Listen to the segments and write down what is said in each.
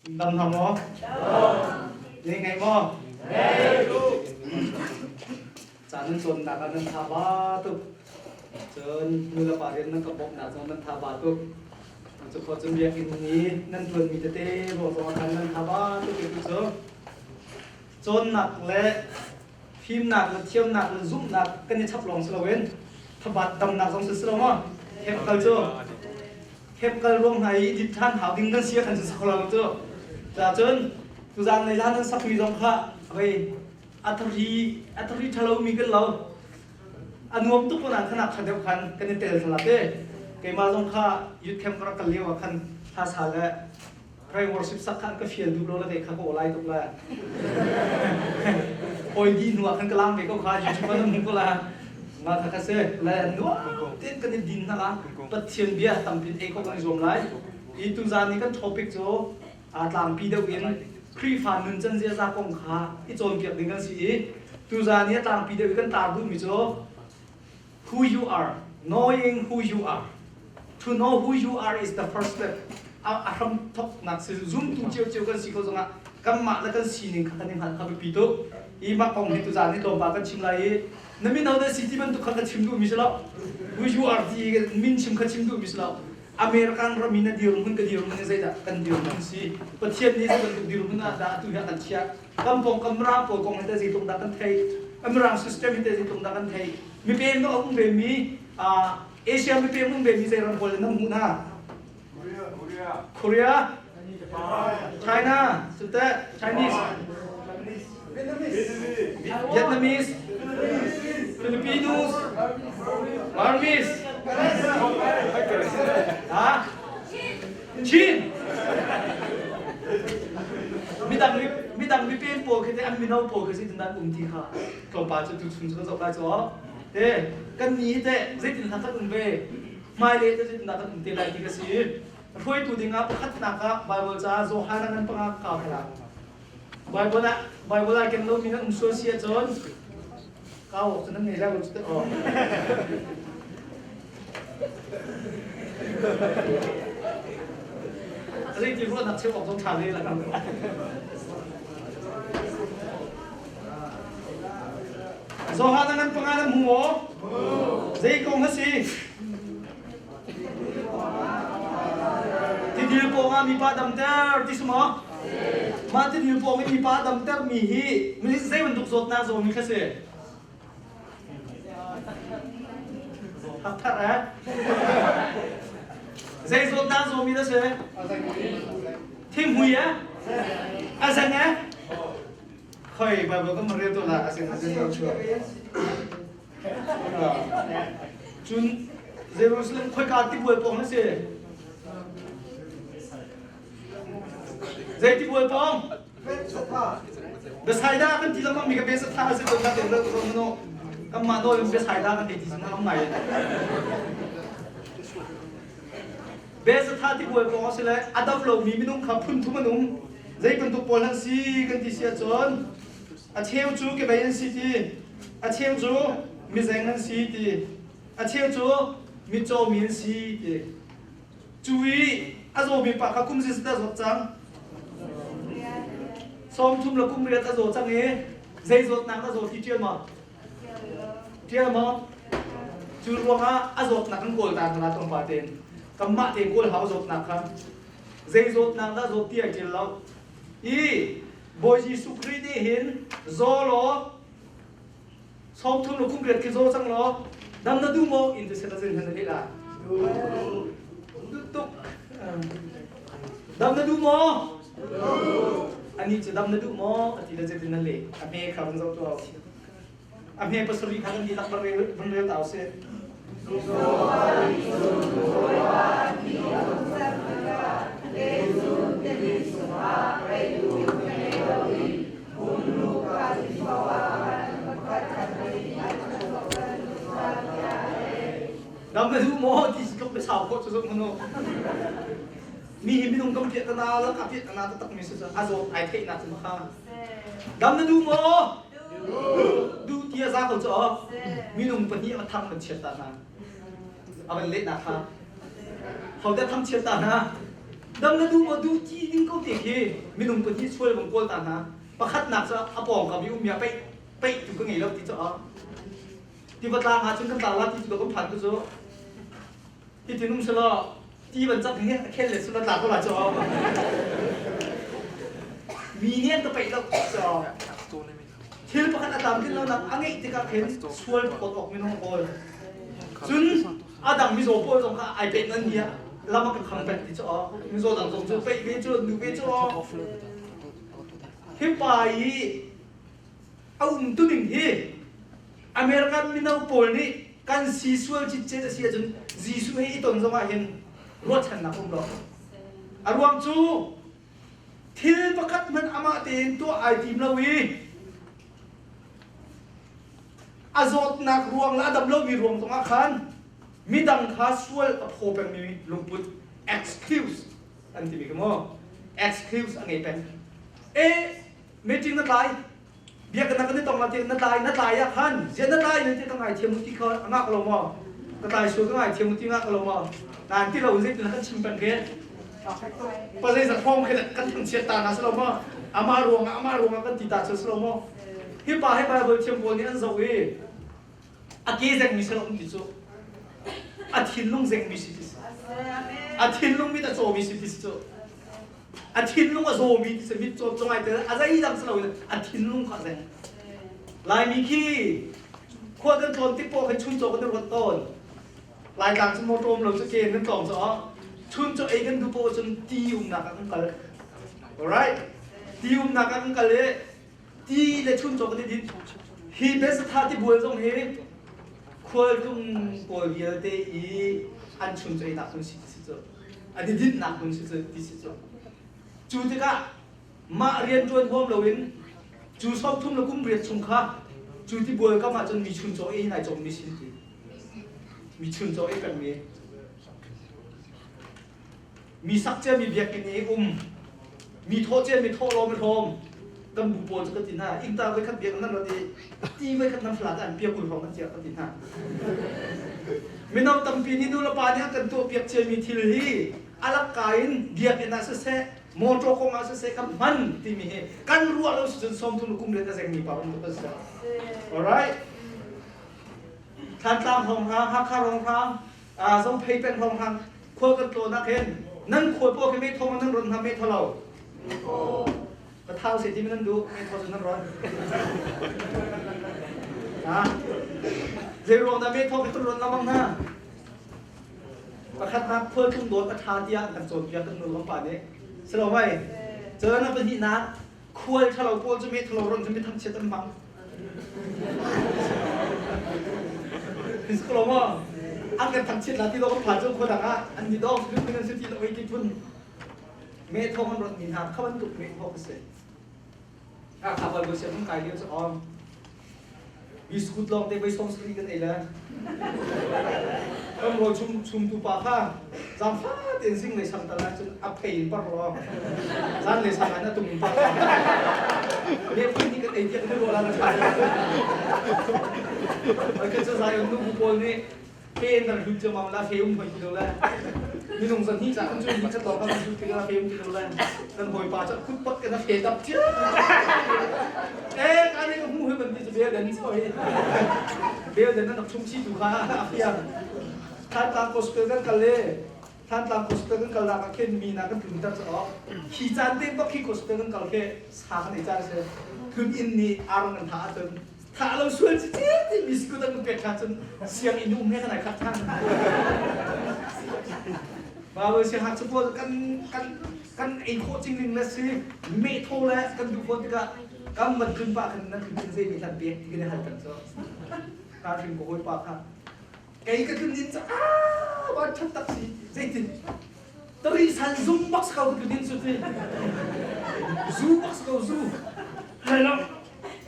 Dam hna maw? Ngei ngei maw? Ca nan cawnnak ah nan tha ba tuk. Cun nulepa rian nan ka bawmhnak zong nan tha ba tuk. Cu khawh cun biakinn i nan ṭuanmi tete ruang zong ah khan nan tha ba tuk i cu cawnnak le fimnak le thiamnak le zumhnak kan i chap lawng si loin thabat damnak zong si si lo maw? Khep kal cu khep kal ruang hna i dit ṭhan hau ding kan si khan cu sak lo cu. Cun tuzan lei zan nan sakmi zong kha vei a thari a thari ṭhalo mi kan lo. A nuam tuk ko nain khanak ṭha deuh khan kan i tel thla te. Keimah zong kha youth camp ka rak kal lio ah khan hla sa le praise worship sak kha an ka fial duh lo le kei kha ka aw lai tuk le hawi di hnu ah khan ka lang ve ko kha YouTube ah nan hmu ko la ma kha kha si le nuam tein kan i din hna la Pathian bia tampin ei ko kan i zuam lai i tuzan ni kan topic cu aa tlangpi deuh in Khrihfa nuncan ziaza kong kha i cawnpiak ding kan si i tuzan i a tlangpi deuh i kan tar duhmi cu who you are knowing who you are to know who you are is the first step a hram thoknak si zumtu cio kan si ko zongah kanmah le kan sining kha kan i hngalh kha biapi tuk i mah kong hi tuzan hi tlawmpal kan chim lai i na min ho dah si ti bantuk kha ka chim duhmi si lo who you are ti min chim kha chim duhmi si lo American ram in na dirhmun ka dirhmun hi zeidah kan dirhmun si Pathian nih zei bantuk dirhmun ah dah atu hi a kan chiah kan pawngkam mirang pawl kong hi teh zeitluk dah kan theih mirang system hi teh zeitluk dah kan theih mipem a um ve mi Asia mipem um ve mi zei ram pawl in nan hmuh hna Korea China sute Chinese Vietnamese Filipinos Burmese ha Chin midang midang mipem pawl khi te an mino pawl khi zeitin dah um ti kha tlawmpal cu tu chun cu kan zoh lai cu te kan ni hi teh zeitin dah kan um ve hmailei te zeitin dah kan um te lai ti ka si hruaitu dingah pakhatnak ah Bible caah Johan ah nan panga kau hela Bible ah Bible ah ken lomi nan um sual si ahcun kau awk cu nan ngei lai lo cu teh aw Zei ti ruahnak cheu awk zong ṭha ve la Johan ngan panga nan hmu maw? Zei kong a si? Tidil pawng ah mipa damter ti si maw? Mah tidil pawng i mipa damter mi hi zei bantuk zawtnak zaw mi kha si? Thar eh? Zei zawtnak zaw mi dah si? Thinghmui eh? A zeng eh? Khoi Bible kan rel to la a zeng a zeng lo chuak. Cun Jerusalem khoika tibual pawng na si? Zei tibual pawng? Bethsaida kan ti lengmang mi ka Bethsaida a si ko ka te lo ko no. Kanmah nawl in Bethsaida kan ti ti na ngai. Bethsaida tibual pawng a si le a dam lomi minung kha phun thum an um. Zei bantuk pawl an si kan ti si ahcun a cheu cu kebei an si ti, a cheu cu mizeng an si ti, a cheu cu mitcaw mi an si ti. Cu i a zawmi pa kha kum zeizat a zawt cang? 30 le kum riat a zaw cang i zei zawtnak a zaw ti ṭial maw? Ṭial maw? Cu ruangah a zawtnak kan kawl ta hna tlawmpal tein. Kanmah te kawl hau zawtnak kha. Zei zawtnak dah zawt ti ai ṭial lo. I Bawi Jesuh Khrih nih hin zaw law 30 le kum riat khi zaw cang law dam na duh maw in ti set azin han leh la tuk dam na duh maw ani cu dam na duh maw ati le zeitin nan leh a hme kha van zoh tuah a hme pasarih kha kan dihlak van rel tau seh Dam na duh maw ti tluk biasau khawh cu zong hanu mi hi minung kam piah tana lak a piah tana taktak mi si a zawt ai theih nak cu kha dam na duh maw duh ti a za ko cu minung pahnih a thang man chiat ta hna a van leh nak kha ho dah thang chiat ta hna dam na duh maw duh ti ding ko te khi. khi minung pahnih sual vang kawl ta hna. Pakhatnak cu a pawngkam i ummi ah peih peih tu ka ngei lo ti cu tiva tlang ah cun kan tla la ti cu kan phan tu cu hitin um selaw ti van cak hi a khel le sula tla ko la cu mi nih an ka peih lo cu thil pakhat a tlamtlin lonak a ngeih tikah khin sual phawt awk minung a kawl. Cun a dang mizaw pawl zong kha ai peih nan nia lam a ka kham peng ti cu mizaw dang zong cu peih ve cu nu ve cu hi pa i a um tuning hi American mino pawl nih kan si sual citcet a si ahcun Jesuh he i ton zong ah hin ruahchannak um lo. A ruang cu thil pakhat hmanh amah tein tuah ai tim lo i a zawtnak ruang le a dam lomi ruang zongah khan midang kha sual a phaw pengmi lungput excuse an timi kha maw excuse a ngei peng. E meeting na tlai biakinn ah kan i tong la ti na tlai na tlai ah khan ziah na tlai nan ti ka ngaithiam u ti kha a ngak lo maw ka tlai sual ka ngaithiam u ti ngak lo maw nan ti lo zeitin kan chim peng ke pa zeizat hrawng khin kan thangchiat ta na si lo maw amah ruangah amah ruangah kan ti ta cu si lo maw hi pa hi Bible thiam pawl nih an zoh i a ke zengmi si lo um ti cu a thinlung zengmi si ti si a thinlung mit a cawmi si ti si cu a thinlung a zawmi ti si mit cawt zong ai tel a zeidang si loin a thinlung kha a zeng Laimi khi khua kan tlawn tik poh khin chuncaw kan i ruat tawn Laitlang cu motor um lo cu ke in kan tlawng caah chuncaw ei kan duh poh cun ti umnak ah kan kal alright ti umnak ah kan kal i ti le chuncaw kan i din hi Bethesda tibual zong hi khualtlung pawl vialte i an chuncaw einak hmun si ti si cu an i dinhnak hmun si cu ti si cu cu tikah mah rianṭuan huam loin cu 30 le kum riat chung kha cu tibual kam ah cun mi chuncaw ei in ai cawmmi si ti mi chuncaw ei pengmi mi sak ciami biakinn i um mi thawh ciami thawh lawm i hrawm kan bu pawl cu ka ti hna ingta voi khat biak nan rat i ti voi khat nan flat an pia kul hrawng kan ciah ka ti hna mino tampi nih nu le pa nih an kan tuah piak ciami thil hi alakka in biakinn ah siseh motor kong ah siseh kan hman timi hi kan ruah lo si cun 30 kum let a zengmi pa bantuk kan si alright Thantlang hrawng hrang Hakha hrawng hrang Zophei peng hrawng hrang khual kan tlawn ah khin nan khual pawl khi meithaw nan ron hna meithaw lo ka thau se ti nan duh meithaw cu nan ron ha zei ruang dah meithaw khi ron lamang hna pakhatnak khual tlung dawt a tha tiah kan cawnpiak kan nu kan pa nih si lo mei cun a pahnihnak khual ṭhalo pawl cu meithalo ron cu mi thangchiat an hmang Ko maw an kan thangchiat la ti lo kan phan cu khua dang ah an ni dong phun an si ti lo ti phun me thong an ron mi hna kha bantuk me thong a si Hakha Bible sianginn kai lio cu on Biskut lawng te voi sawm sarih kan ei le kan rawl chum chumtu pa kha zaangfa tein zing lei sang tal ah cun a phei in par law zan lei sang ah a tum in par le phun hi kan ei tiah kan ruah la na ṭha kan cu Zion nu pawl nih fe in rak hlut ciammam la fe um hoi ti lo le minung zan hi ca kan cu ni khat lawng kan hlut ti la fe um ti lo le kan hawipa cu kut pat kan fe dap cia eh ka ne ka hmu he ban ti cu bel den soi bel den nan chung chi tu kha a fiang Thantlang gospel kan kal le Thantlang gospel kan kal nak ah khin mi na kan tlun ter cho hi caan te bak hi gospel kan kal ke sa kan ei caan se tlun inn nih arang kan tha ahcun Thah lo sual ci ti biskut an pek kha cun sianginn um he kan ai khat than. Bawi si hak pawl kan kan kan ei khawh cing ning le si me tho le kan duh fawn tikah kam van tlun pa kan nan tlun zei mi hlan pek ti kan hal kan so ka hrim ko hoi pa kha kei ka tlun in ah van that tak si zeitin tari san zum bak ko ka tlun in su ti zu bak ko zu hello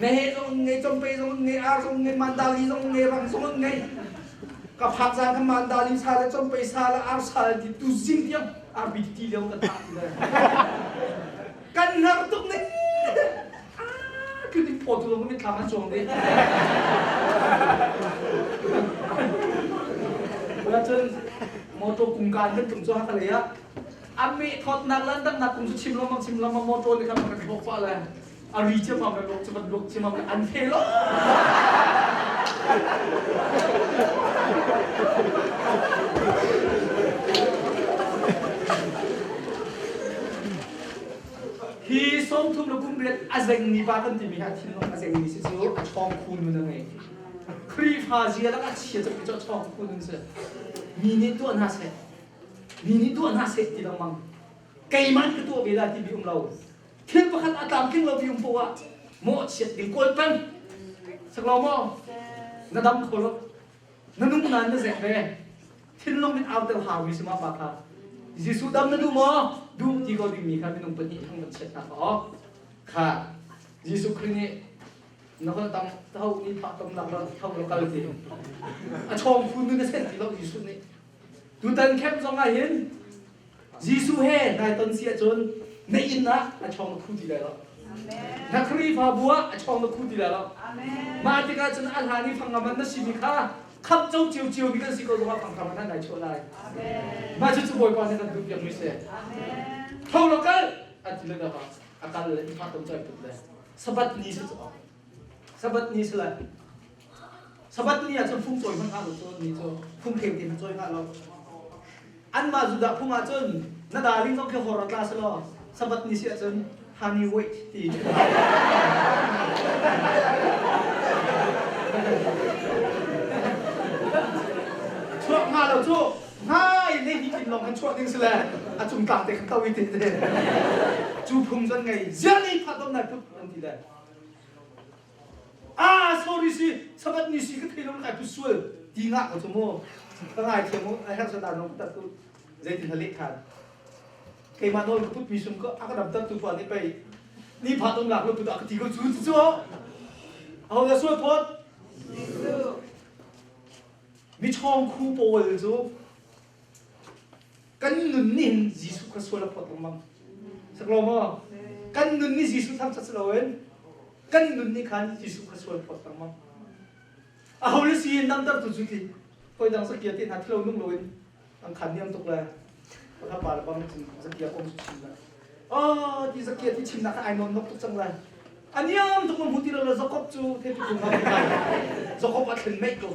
Meheh zong an ngei, cawmpei zong an ngei, ar zong an ngei, mandali zong an ngei, rang zong an ngei. Ka phak zan kha mandali sa le cawmpei sa le ar sa le ti tu zing tiang arpi ti lio kan thah ti le. Kan hngar tuk ne. Ah, kun in phaw tu zong mit thlam an chuang dih. Cun motor kungka an kan tlung cu haka lei ah. A meh thawtnak le an damnak kong cu chim lengmang chim lengmang motor nih khan kan hlawk pah le a ri ciammam le luak ciammam luak ciammam le an fel Hi 30 le kum riat a zengmi pa kan timi hi a thinlung a zengmi si cu a ṭhawng khu nun a ngei. Khrihfa zia lak a chia cemmi cu a ṭhawng khu nun si. Mi nih tuah hna seh. Mi nih tuah hna seh ti lengmang. Keimah nih ka tuah ve lai timi um lo. Thil pakhat a tlamtling lo mi um poah ah mawhchiat ding kawl peng. Sak lo maw? Na dam kho lo. Na nung nain na zek ve. Thinlung in auter haumi si ma pa kha. Jesuh dam na duh maw? Duh ti ko dingmi kha minung pahnih thang van chiat hna kha kha Jesuh Khrih nih na hol tam tho ni phah tom nak lo tho lo kal ti. A chawng phu nu na sen ti lo Jesuh nih. Tutan camp zong ah hin Jesuh he nai ton si ahcun na inn ah a chawng na khu ti lai lo. Na Khrihfabu ah a chawng na khu ti lai lo. Mah tikah cun a hlan i fangaman na simi kha khap co cio cio mi kan si ko zongah fangkam an nai chuah lai. Mah cu cu Bawipa nih kan duh piak mi si. Tho lo kal an ti le dah a kal le i fa tom chai put le Sabbath ni si cu Sabbath ni si lai. Sabbath ni ah cun fung cawi hmanh hlah lo cun ni cu fung kheng te hmanh cawi hlah lo. Anmah Judah phung ah cun na darling zong khi hor a tla selaw Sabbath ni si ahcun honey wait ti. Chuak hnga lo cu ngai le hi kin lawng kan chuah ding si le a cung tlang te khan to i te te. Cu phung cun ngei ziar ni phat dom nai put an ti le. Ah, sorry si, sabat ni si ka thei lo kai pu sual ti nga ko chu mu. Ka ngai thiam mu, a herh sa no ka tu zeitin ha leh than. Keimah nawl ka put mi sum ko a ka dam tar tu pa nih pei ni pha tum lak lo put a ka ti ko chu chu chu. Aho da sual phot? Mi chong khu pawl cu kan nun nih Jesuh kha sual a phawt lengmang. Saklo maw? Kan nun nih Jesuh thangṭhat si loin kan nun nih khan Jesuh kha sual phawt lengmang. Aho le si in damter tu cu ti hawi dang zakia te hna thilo nung loin an khan niam tuk le pakhat pa le bang cun zakia kong cu chim lai. Oh, ti zakia ti chimnak kha ai nawn nok tuk cang lai. A niam tuk hmu ti lo le Jakob cu the tu kum Jakob a thlen meih ko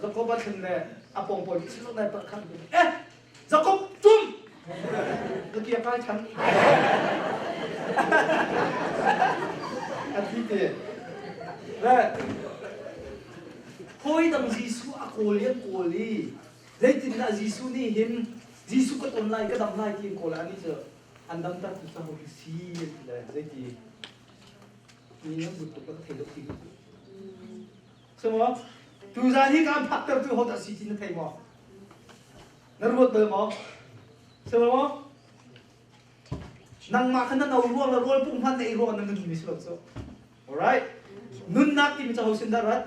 Jakob a thlen le a pawng pawl khi sisok nai pa khan eh Jakob tum ka kia kai chan a thi te le hawi dang Jesuh a kawl i an kawl i zeitindah Jesuh nih hin Jesuh ka ton lai ka dam lai ti an kawl ah anih cu an damter tu cu ho hi si an ti le zeiti mi nan but tuk ka thei lo ti Semaw tuzan hi kaan phakter tu ho dah si ti na thei maw? Na ruat bal maw? Semaw nangmah kha na no ruang le rawl pung hman na ei ruang na nun mi si lo cu. Alright. Nunnak timi cu ho sin dah rat?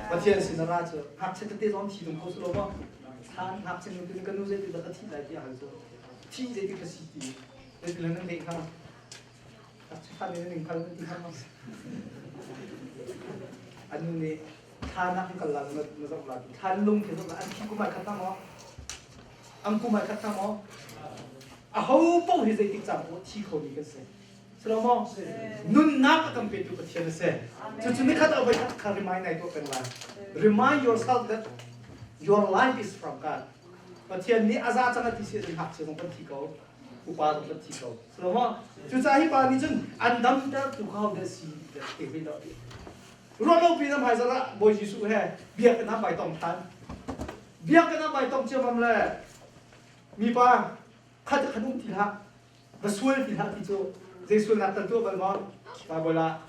Pathian sin a ra cu. Ngakchia tete zong thi dum kho si lo maw? Than ngakchia nu tin ka nu zei ti dah ka thi lai ti a hal cu. Thi zei ti ka si ti. Zei ti nan leh kha. Fa nih nan hngal nan ti hnga maw? A nu nih thlan ah an kal la na zoh la thlan lung khi zoh la an thi kum ai khat hna maw? An kum ai khat hna maw? Aho paoh hi zeitik caan paoh thi kho mi kan si. Si lo maw? Nunnak a kan petu Pathian a si. Cucu nikhat ah voikhat kha remind nai tuah peng lai. Remind yourself that your life is from God. Pathian nih a za cang a ti si ahcun ngakchia zong kan thi ko. Upa zong kan thi ko. Cucaah cucaah hi pa nih cun an damter tu kha hodah si ti te dah ti. Ruahlo pi na hmaizarh ah Bawi Jesuh he biakinn ah vai tong than. Biakinn ah vai tong ciammam le mipa khat khan um ti hlah va sual ti hlah ti cu zei sualnak tal tuah bal maw? Bible ah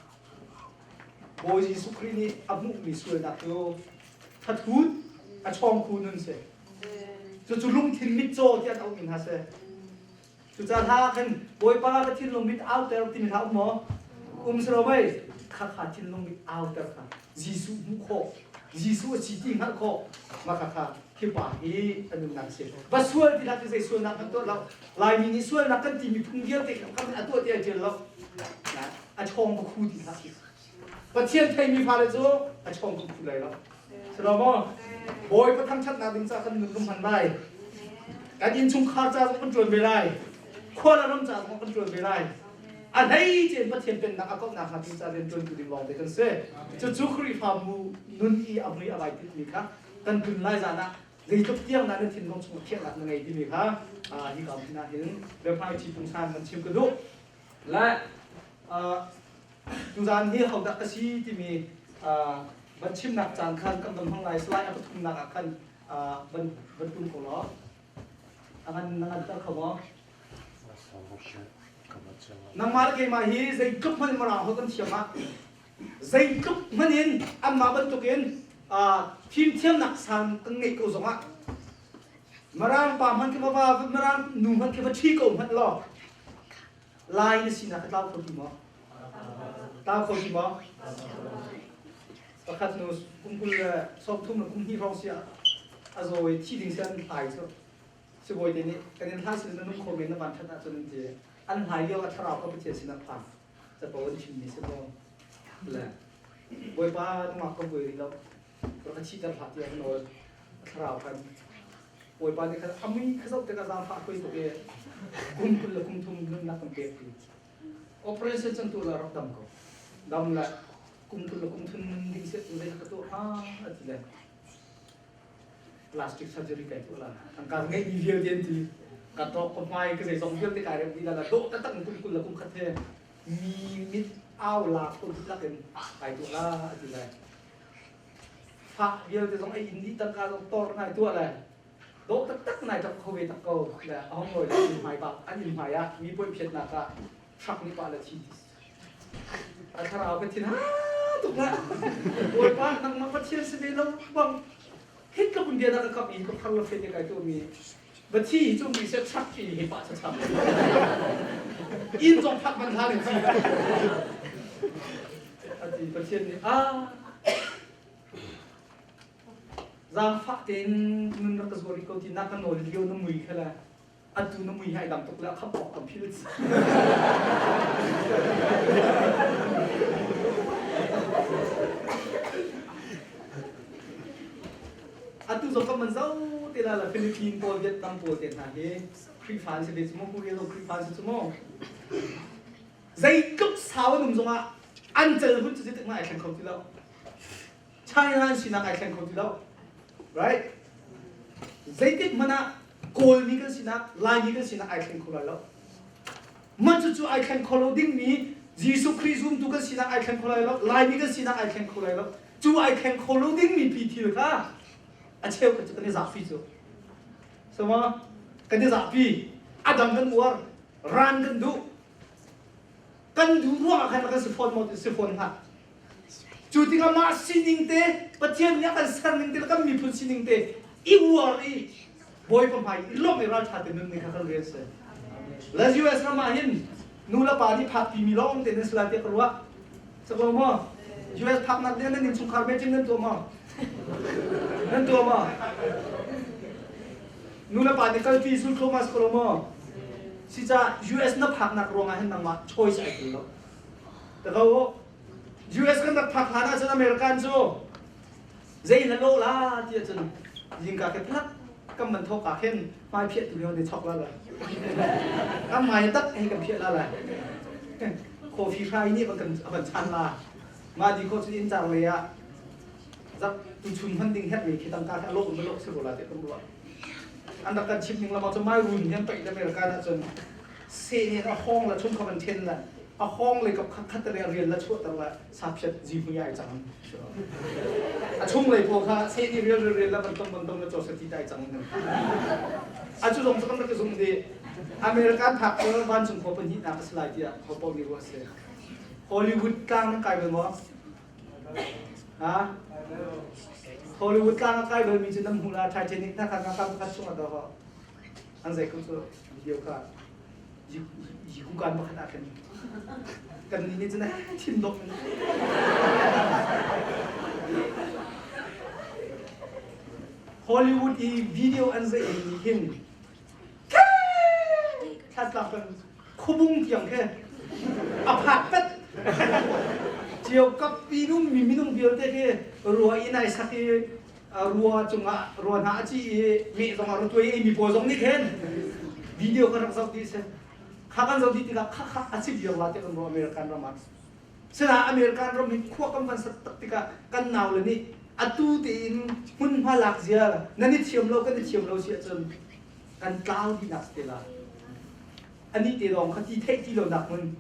Bawi Jesuh Khrih nih a hmuhmi sualnak cu thathut a chawngkhu nun si. Cucu lungthin mitcaw tiah an auhmi hna si. Cucaah hla khan Bawipa ka thinlung mit auter timi hla um maw? Um si lo mei? Khakha thinlung mit auter kha Jesuh hmuh khawh, Jesuh a si ti hngalh khawh, mah khakha hi pa hi a nunnak si. Va sual ti hlah ti zei sualnak kan tuah lo. Laimi nih sualnak kan timi phung vialte kha a tuah ti ai ṭial lo. A chawng va khu ti hlah. Pathian theimi fale cu a chawng va khu lai lo. Si lo maw? Bawipa thangṭhatnak ding caah kan nun kan hman lai. Kan innchungkhar ca zong kan ṭuan ve lai. Khua le ram ca zong kan ṭuan ve lai. A hleice in Pathian pennak a kauhnak hnga ding ca rian ṭuantu ding lawngte kan si. Cucu Khrihfabu nun i a mui a vai timi kha kan tun lai zan ah zeitluk tiang dah na thinlung chung thiannak na ngei timi kha hi ka hmun ah hin biahmaiṭhi pungsan kan chim ka duh. Le tuzaan hi hodah ka si timi van chimnak caan khan kan van hmang lai slide a pathumnak ah khan van van tum ko law a ngan na ngan ter kho maw? Nangmah le keimah hi zeitluk hmanh in Mirang holh kan thiam ah zeitluk hmanh in anmah bantukin fimthiamnak sang kan ngeih ko zongah Mirang pa hmanh khi va va Mirang nu hmanh khi va ṭhi ko hmanh law Lai na sinak ka tlau kho ti maw? Tlau kho ti maw? Pakhat nu kum 20 le 30 le kum hnih hrawng si ah a zaw i thi ding si an hlai cu sibawi te nih kan in hlai sin na nung kho men na van ṭhat ahcun an ti. An hlai lio ah thlarau kha Pathian sinah phan capo an chimmi si maw? Le Bawipa nungak ka vui rih lo ka thihter hlah tiah ka nawl. Thlarau khan Bawipa nih khan a mui kha zoh tikah zaangfah koi tuk i kum 20 le kum thum nunnak kan pek ti. Operation can tu la rak dam ko. Dam le kum 20 le kum thum ding set tu zei ka tuah hnga a ti le plastic surgery kai tuah la. Tangka ngeih mi vialte an ti. Ka tok ka hmai ka zei zong vialte kai rem ti la la dawh taktak in kum 20 le kum khat he mi mit au la ko lak in kai tuah la a ti lai. Fah vialte zong ei in dih tangka zong tor ngai tuah le dawh taktak nai tak kho ve tak ko le a hong lawi le an hmai bak an inn hmai ah mi puai phiatnak ah truck nih pah le thi a thlarau ka thin ha tuk la Bawipa nangmah Pathian si ve lo bang hit tluk in bia na ka kap i ka phar lo fe te kai tu mi va thi hi cu mi se truck i hi pah chacham inn zong phak man hlan in thi ati Pathian nih a zaangfah tein nun rak ka zuar rih ko ti na ka nawl lio na mui kha le atu na mui hai dang tuk le khap awk kan phil atu zong kan man zau te la la Philippine pawl Vietnam pawl te hna hi Khrihfa an si ve cu mu Korea zong Khrihfa an si cu mu Zeitluk sau an um zongah an cal hun cu zeitik hmanh ai thleng kho ti lo. China an sinak ai thleng kho ti lo. Right? Zeitik hmanh ah Kawlmi kan sinak, Laimi kan sinak ai thleng kho lai lo. Mah cucu ai thleng kho lo dingmi Jesuh Khrih zumtu kan sinak ai thleng kho lai lo, Laimi kan sinak ai thleng kho lai lo. Cu ai thleng kho lo dingmi pi thil kha a cheukhat cu kan i zahpi cu. So ma kan i zahpi, a dang kan uar, ran kan duh. Kan duh ruangah khan kan si fawn maw si fawn hlah. Cu tikah mah sining te Pathian nih a kan ser ning te le kan miphun sining te i uar i Bawipa hmai i lawmh i ralṭha te nun ning kha kan rian si. Le US ram ah hin nu le pa nih phakpi mi lawng te nan si lai tiah ka ruah. Sako maw? US phaknak ding nan innchungkhar meeting nan tuah maw? Nan tuah maw? Nu le pa nih kalpi sul kho ma si ko lo maw? Si ca US na phaknak ruangah hin nangmah choice ai tel lo. Ta ko US kan rak phak hlan ahcun American cu zei na lo la ti ahcun zingka ke phlak kam man thok ka khin hmai phiah tu lio ne chok la la. Kam hmai tak hei kan phiah la la. Coffee hrai nih van kan van chan la. Ma di ko cu inn car le ah zak tu chun hman ding herh mi khi tangka khi a lawh um lawh si ko la ti kan ruah. An rak kan chim ning lama cu mai run hian paih America ah cun se nih a hawng la chung kha van then la a hawng le kap khat khat le rian la chuahter la saphiat zihmui ai cang a chung lei pawl kha se nih rial rial rial la van tom van tom la chaw sati ai cang a cu zong cu kan rak i zum di American phak cu vancung khua pahnih nak a si lai tiah ho paoh nih ruah a si Hollywood tlang nan kai bal maw Ha? Hollywood tlang a kai balmi cu nan hmuh la Titanic hna kha nga pakhat chung ah daw an zei ko cu video kha yiku kan pakhat ah khan kan nih nih cun thin dok Hollywood i video an zei ni hin thlatlak kan khubung tiang khe a phak tat cio kap pi num mi minung vialte khi rua in ai sak i. Rua cungah rua hna a ci i meh zong a ra tuai i mi pawl zong nih khin video kan rak zoh ti si. Kha kan zoh dih tikah kha kha a si viar la ti kan ruah American ram ah. Sinain American ram hi khua kan van sat tak tikah kan naule nih atu tein hmunhma lak zia nan i thiam lo kan i thiam lo si ahcun kan tlau dihnak si te la. Anih te lawng kha ti theih ti lonak hmun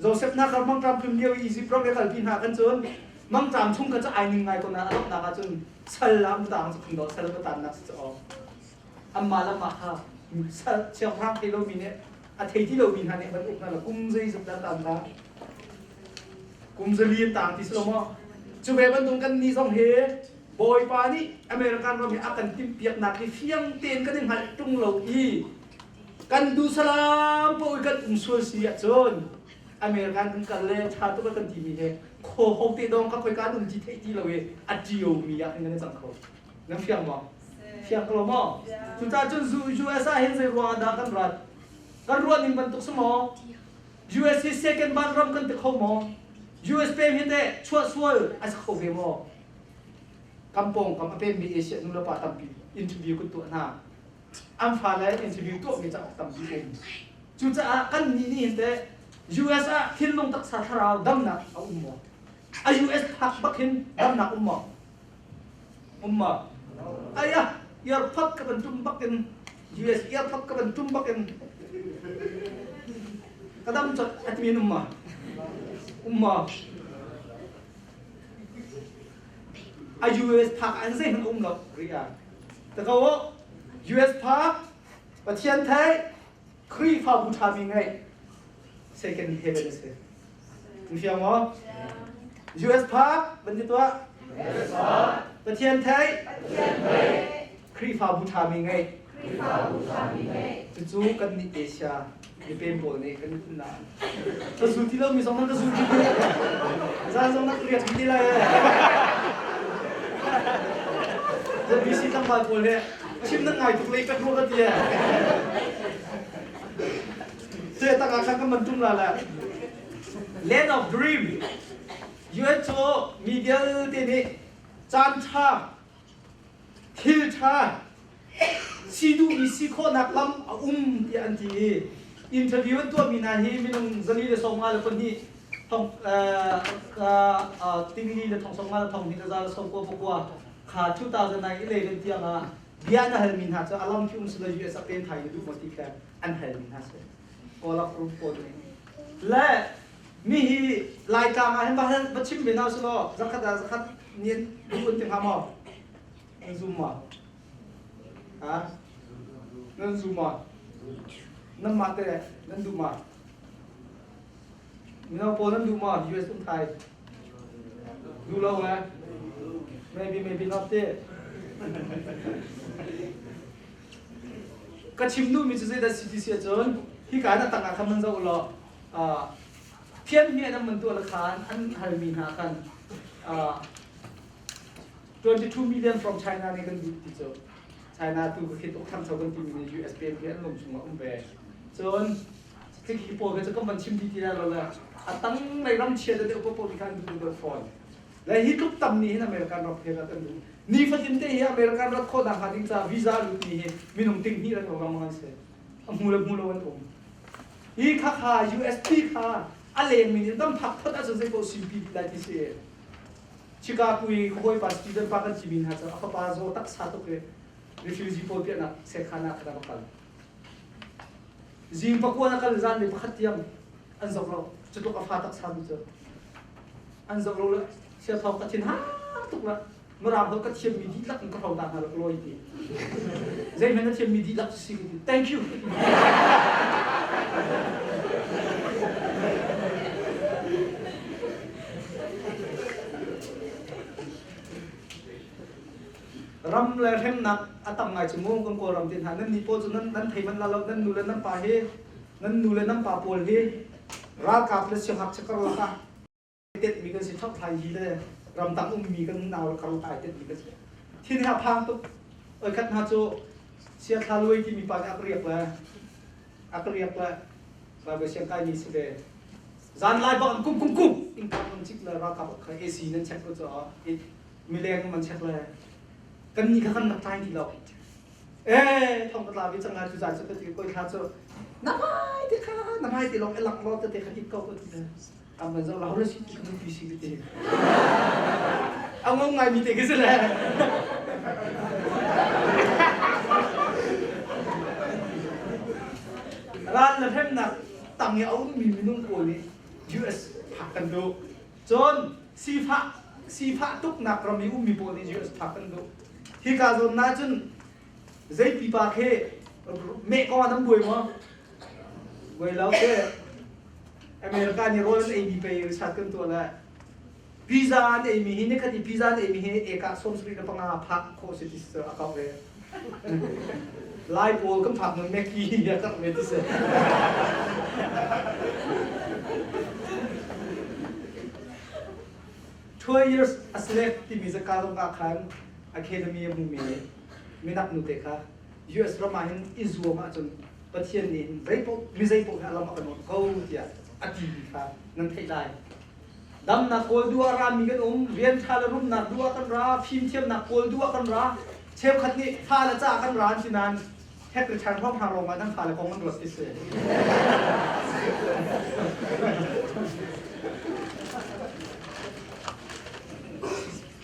Joseph hna kha mangṭam tlun lio i Izipt ram i kalpi hna kan cun mangṭam chung kha cu ai ning ngai ko na a donghnak ah cun sal ah mutang cu khun dawh sal mutannak si cu aw anmah le mah kha sal siangpahrang thei lomi nih a thei ti lomi hna nih van uk hna la kum zeizat dah tan la kum zali an tang ti si lo maw cu ve bantuk kan nih zong hi Bawipa nih American ram hi a kan timhpiaknak hi fiang tein kan i hngalh ṭung lo i kan duh salam paoh i kan um sual si ahcun American kan kal le ṭha tuk kan timi he khaw ho te dong ka khoika an um ti theih ti lo i a ṭio mi ah khin kan i cang kho. Nan fiang maw? Fiang ko lo maw? Cucaah cun US ah hin zei ruang ah dah kan rat? Kan ruah ning bantuk si maw? US hi second van ram kan ti kho maw? US pem hi teh chuah sual a si kho ve maw? Kan pawngkam a pemmi Asia nu le pa tampi interview kan tuah hna. An fale interview tuahmi cauk tampi um. Cucaah kan nih nih hin teh US ah thinlung taksa thlarau damnak a um maw? A US phak bak hin damnak um maw? Um maw? Aya, airport ka van tum bak in US airport ka van tum bak in ka dam cot a timi um maw? Um maw? A US phak an zeihmanh um lo ri ah. Ta ko US phak Pathian theih Khrihfabu ṭhami ngeih second heaven a si. Na fiang maw? US phak van ti tuah. Pathian theih Khrihfabu ṭhami ngeih. Cucu kan nih Asia mipem pawl nih kan i na. Ka zul ti lo mi zong nan ka zul ti. Zan zong na ka riak ti lai. ZBC tlangval pawl he chim nan ngai tuk lei pek rua ka ti. Te tak ah khan kan man tum la le. Land of Dream UN cu mi vialte nih caan ṭha thil ṭha si duhmi si khawhnak lam a um tiah an ti i interview an tuahmi hna hi minung 452 thong tingli le thong sawm nga le thong hnih le za le sawm kua pakua kha 2009 tiang ah bia na halmi hna cu alam khi um sila US a pen thai duh maw ti kha an halmi hna si Kawlak group pawl nih le mi hi Laitlang ah hin va va chim ve hna usih zakhat ah zakhat nian duh an ti hnga maw nan zum maw ha nan zum maw nan mah te nan duh ma mino pawl nan duh maw US um thai duh lo eh maybe maybe not te Ka chim duhmi cu zeidah si ti si ahcun hika in a tangah khan man zoh u law phian hi an man tuah le khan an halmi hna khan 22 million from China nih kan duh ti cu China tu ka khit uk thangcho kan timi nih US pem hi an lung chungah um ve cun hi pawl kha cu kan van chim ti ti lo le a tang lei ram chia deuh pawl pawl khan duh duh fawn Le hi tluk tam nih hin American ram he rat an duh. Nifatin te hi American rat khawhnak hnga ding caah visa lut mi hi minung ting hnih rat ram an si. A hmu le hmu lo an um. Hi kha kha USP kha a leng min in tam phak phot ahcun zei paoh simpi ti lai ti si. Chicago i hawipa Stephen pa kan cimi hna cu a fapa zaw taksa tuk i refugee pawl piahnak sekhan ah khan a va kal. Zing pakua na kal zan le pakhat tiang an zok lo. Cutluk a fa taksa mi cu. An zoh lo le siathawk ka thin ha tuk la Mirang holh ka thiammi dihlak in ka hro ta hna la ka lawi ti. Zeihmanh na thiammi dihlak si ka ti. Thank you. Ram le hremnak a tam ngai cu mu kan Kawlram te hna nan nih pawl cu nan nan thei manh la lo nan nu le nan pa hi nan nu le nan pa pawl hi ralkap le siangngakchia karlak ah tetmi kan si thok thlai hi le ramtang ummi kan nau le karlak ai tetmi kan si thin ha phang tuk oi khat hna cu sia thla luai timi pa nih a ka riak le a ka riak le Bible siang kai mi si ve zan lai bak kum kum kum in kap nan chik le ralkap kha AC nan check ko cho mileng man check le. Kan nih kha kan rak tlai ti lo. Eh, thong ka tla ve cang lai cu zan cu ka ti koi thla cu na mai te kha na mai te lawng elak lo te te kha hit ko ka ti. Am kan zo lau la si ti ka nupi si ka ti. A ngong ngai mi te ka si le. Ral le hremnak tang i a ummi minung pawl nih US phak kan duh. Cun sifah sifah tuknak ram i ummi pawl nih US phak kan duh. Hika zawn na cun zei pipa khi meh kong ah nan buai maw? Buai lo te. America nih rawl an eimi pei research kan tuah le pizza an eimi hi nikhat i pizza an eimi hi eka 75 phak khawh si ti si a kau ve. Lai pawl kan phak nun Maggi hi a karh ve ti si. 2 years a slave timi zaka zong ah khan academy a hmumi minak nu te kha US ram ah hin i zuam ahcun Pathian nih zeipaoh mi zeipaoh hi a lam a kan awnh ko tiah a timi kha nan theih lai. Damnak kawl duh ah rami kan um, rian ṭha le rumnak duh ah kan ra, fimthiamnak kawl duh ah kan ra, cheukhat nih fa le ca kan ra an si nain hek le ṭhan hrawng lawng ah nan fale kong an ruat ti si.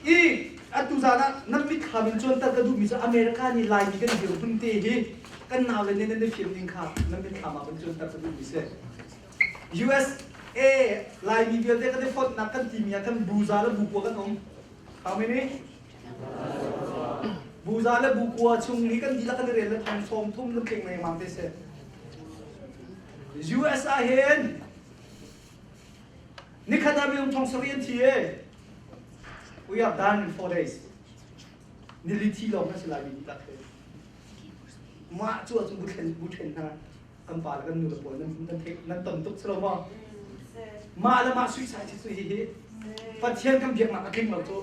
I atu zan ah nan mitthlam in cuanter ka duhmi cu America nih Laimi kan dirhmun te hi kan naule nih nan i fian ning kha nan mitthlam ah kan cuanter ka duhmi si. USA Laimi vialte kan i fonhnak kan timi ah kan buza le bukua kan um. How many? Buza le bukua chung hi kan dihlak kan i rel le thong sawm thum le tling lengmang te si. US ah hin nikhat ah minung thong sarih an thi e. We are done in 4 days. Nili thi lawng kan si lai mi dihlak he. Mah cu ahcun bu thlen bu then hna kan pa le kan nu le pawl nan nan theih nan ton tuk si lo maw? Mah le mah suicide hi cu hi hi Pathian kan biaknak a tling lo cu.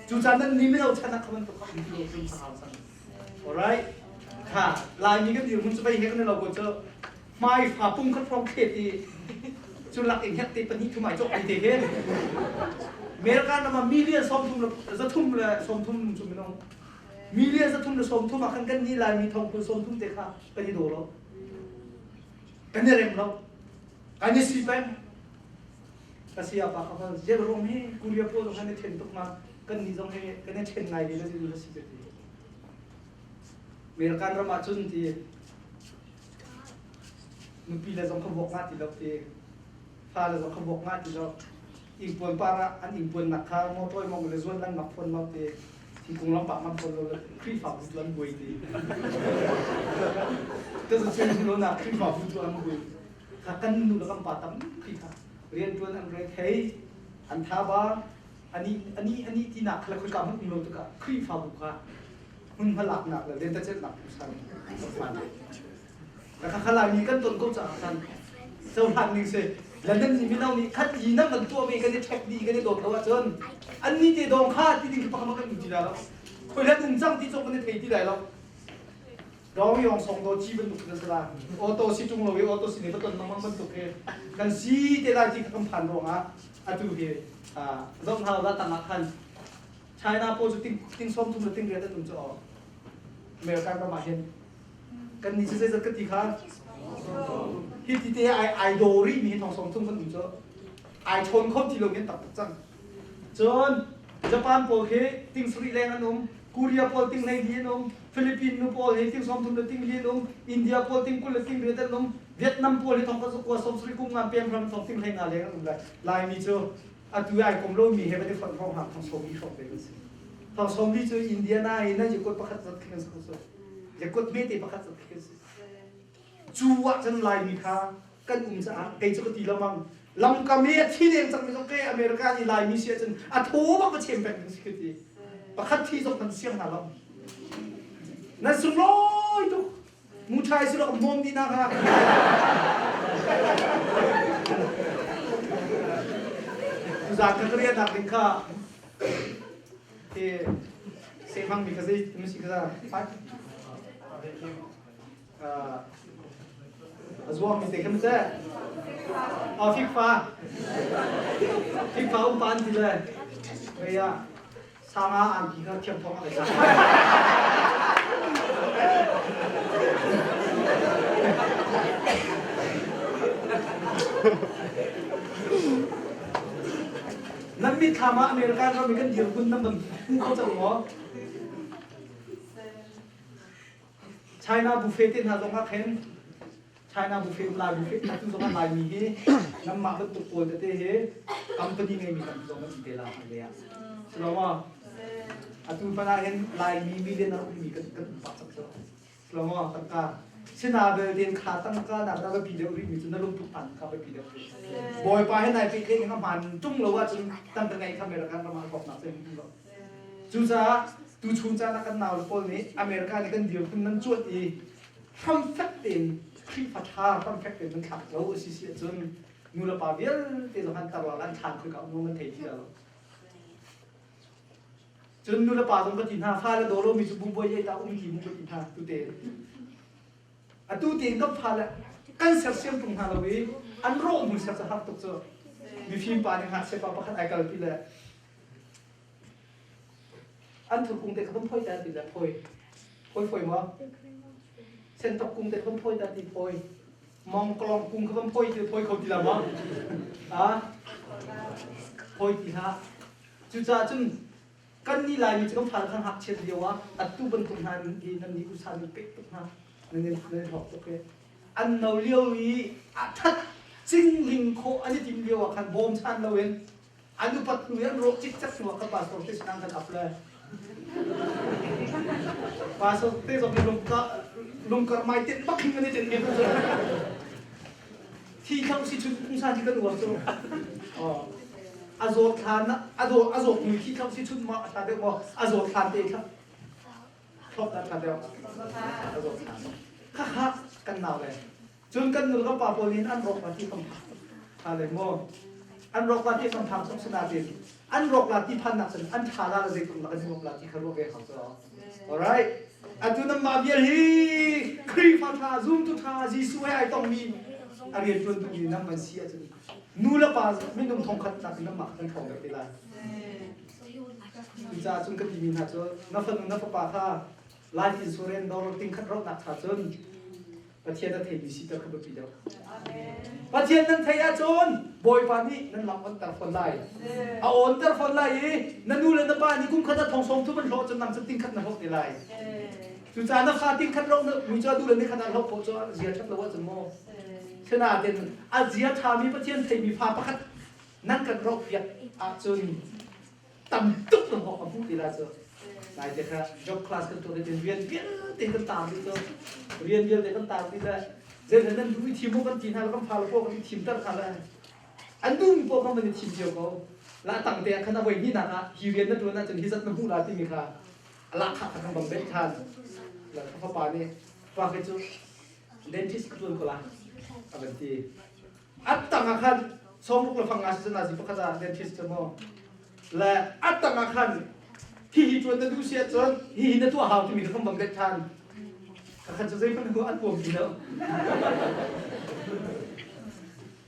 Cucaah nan ni mino chan ah kha bantuk kha um ti lo cu a hau cang. Alright? Kha Laimi kan dirhmun cu vei he kan i lo ko cu hmai fa pung khat hrawng thlet i cu lak in hek te pahnih thum ai cawk ti te he America ram ah million 30 le 300 le 30 cu minung million 330 ah khan kan nih Laimi thong phun 30 te kha kan i daw lo kan i rem lo kan i si peng ka siya pa ka zel rom hi Korea pawl zong kan i then tuk ma kan ni zong hi kan i then ngai ve la si si ti American ram ah cun ti nupi le zong kha vuak nga ti lo ti fa le zong kha vuak nga ti lo ingpuan par ah an ingpuan nak kha motor mong le zuan lan mak phon lo ti thingkung lam pak man phon lo le Khrihfa bu tu an buai ti ka zu chen lo na Khrihfa bu tu an buai kha kan nu le kan pa tam Khrihfa rian tuan an re thei an tha ba ani ani ani ti nak khala khoi ka mun lo tukah Khrihfa bu kha hmun hmalaknak le lentecelhnak phusan kan phan ka khala mi kan ton ko caah khan cohlan ning si London ni mino nih khat yi nan kan tuah mi kan i ṭhek dih kan i dawt lo ahcun an ni te dong kha ti ding khi pakhat kan um ti lai lo khoi hlan um cang ti cawk kan i thei ti lai lo dong yong song do chi bantuk kan si la auto si tung lo i auto si ne va ton mang bantuk he kan si te lai ti kan phan ruangah atu hi zong hau la tangah khan China pawl cu ting ting 30 le ting riat an um cu aw. American ram ah hin kan ni cu zeizat ka ti kha hi ti te ai ai do rih mi hi thong 30 kan um cu ai chawn kho ti lo mi an tam tuk cang. Cun Japan pawl khi ting sarih leng an um, Korea pawl ting 12 an um, Philippine nu pawl hi ting 30 le ting li an um, India pawl ting 20 le ting riat an um, Vietnam pawl hi thong ka kua 70 kum ngan pem ram thong ting 15 leng an um lai. Laimi cu atu ai kom lomi he van i fonh hrawng hna thong sawm li hrawng ve kan si. Thong sawm li cu Indiana i na yakut pakhat zat khi kan si kho. Yakut hmete pakhat zat khi kan si. Cu ah cun Laimi kha kan um caah kei cu ka ti lo mang lamkam i a thi deng cangmi zong ke America nih Laimi si ahcun a thaw bak va chem peng ding si ka ti. Pakhat thi zong kan siang hna lo. Nan sunglawi tuk. Muṭhai si lo ka hmawm dih nak ah. Tuzaan ka rian nak ding kha te sehmang mi ka zei mi si ka za a zuang mi te kha te a fikfa fikfa um pan ti le ya. Sanga angki kha thiam thawng a kai cang. Nan mitthlam ah American ram i kan dirhmun nan van hmu kho cang maw? China buffet te hna zong ah khin China buffet um Lai buffet hna tu zong ah Laimi hi nanmah bantuk pawl tete hi company ngeimi tam zong an um te la hmailei ah. Si lo maw? Atu hmanh ah hin Laimi millionaire ummi kan kan um pah cang cu. Si lo maw? Tangka. Sina belte in kha tangka nak dah biapi deuh rihmi cu na lungput hmaan kha biapi deuh rih. Bawipa he nai pehtlaih ning a hmaan ṭung lo ahcun tangka ngeih kha American ram ah hlawknak cu hmu lo. Cucaah tuchun caan ah kan naule pawl nih America nih kan dirhmun nan cuanh i hramfek tein Khrihfa ṭha hramfek tein nan thlak lo a si si ahcun nulepa vialte zong an tar la an thlan khoi ka um nan thei ti lo. Cun nulepa zong ka ti hna fale daw lomi cu bubuai ei ta um ti mu ka ti hna tute. Atu tein kan fale kan sersiam tung hna lo i an rawh hnu ser cu har tuk cu. Mifim pa nih ngakchia pa pakhat ai kalpi le An thurkung te kha van phawi ta ti le phawi. Phawi fawi maw? Sentok kung te kha van phawi ta ti phawi. Mongkolong kung kha van phawi ti phawi kho ti la maw? Ha? Phawi ti hlah. Cucaah cun kan nih Laimi cu kan fale kha ngakchiat lio ah atu bantuk hna hi nan nih usa nan pek tuk hna. Nan i nan i hlawk tuk i an no lio i a that cingling khawh an i tim lio ah khan bawm chan loin An upat hnu i an rawh cikcek hnu ah ka pastor te sinah kan ap le pastor te zong hi lungkar mai tenh bak hin kan i tenh men cu thi thlau si chun pungsan hi kan uar cu a zawt thlan a zawt a zawt mui thi thlau si chun ma a tha deuh maw a zawt thlan te thla thlop dah tha deuh a zawt thlan kha kha kan nau le Cun kan nu kan pa pawl nih an rawk la ti kan tha le maw an rawk la ti kan phang song sinatin an rawk la ti phan nak cun an tha la la zeitluk la kan rawk la ti kha ruah ve hau cu alright atu nan mah vial hi Khrihfa tha zumtu tha Jesuh he ai tongmi a rian tuan tu mi nan man si ahcun nu le pa minung thongkhat nak in nan mah kan thong te lai cucaah cun ka timi hna cu na fanu na fapa kha life insurance dollar ting khat rawknak cha cun Pathian a theimi siter kha biapi deuh. Pathian nan theih ahcun Bawipa nih nan lam onter fawn lai. A onter fawn lai i na nu le na pa nih kum khat ah thong sawm thum an hlawh cun nang cu ting khat na hlawh te lai. Cucaah na fa ting khat hlawh mui cu a duh le ni khat ah hlawh khawh cu zia ṭhat lo ahcun maw? Sinain a zia ṭhami Pathian theimi fa pakhat nan kan roh piak ahcun tam tuk na hawk a hmuh ti la cu nai te kha job class kan tuah te rian vialte kan tar dih cu rian vialte kan tar dih le zei nan duh i thim kan ti hna kan fa le pawl kan i thim ter hna le an duh mi pawl kan van i thim cio ko la tang te ah khan a voi hnih nak ah hi rian na tuan ahcun hi zat na hmuh la timi kha a lak kha kan bang bet than la ka fapa nih pa ke cu dentist ka tuan ko la a van ti A tang ah khan sawmruk le fanga si cun pakhat ah dentist cu maw le a tang ah khan hihi ṭuan na duh si ahcun hihi na tuah hau timi kha kan bang det ṭhan. Ka khan cu zeihmanh hu an puam ti lo.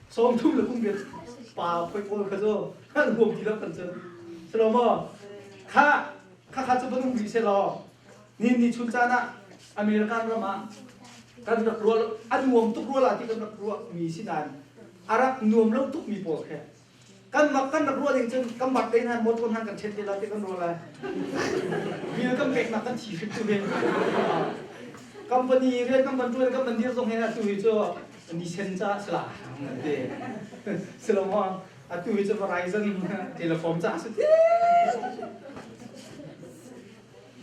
30 le kum riat pa phoi pawl kha cu an huam ti lo kan cu. Silo maw? Kha kha kha cu van um rih selaw ni ni chun caan ah American ram ah kan rak ruah a nuam tuk rua la ti kan rak ruah mi si nain a rak nuam lo tuk mi pawl khe kan mak kan rak ruah ding cun kan bat te hna motor hna kan chen te la ti kan ruah lai bil kan pek nak kan thi hrim tu ve company rian kan ban tuan kan ban dir zong he atu hi cu ni sen ca sila te silo ma atu hi cu Verizon telephone ca si te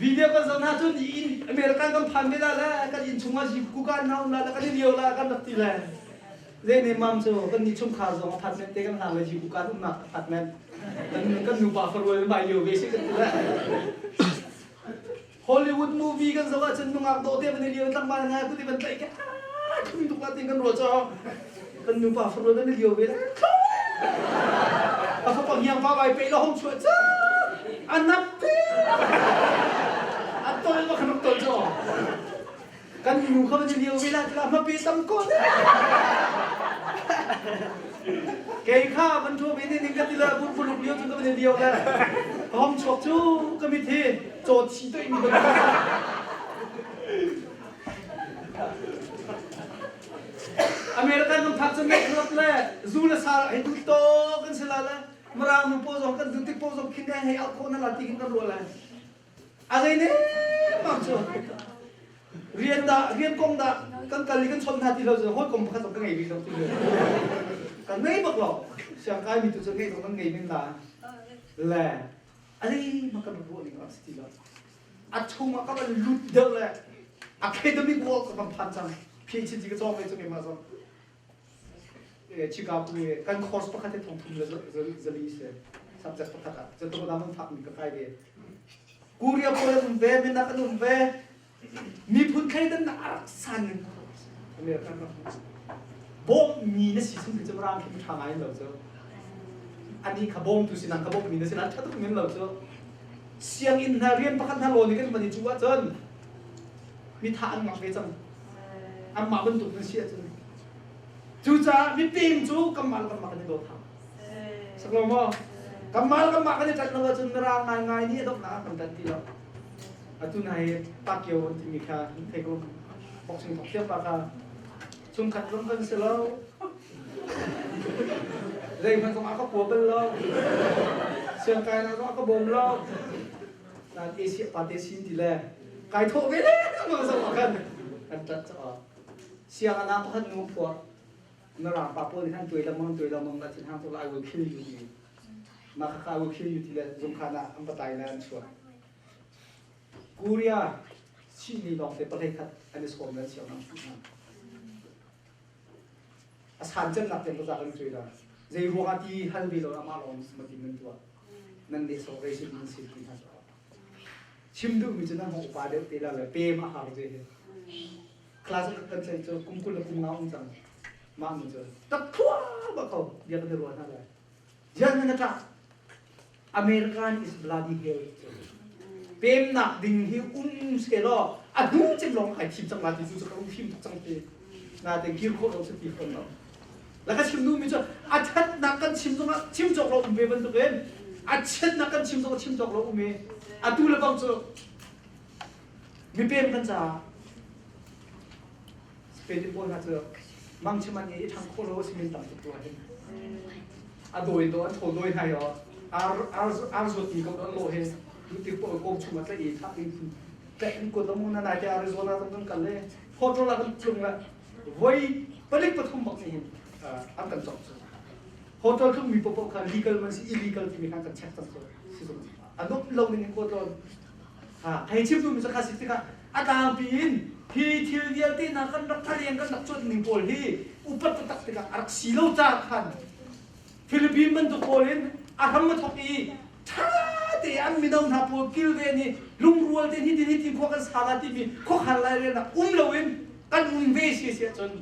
Video kan zoh hna cun inn American kan phan ve la le kan inn chungah kuka na um la le kan i lio la kan rak ti le zei ne mam cu kan nih chungkhar zong apartment te kan hlang le kuka umnak apartment kan kan nupa farual mai lio ve si kan ti le Hollywood movie kan zoh ahcun nungak dawh te van i lio tlangval nga kuti van tlaih ke thum tuk la tin kan ruah cho kan nupa farual kan i lio ve le a fapa ngiang pa vai pe la hong chuah cha a nap te a tol ma khan tol cho kan nu kha van lio ve la tla ma pe tam ko ne kei kha van thu ve ne ning ka ti la bur buluk lio chu ka van lio la Ka hong chuak cu ka mit hi caw thi toih mi American kan phak cu nightclub le zu le sa hei duh to kan si la le Mirang nu pawl zong kan duh tik pawl zong khin hei out khawh na la ti khin kan ruah lai. A zei ne mak cu rian dah rian kong dah kan kal i kan chawnh hna ti lo cu hawikom pakhat zong ka ngei rih lo ti kan ngei bak lo. Siang kai mi tu cu ngei zong kan ngei men la. Le a zei mak kan ruah ning a si ti lo. A chung ah ka van lut deuh le academic world ka van phan cang. PhD ka cawng ve cu keimah zong. Chicago i kan course pakhat hi thongthum le zali si subject pakhat ah cu tuk man fak mi ka kai ve. Korea pawl an um ve, minak an um ve. Miphun thleidannak a rak san ning American ram bawmmi na si chung cu rang khi ṭha ngai lo cu. Ani kha bawmtu si nang kha bawmmi na si nan ṭha tuk men lo cu. Sianginn hna rian pakhat hna lawn i kan van i cu ahcun mi tha an ngak ve cang. Anmah bantuk nan si ahcun. Cucaah mipem cu kanmah le kanmah kan i dawt hau. Sak lo maw? Kanmah le kanmah kan i ṭanh lo ahcun mirang ngaingai nih a donghnak ah kan ṭanh ti lo. Atu na hi Pakyo an timi kha thei ko boxing thok thiam pa kha chungkhat zong kan si lo. Zeihmanh zong a ka pua bal lo. Siangkai zong a ka bawm lo. Nan Asia pa te sin ti le kai thawh ve le zong ah khan kan ṭanh caah Sianginn ah pakhat nu phuah Mirang pa pawl nih khan tuai lengmang tuai lengmang la thin hang tuk I will kill you ti mah kha I will kill you ti le zungkhan ah an va tai le an chuak. Korea Chinmi lawng te pahlei khat an i sawm le an siang an fuh hna. A san cemnak tiang ka kan cuai la. Zei ruangah ti hal ve lo amah lawng ma ti nan tuah. Nan nih so racism nan si ti hna so. Chim duhmi cu nan hong upa deuh te la le pem a har je hi. Class kan cei cu kum 20 le kum 50 um cang. Mah nu cu tak thua ba ko bia kan i ruah hna lai. Zian na ṭah. American is bloody hell. Pemnak ding hi um se law a hnu cem lawng ai thim cang la ti cu cu ka um fim tuk cang ti. Na te kir khawh lo si ti fawn lo. La ka chim duhmi cu a thatnak kan chim zongah chim cawk lo um ve bantukin a chiatnak kan chim zongah chim cawk lo um i atu le bang cu Mipem kan caah Spain pawl hna cu mangchim an i ṭhang khawh lo a simi tam tuk tuah hin. A dawi do an thawl dawi hna i ar ar ar zuatmi ko an lawh he duh paoh ko chung ah tlaih i thah ding phun tlaih an kuat lo na nai te Arizona zong kan kal le hotel ah kan tlung le voi palik pathum bak nih hin an kan cawk cu. Hotel tlung mi paoh kha legal man si illegal timi kha kan check cang cu sizung a nup lo ning in kuat lo Hei chim duhmi cu kha si tikah a tlangpi in hi thil vialte hna kan rak thaleng kan rak cuanh ning pawl hi upat taktak tikah a rak si lo caah khan Philippine bantuk pawl in a hram a thawk i ṭha te an mino hna pawl kilven i lungrual te hitin hitin khua kan sa la timi khuakhan lairelnak um loin kan um ve si si ahcun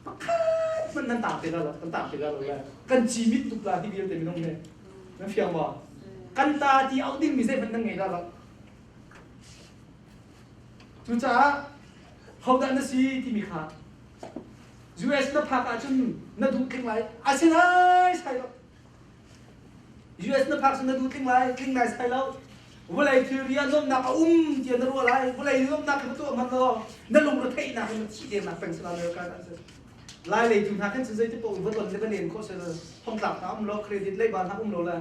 pakhat hmanh nan tang te la lo kan tang te la lo le kan cimit tuk la hi vialte minung he nan fiang maw kan ta ti auh dingmi zeihmanh nan ngei la lo cucaah hodah na si timi kha US na phak ahcun na duh tling lai asinai sai lo US na phak cun na duh tling lai, tling nai sai lo. Vawlei thilri ah nuamhnak a um tiah na ruah lai. Vawlei nuamhnak kha tuah hmanh law na lungre theihnak in na thih dengnak peng sila America ah cun. Lai lei tu hna khan cun zeiti paoh va ton le va len khawh si thongtlak hna um lo, credit leiba hna um lo le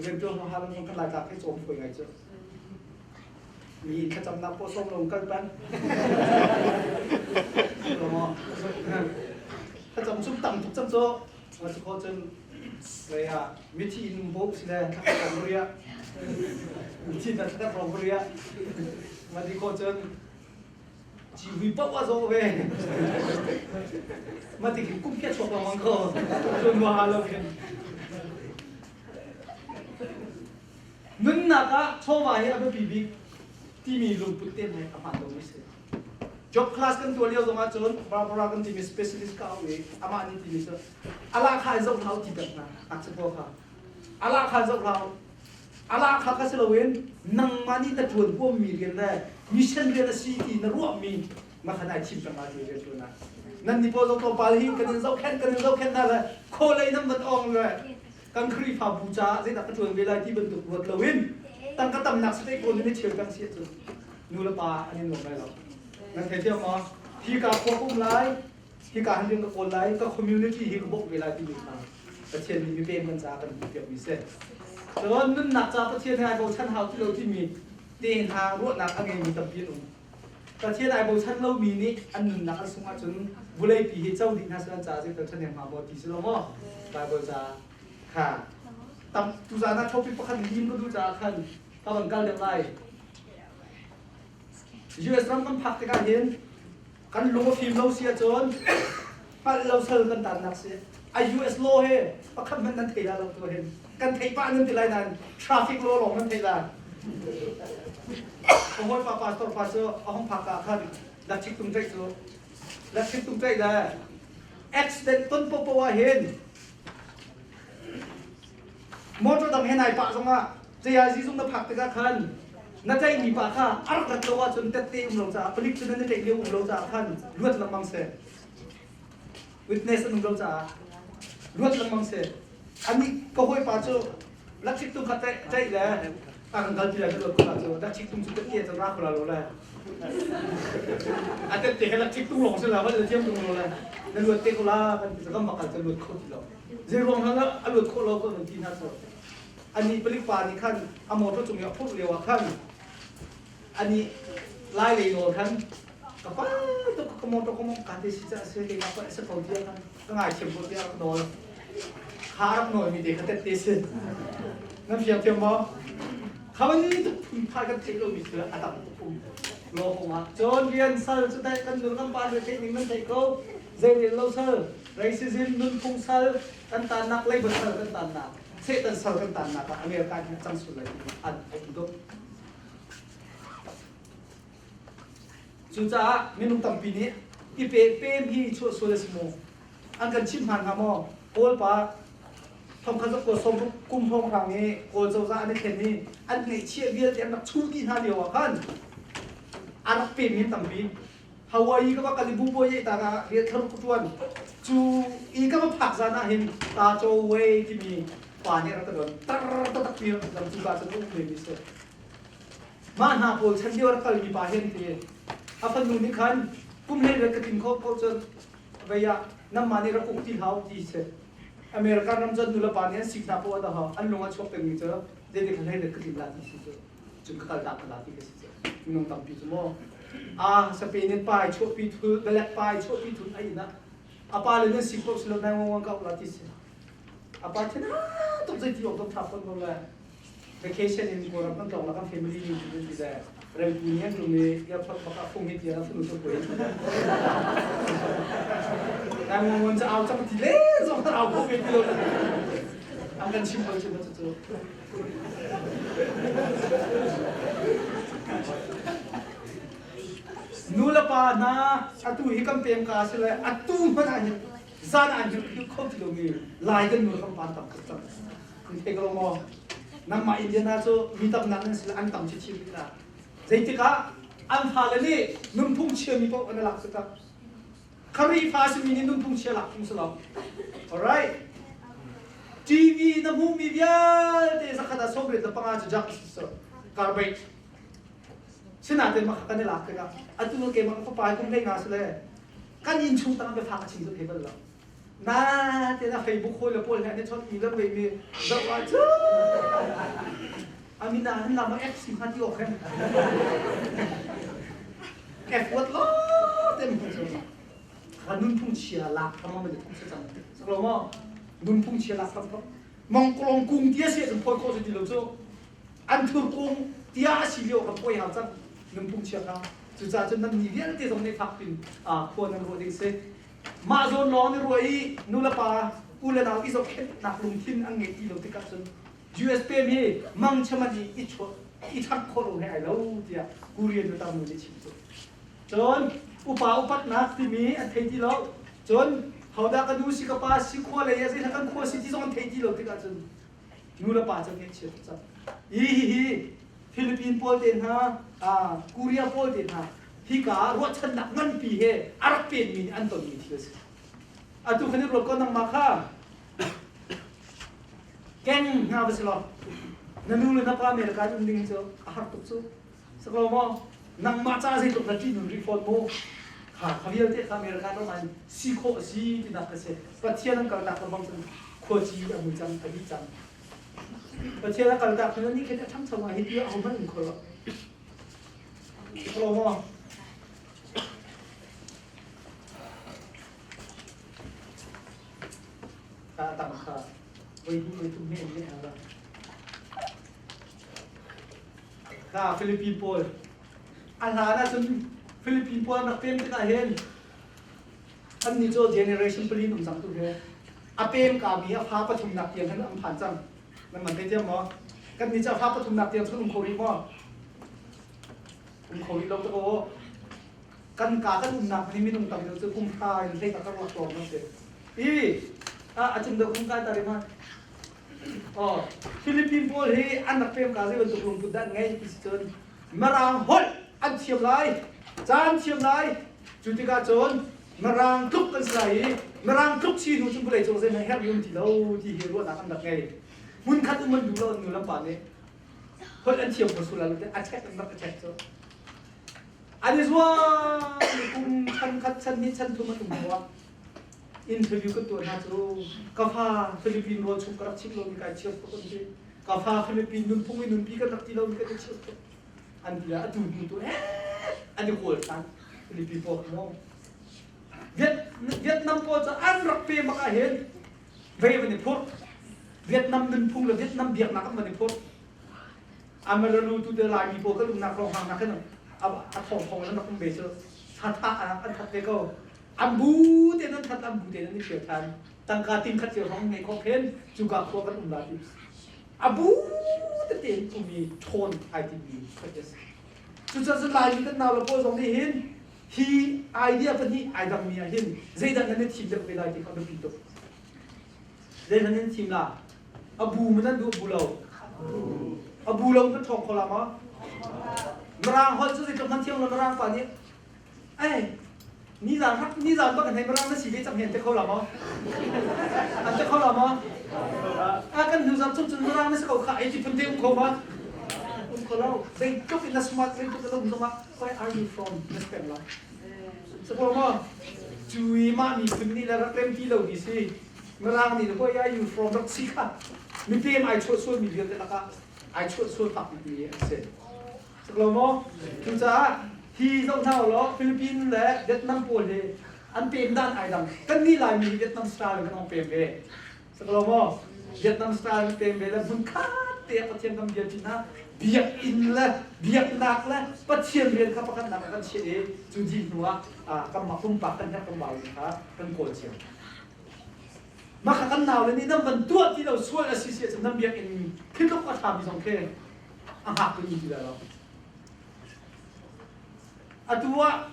rian tuan ho halam kan lai tlak hi cawm fawi ngai cu. Mi thlacamnak pawh sawm lo kal pan. Thlacam sum tam tuk cam cu. Cu khawh cun lei ah mithi inn bo si le thlakhat rong ria mithi na thlakhat rong ria ma ti khawh cun civui paoh a zawh ve ma ti khin kum kia chuak lengmang ko cun ma ha lo khin nunnak ah chawva hi a biapi bik timi lungput te hmai a hmaan lomi si Job class kan tuah lio zong ahcun Barbara kan timi specialist ka au i amah nih timi cu ala kha in zoh hlah u ti pek hna ngakchia pawl kha ala kha zoh hlah u ala kha kha si loin nangmah nih na ṭuan huammi rian le mission rian a si ti na ruahmi mah kha nai thim peng la ti rian ṭuan ah nan ni pawl zong tlawmpal hi kan in zohkhenh kan in zohkhenh hna le khaw lei nan van ong le. Kan Khrihfabu caah zeidah ka ṭuan ve lai ti bantuk ruat loin tangka tamnak state pawl nih na cheu peng si ahcun nu le pa an in nuam lai lo. Nan theithiam maw? Hi ka khua ka um lai, hi ka han rian ka kawl lai, ka community hi ka bawmh ve lai timi kha Pathian nih mipem kan caah kan duhpiakmi si. Cun nunnak ca Pathian he ai bochan hau ti lo timi te hna ruahnak a ngeimi tampi an um. Pathian ai bochan lomi nih an nunnak an sungh ahcun vuleipi hi co dih hna seh an caah zeital ṭhahnem hnga maw ti si lo maw? Bible ca kha tam tuzaan ah topic pakhat lim ka duh caah khan ka van kal deuh lai. US ram kan phak tikah hin kan lung a fim lo si ahcun hngalh lo sal kan tannak si. A US law he pakhat hmanh nan thei la lo tu hin kan theih pah nan ti lai nain traffic law lawng nan theih lai. Ka hawipa pastor pa cu a hung phak ah khan lakchik tung tlaih cu lakchik tung tlaih le accident ton popo ah hin motor dang he nai pah zongah CIC zung na phak tikah khan na tlaihmi pa kha a rak rat lo ahcun tette um lo caah palik cu nan i tlaih lio um lo caah khan luat lengmang seh. Witness an um lo caah luat lengmang seh. Anih ka hawipa cu lakchik tung kha tlaih le a kan kalpi lai ka luat ko cu lakchik tung cu tette cun ra ko la lo le. A tette he lakchik tung lawng si la van thiam tung lo le na luat te ko la kan ti kan bakal cu luat kho ti lo. Zei ruang hna a luat khawh lo ko nan ti hna cu. Anih palik pa nih khan a motor cung i a phurh lio ah khan anih lai lei nawl khan ka pa tuk ka motor ka mong ka te si ca se ke ka se ko tiah khan ka ngaithiam ko tiah ka nawl kha rak nawl mi te kha tet te si nan fiang thiam maw kha ni tuk phunphai kan theih lomi thil a tam tuk um lo kong ah cun rian sal cu dai kan nun kan pa le theih ning nan theih ko zei rel lo sal racism nunphung sal kan tannak leiba sal kan tannak Satan sal kan tannak ah America nih cang sul lai ti an um tuk. Cucaah minung tampi nih i pe pem hi chuah sual a si maw? An kan chimh hna hnga maw? Kawl pa thongkhat zakua sawmruk kum hrawnghrang i Kawl cozah an i thlen i an ngeihchiah vialte an rak chuh dih hna lio ah khan a rak pem hi tampi. Hawaii ka va kal i bubuai ye ta ka rian thar ka tuan. Cu i ka va phak zan ah hin ta cho wei timi pa nih rak ka don tar taktak pi rak lam cu ka cun um ve mi si. Mah hna pawl chan lio rak kal mi pa hin ti a fanu nih khan kum hlei rat ka tling kho ko cun vei ah namma nih rak uk ti hau ti si. American ram cun nu le pa nih an sik hna poah dah an lung a chuak peng mi cu zeitik hlei rat ka tlin la ti si cu. Cun ka kal tak la ti ka si cu minung tampi cu maw a Spain pai chuahpi thul balek pai chuahpi thul a inn ah a pa le nan si ko si lo nai ngong ka la ti si a pa thin tuk zei ti awk tuk tha phon ko le vacation in Kawlram kan tlawng la kan family ni tu ti le rempu ni an tum i airport bak ah phung hi ti a funu tu pui nai ngong ngong cha au chang ti le zong au ko ve ti lo an kan chim ko chim cu cu Nu le pa hna atu hi kan pem ka si le atu hmanh ah hin zan ah hin hil kho ti lomi lai kan nu le kan pa tam tuk cang. Kan thei ko lo maw? Nangmah Indiana cu mi tamnak nan si le an tam chinchin rih la. Zeitik ah an fale nih nunphung chiami paoh an i lak tikah Khrihfa simi nih nunphung chia lak phung si lo. Alright. TV na hmuhmi vialte zakhat ah 75 cu junk si garbage. Sinain mah kan i lak tikah atu keimah ka fapa kum hlei nga si le kan inn chung tang biafak a chim cu thei bal lo. Na te na Facebook hawi le pawl he an i chawt mi lam ve mi zoh ah cu amina han lam F si hnga ti awk he F word lo te mi cu kha nunphung chia lak kha ma thong se cang sak lo maw nunphung chia lak kam mongkolong kung tia si cun phoi kho si ti lo cu an thur kung tia a si lio kha phoi hau cang nunphung chia kha cucaah cun nan ni vialte zong nih fak pin khua nan ruah ding si Mah zawn lawng an i ruah i nulepa u le nau i zohkhenhnak lungthin an ngeih ti lo tikah cun US pem hi mangchiaman i i chuah i changh khawh lo he ai lo tiah Korean nutar nu nih chim cu. Cun upa upatnak timi an thei ti lo. Cun hodah ka nu si ka pa si khua lei ah zei kan khua si ti zong an thei ti lo tikah cun nu le pa cu ngaihchia tuk cang. Hi hi hi Philippine pawl te hna, Korea pawl te hna hika ah ruahchannak nganpi he a rak penmi nih an tonmi thil a si. Atu kan i ruat ko nangmah kha. Keng hna va si law na nu le na pa America um ding cu a har tuk cu. Saklo maw? Nangmah ca zeitluk na ṭih nun rih fawn mu. Kha kha vialte kha America ram ah si khawh a si tinak ka si. Pathian an kaltak ka bang cun khuaci a mui cang, a dih cang. Pathian a kaltak hnu nih khin a ṭhangcho ngai hi ti a hohmanh in kho lo. Saklo maw? Ka tang kha voi hnih voi thum he in ne Kha Philippine pawl a hlan ahcun Philippine pawl an rak pem tikah hin annih cu generation pali um cang tu he a pem ka mi a fa pathumnak tiang khan an phan cang. Nan man thei thiam maw? Kan nih cu a fa pathumnak tiang cun um kho rih maw? Um kho rih lo tak aw. Kan ka kan umnak ni minung tam deuh cu kum hra in hlei ka ruak tlawm na si. I a cung deuh kum kai ta rih ma? Oh, Philippine pawl hi an rak pem ka zei bantuk lungput dah an ngei ti si cun Mirang holh an thiam lai, ca an thiam lai. Cu tikah cun Mirang tluk kan si lai i Mirang tluk si hnu cun vawlei cung zeihmanh herh um ti lo ti hi ruahnak an rak ngei. Hmun khat um an duh lo an nu le pa nih holh an thiam ko sul lo te a check an rak a check cu. An i zuam kum chan khat chan hnih chan thum an um hnu ah interview kan tuah hna cu ka fa Philippine rawl chung ka rak chim lomi kai chir tuk an ti. Ka fa Philippine nunphung i nunpi kan rak ti lomi kan i chir tuk an ti atu hnu tu eh an i kawl than Philippine pawl maw Vietnam pawl cu an rak pe bak ah hin vei van i phurh Vietnam nunphung le Vietnam biaknak an van i phurh Amaralu tu te Laimi pawl kan umnak ronghang nak hin a thong thong in an rak um ve cu thatha an that ve ko an bu te nan that an bu te nan i ṭhial ṭhan tangka ting khat cio hong ngei khawh khin cuka khua kan um la ti a bu tete in um i ṭhawn ai timi khat si cucaah cun Laimi kan nau le pawl zong nih hin hi idea pahnih ai dangmi ah hin zeidah nan i thim deuh ve lai ti kha biapi tuk zei nan in thim la a bu ma nan duh bu lo a bu lo kan ṭhawng kho la maw Mirang holh cu zeitluk hmanh thiam lo Mirang pa nih Ei, nizan rak nizan bak hei mirang na si ve cang hi an ti kho la maw? An ti kho la maw? A kan hnu zan chung cun mirang na si ko kha ei ti phun te um kho ma? Um kho lo. Zeitluk in na smart zeitluk in na um zongah where are you from na si peng la. Sako maw? Cui mah miphun nih le rak rem ti lo mi si. Mirang nih where are you from rak si kha. Mipem ai chuah sual mi vialte lakah ai chuah sual tak mi an si. Sik lo maw? Cucaah hi zoh hna ulaw Philippines le Vietnam pawl hi an pem dan ai dang. Kan nih Laimi hi Vietnam style in kan ong pem ve. Sik lo maw? Vietnam style in pem ve le hmun khat te ah Pathian kan bia ṭi hna. Biakinn le biaknak le Pathian rian kha pakhatnak ah kan chiah i cu dih hnu ah kanmah pumpak kan herh kan bau kha kan kawl cio. Mah kha kan nau le nih nan van tuah ti lo sual a si si ahcun nan biakinn khi tluk a ṭhami zong khi a hngak tu ti lo. Atu ah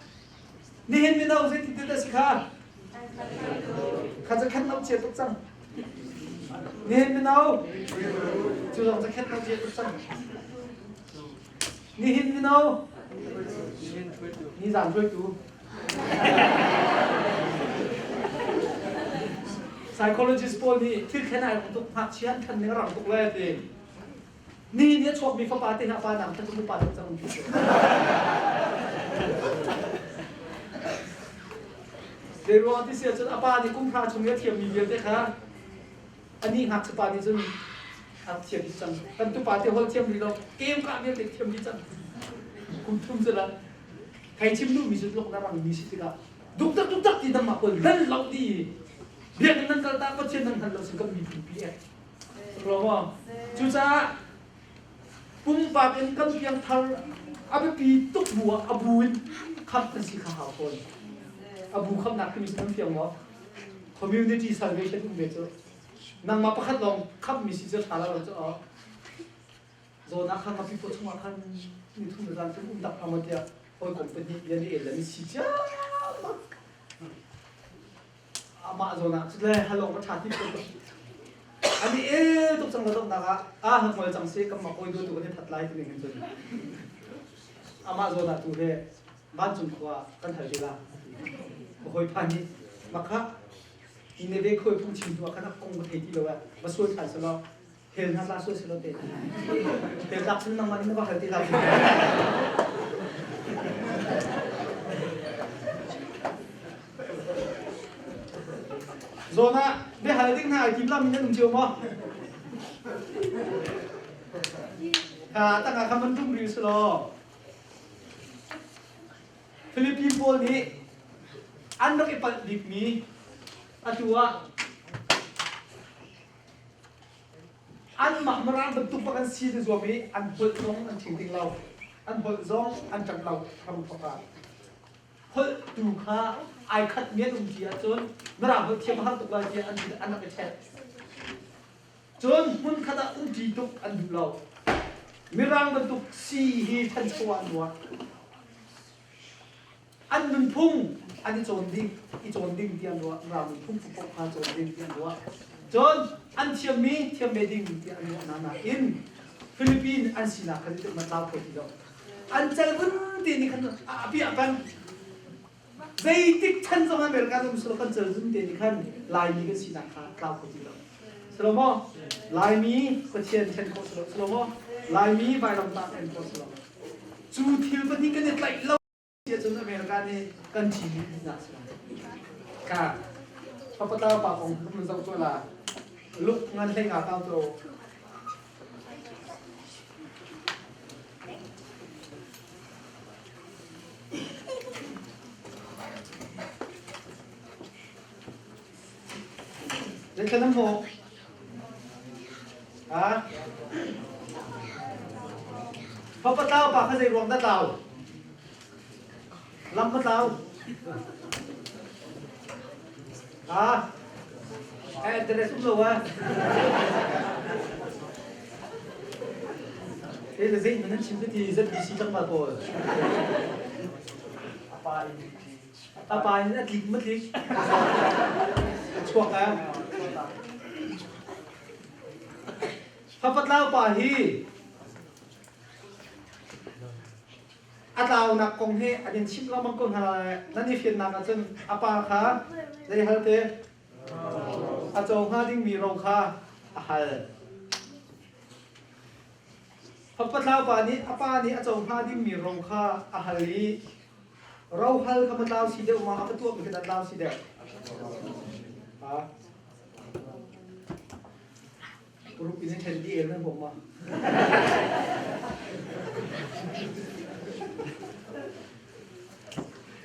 nihin mino zei ti a si kha? Kha ca khat lo chia tuk cang. Nihin mino cu zong ca khat lo chia tuk cang. Nihin mino nizan hruaitu Psychologist pawl nih thil thlen ai tuk ngakchia an ṭhan ning a rang tuk le ti. Ni nih a chuakmi fapa te hna pa nang kha cu upa deuh cang ti. Zei ruang ti si ahcun a pa nih kum hra chung i a thiammi vialte kha anih ngakchia pa nih cun a thiam dih cang. Kan tupa te hol thiam rih lo, kem kah vialte thiam dih cang. Kum thum cu la thei chim duhmi cu tluk na rangmi si tikah duktak duktak ti nangmah pawl nan lo di biakinn nan kal ta Pathian nan hngal lo sin kan miphun pi ek Cucaah pumpak in kan piangthar a biapi tuk bu ah a bu in khamh kan si kha hau fawn. A bu khamhnak timi nan fiang maw? Community salvation um ve cu. Nangmah pakhat lawng khamhmi si cu ṭha lo cu aw. Zawn ah khan ngapi paw chungah khan ni thum le zan thum um tak hnga maw tiah hawikom pahnih bia ni el le ni si ciammam. Amah zawn ah cule halawk va ṭha ti ko. Ani e tuk cang la donghnak ah ah hngol cang si kan mah kawi tu kan i that lai ti ning hin cun amah zawn ah tu he vancung khua kan hal ti la. Ka hawi phan nih makha Nineveh khuai phung chim tu ah khan a kong ka thei ti lo ah va sual than selaw. Hel hna tla sual silo te. Hel tlak sin nangmah nih na va hal ti hlah. Zawn ah biahal ding hna ai tim lam in nan um cio maw? Kha tangah kha man tum rih selaw. Philippine pawl nih an rak i palh bikmi atu ah anmah Mirang bantuk bak an si na zuam i an holh zong an thing ding lo. An holh zong an ṭan lo ram thawk ah. Holh tu kha ai khat mi an um ti ahcun Mirang holh thiam a har tuk lai tiah an an rak i ṭhet. Cun hmunkhat ah umṭi tuk an duh lo. Mirang bantuk sii hi ṭhancho ah an ruah. An nunphung an i cawn ding, i cawn ding ti an ruah. Mirang nunphung paoh kha cawn ding ti an ruah. Cun an thiammi thiam ve ding ti an ruah hna nain Philippine an sinak kha zeitik hmanh tlau kho ti lo. An cal vun te nih khan a piah peng. Zeitik chan zong America um selaw kan cal zum te nih khan Laimi kan sinak kha tlau kho ti lo. Selaw maw? Laimi Pathian then khawh selaw selaw maw? Laimi vailamtah then khawh selaw. Cu thil pahnih kan i tlaih lo ti ahcun America nih kan thimi tinak si lai. Ka papatlau pa kong kan zoh tuah la. Luk ngan hlei nga tau to. Zeithla nan hmuh? Ha? Papa tlau pa kha zei ruang dah tlau? Lam ka tlau. Ha? Eh, address um lo ah. Eh, le zei nan chim ti ZBC tlangval pawl. A pa in a tlik ma tlik. A chuak ah. Fapatlau pa hi A tlaunak kong hi an in chimh lengmang ko hna lai. Nan i fiannak ahcun a pa kha zei hal te? A co hnga dingmi ro kha a hal. Fapatlau pa nih a pa nih a co hnga dingmi ro kha a hal i ro hal kha matlau si deuh ma a va tuahmi kha dah tlau si deuh? Ha? Group in ṭhen dih el nan bawm ma?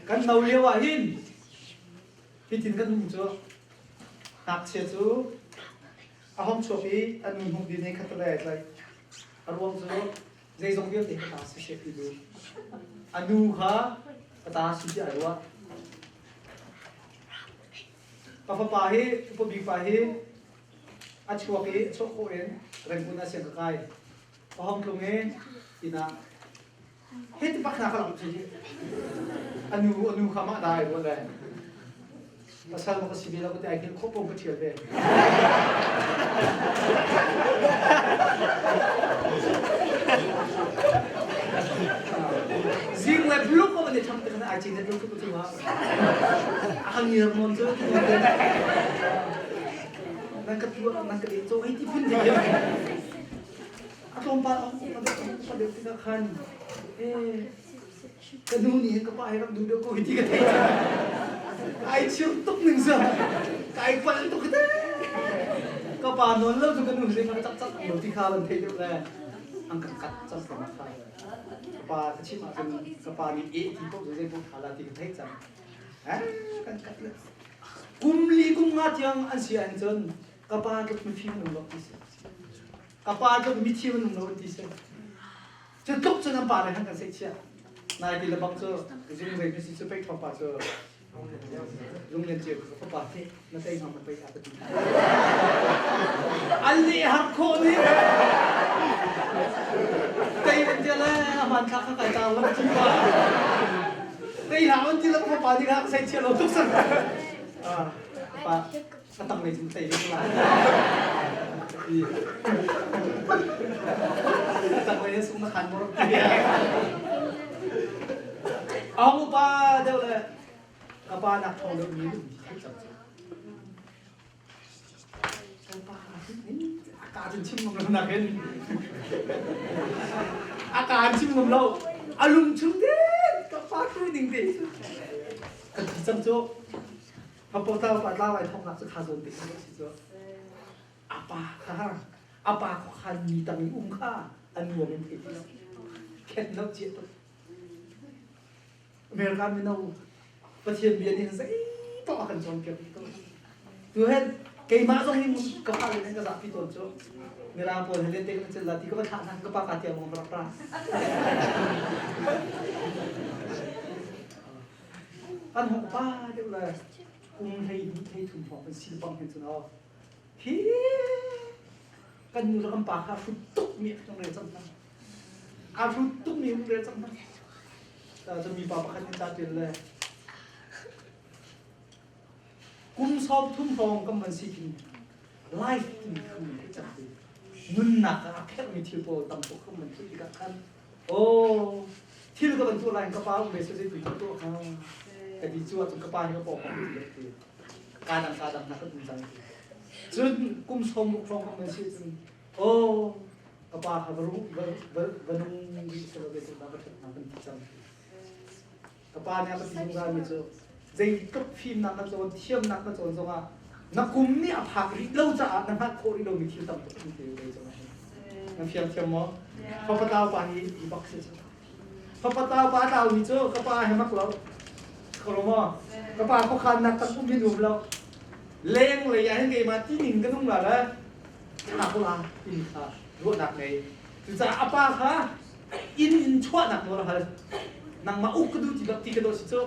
Kan no lio ah hin hitin kan um cu ngakchia cu a hong chuak i a nu hnuk din he khat le ai tlaih. A ruang cu zeizong vialte ka ta si seh ti duh. A nu kha ka ta si ti ai ruah. Ka fapa hi upa bik pa hi A chuak i a chuah khawh in Rangoon ah siang ka kai. Ka hong tlung i inn ah hei ti pak hna ka lam cu hi. A nu a nu kha mah dai ruat le pasal ma ka si ve lo ka ti ai hngilh khawh pom ka ṭhial ve. Zing le bluk ko ne ṭham te khan ai cin le bluk tu ha. A ka ngir mon cu. Nan ka tuah nan ka deh caw hei ti phun te a tlawmpal a hung a deuh tikah khan eh ka nu nih hin ka pa hi rak duh deuh ko hi ti ka thei ai chir tuk ning sa kai pal tuk te ka pa nawn lo cu ka nu zei ka cak cak lo ti kha ban thei deuh le ang ka kat cak ko ma kha ka pa ka chim ahcun ka pa nih e ti ko zei ko tha la ti ka thei cang eh kan kat le Kum li kum nga tiang an si ahcun ka pa tluk mifim an um lo ti si. Ka pa tluk mithiam an um lo ti si. Cu tluk cun an pa le khan kan seihchiah. Nai ti le bak cu zung zei si cu pei pa cu lunglen cio ka pa te na tei hna ma pei a ka ti. An leh har khawh nih tei an ti le a hmanthlak kha kai tar lam cu pa. Tei hlah on ti lo ka pa nih kha sei chia lo tuk sang. Pa a tang lei cun tei lo la. A tang lei sung na khan mo rak ti. Ahong upa deuh le ka pa nak thong deuh mi um ti cang. Ka pa Ka cun chim ngam lo nakin a ka an chim ngam lo. A lung chung te ka pa tu ding te kan ti cang cu. Fapa pa tlau ai thawknak cu kha zawn te khan a si cu. A pa kha a pa khuakhan mi tang i um kha a nuam in thei ti lo. Khet lo cia tuk. America mino Pathian bia nih zei paoh a kan cawnpiak dih ko. Tuhen keimah zong hi ka fa le ka zahpi tawn cu Mirang pawl he lente kan cel la ti ka va thlah hna ka pa ka tiang mong rak ra. An hong pa deuh le kum hlei hnih hlei thum hrawng kan si bang hin cun aw hi kan nu le kan pa kha hrut tuk mi kan rel cang hna. A hrut tuk mi kan rel cang hna. Cun mipa pakhat nih ca ṭial le kum 30 hrawng kan van si khin life timi thu nih cang ti nunnak ah a kherhmi thil pawl tam tuk kan van theih tikah khan aw thil ka van tuah lai ka pa um ve se zei tu tuah kha ka ti cu ahcun ka pa hi ka paw kong ti ti ka dang ka dang na kan um cang ti cun kum 60 hrawng kan van si cun Aw, ka pa kha va va nung rih selaw zeitindah ka ṭhat hnga kan ti cang. Ka pa nih a ka ti zungzalmi cu zeitluk fimnak na cawn, thiamnak na cawn zongah na kum nih a phak rih lo caah na hngalh khawh rih lomi thil tam tuk um te lei cungah hin. Na fiang thiam maw? Fapa tlau pa hi i bak si cu. Fapa tlau pa tlaumi cu ka pa he mak lo. Ko lo maw? Ka pa khuakhannak tak um hin um lo. Leng lei ah hin keimah tining kan um la le Thla timi kha ruahnak ngei. Cucaah a pa kha inn in chuahnak nawl a hal. Nangmah uk ka duh ti lo ti ka dawh si cu.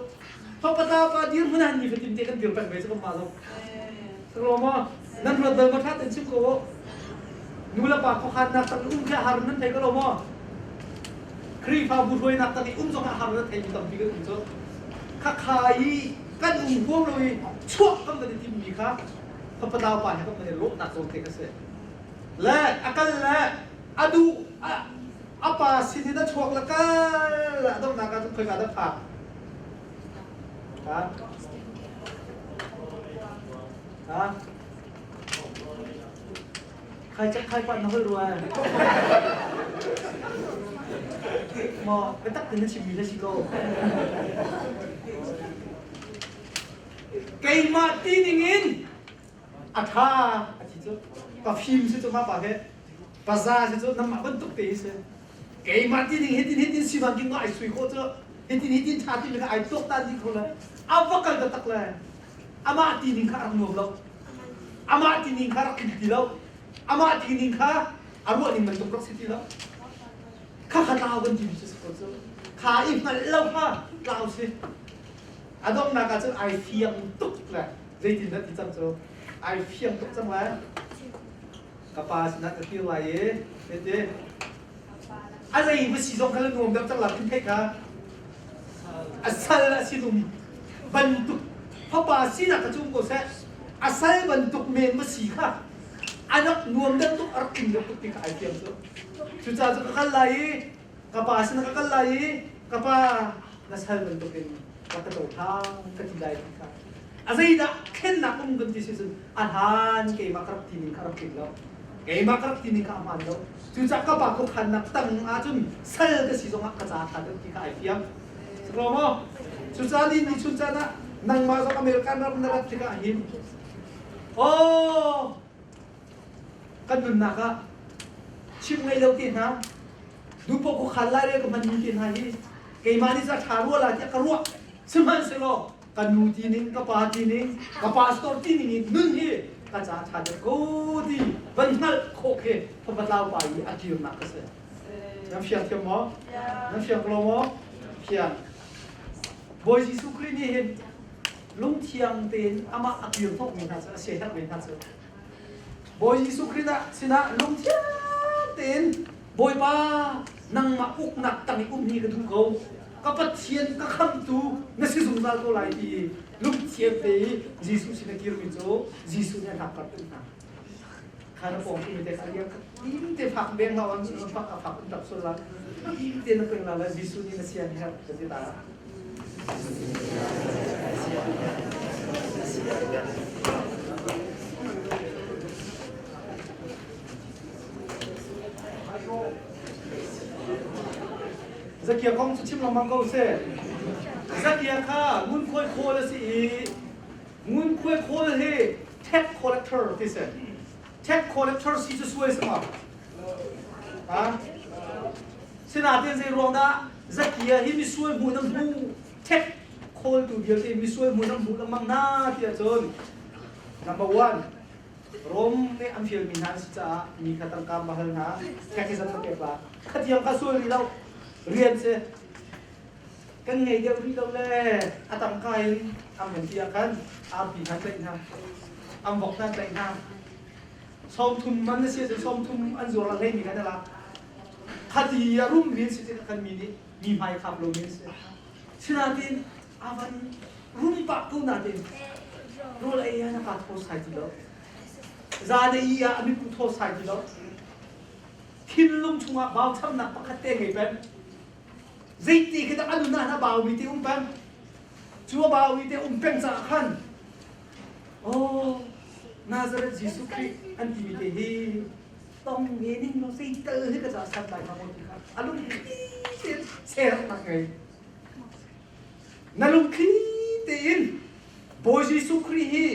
Fapata pa dir hmun ah nifatin te kan dir peng ve cu kan mah zong. Saklo maw? Nan ruat bal ma tha ten chim ko u. Nu le pa khuakhannak tang um khi a har nan thei ko lo maw? Khrihfabu hruainak tang i um zong ah har nan thei mi tampi kan um cu. Khakha i kan um huam lo i chuah kan van i timmi kha Fapatau pa he kan i lawhnak zawn te kha si. Le a kal le a duh a pa sin in a chuak le kal a donghnak ah cun khoika dah phak? Ha? Ha? Khai cak khai pan na hoi rua. Maw biatak tin na chimmi na si ko. Keimah ti ningin a ṭha a ti cu pa fim si cu mah pa he paza si cu nangmah bantuk te hi si keimah ti ning hitin hitin si bangkin ai sui khawh cu hitin hitin ṭha ti mi kha ai tuak tan dih kho le a va kal taktak le amah ti ning kha a rak nuam lo amah ti ning kha rak tling ti lo amah ti ning kha a ruah ning bantuk rak si ti lo kha kha tlau kan ti mi cu si ko cu kha i hngalh lo kha tlau si A donghnak ah cun ai fiang tuk le zeitindah ti cang cu ai fiang tuk cang lai. Ka pa sinah ka kir lai i hiti a zei va si zong kha la nuam deuh cang la tin theih kha a sal a si lum bantuk fapa sinak kha cum ko seh a sal bantuk men va si kha a rak nuam deuh tuk a rak tling deuh tuk ti kha ai fiang cu cucaah cu ka kal lai i ka pa sinah ka kal lai i ka pa na sal bantukin rak ka cohlang ka ti lai ti kha a zeidah thlennak um kan ti si cun a hlan keimah ka rak ti ning kha rak tling lo keimah ka rak ti ning kha a hmaan lo cucaah ka pa khuakhannak tang ahcun sal ka si zongah ka ca tha deuh ti kha ai fiang Saklo maw cucaah ni ni chun caan ah nangmah zong American ram na rat tikah hin oh kan nunnak ah chim ngei lo te hna duhpoh khuakhan lairel ka hmanmi te hna hi keimah nih ca ṭha rua la tiah ka ruah sihmanhsehlaw ka nu ti ning ka pa ti ning ka pastor ti ning in nun hi ka ca ṭha deuh ko ti van hngalh khawh khi fapatlau pa i a kirnak ka si nan fiang thiam maw nan fiang ko maw fiang Bawi Jesuh Khrih nih hin lungthiang tein amah a kir hnawhmi hna cu a siaherhmi hna cu Bawi Jesuh Khrih sinah lungthiang tein Bawipa nangmah uknak tang i um hi ka duh ko ka Pathian ka khamtu na si zungzal ko lai ti lungthiang te i Jesuh sin a kirmi cu Jesuh nih a hnakkar tuk hna kha na pawng mi te kha liang tim te fak beng hau an fak a fak un tap sul la tim te na peng la la Jesuh nih na sian herh ka ti ta Zakia kong cu chim lengmang ko seh. Zakia kha ngunkhuai khawl a si i ngunkhuai khawl hi tax collector ti si. Tax collector si cu sual si ma? Ha? Sinain zei ruang dah Zakia hi misual hmu nan hmu tax khawltu vialte misual hmu nan hmu lengmang na ti ahcun number one Rom nih an fialmi hna an si caah mi kha tangka va hal hna taxes an va pek la khatiang kha sual rih lo rian si kan ngei deuh rih lo le a tangka in an van ti ah khan arpi hna tlaih hna an vok hna tlaih hna 30 man na si ahcun 30 an zuar la hleimi kha na lak khati a rummi an si tikah khan mi nih mi hmai khap lomi an si sinain a van rum pah ko nain rawl ei ah na ka thaw sai ti lo zan ei ah a mipu thaw sai ti lo thinlung chungah bauchamnak pakhat te ngei peng zeiti khi dah a nun ah na baumi te um peng cu a baumi te um peng caah khan oh Nazareth Jesuh Khrih an timi te hi tong nge ning lo zeital hi ka ca san lai ma ti kha a lungthli tein sernak ngei na lungthli tein Bawi Jesuh Khrih hi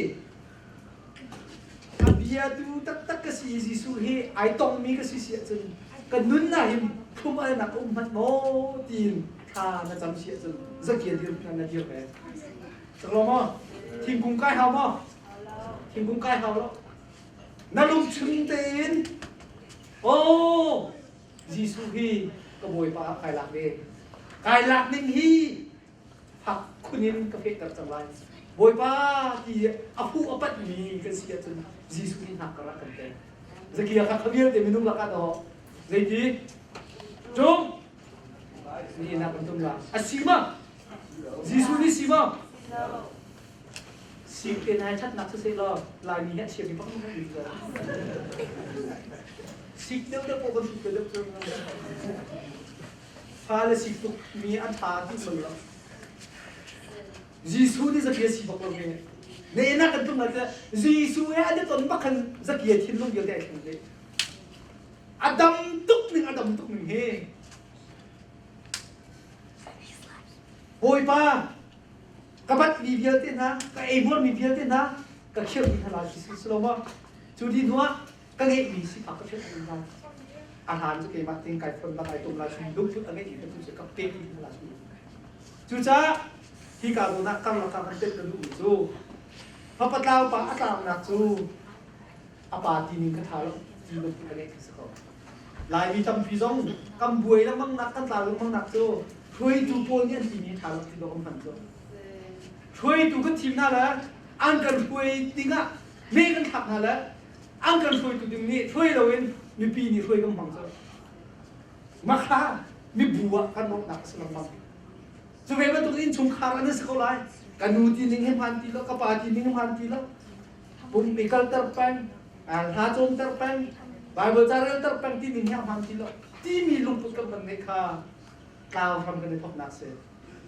a biatu taktak ka si Jesuh hi ai tongmi ka si si ahcun ka nun ah hin thlum alnak a um hmanh maw tiin thla na cam si ahcun zakia dir na dir ve Saklo maw thingkung kai hau maw thingkung kai hau lo na lungchung tein oh Jesuh hi ka Bawipa kai lak ve kai lak ning hi fak khun in ka fehter cang lai Bawipa ti a fu a pat mi kan si ahcun Jesuh nih hnak kar ah kan pek Zakia kha kha vialte minung lakah daw zeiti cung ni nak kan tum la a si ma Jesuh nih si ma Sik te nai thatnak si seh law Laimi hi a chiami bak kan um Sik deuh deuh paoh kan hrut deuh cu fale sik tuk mi an tha ti bal lo Jesuh nih zakia si bak lo ke ne na kan tum te Jesuh he an ton bak khan zakia thinlung vialte ai thleng ve a dam tuk ning a dam tuk ning he Bawipa ka batmi vialte hna ka eihmuarmi vialte hna ka khirhmi hna lai si si lo maw cu di hnuah ka ngeihmi sifak ka ṭhen hna a hlan cu keimah ting kai phon bak ai tum la chung lungput a ngeihmi ka cu ka pek hna la chung cucaah hi ka zawn ah karlak ah kan tet ka duhmi cu fapatlau pa a tlangnak cu a pa ti ning ka tha lo ti lungput a ngeih khi si ko Laimi tampi zong kan buai lengmang nak kan tla lengmang nak cu hruaitu pawl nih an timi ṭha lo ti lo kan hman cu hruaitu kan thim hna le an kan hruai dingah me kan thlak hna le an kan hruaitu ding nih hruai loin mipi nih hruai kan hmang cu makha mibu ah kan rawknak a si lengmang cu ve bantuk in chungkhar an si ko lai ka nu ti ning he hman ti lo ka pa ti ning he hman ti lo pum i kalter peng hla cawnter peng Bible ca relter peng ti ning he hman ti lo timi lungput kan van ngeih kha tlau hram kan i thawknak si.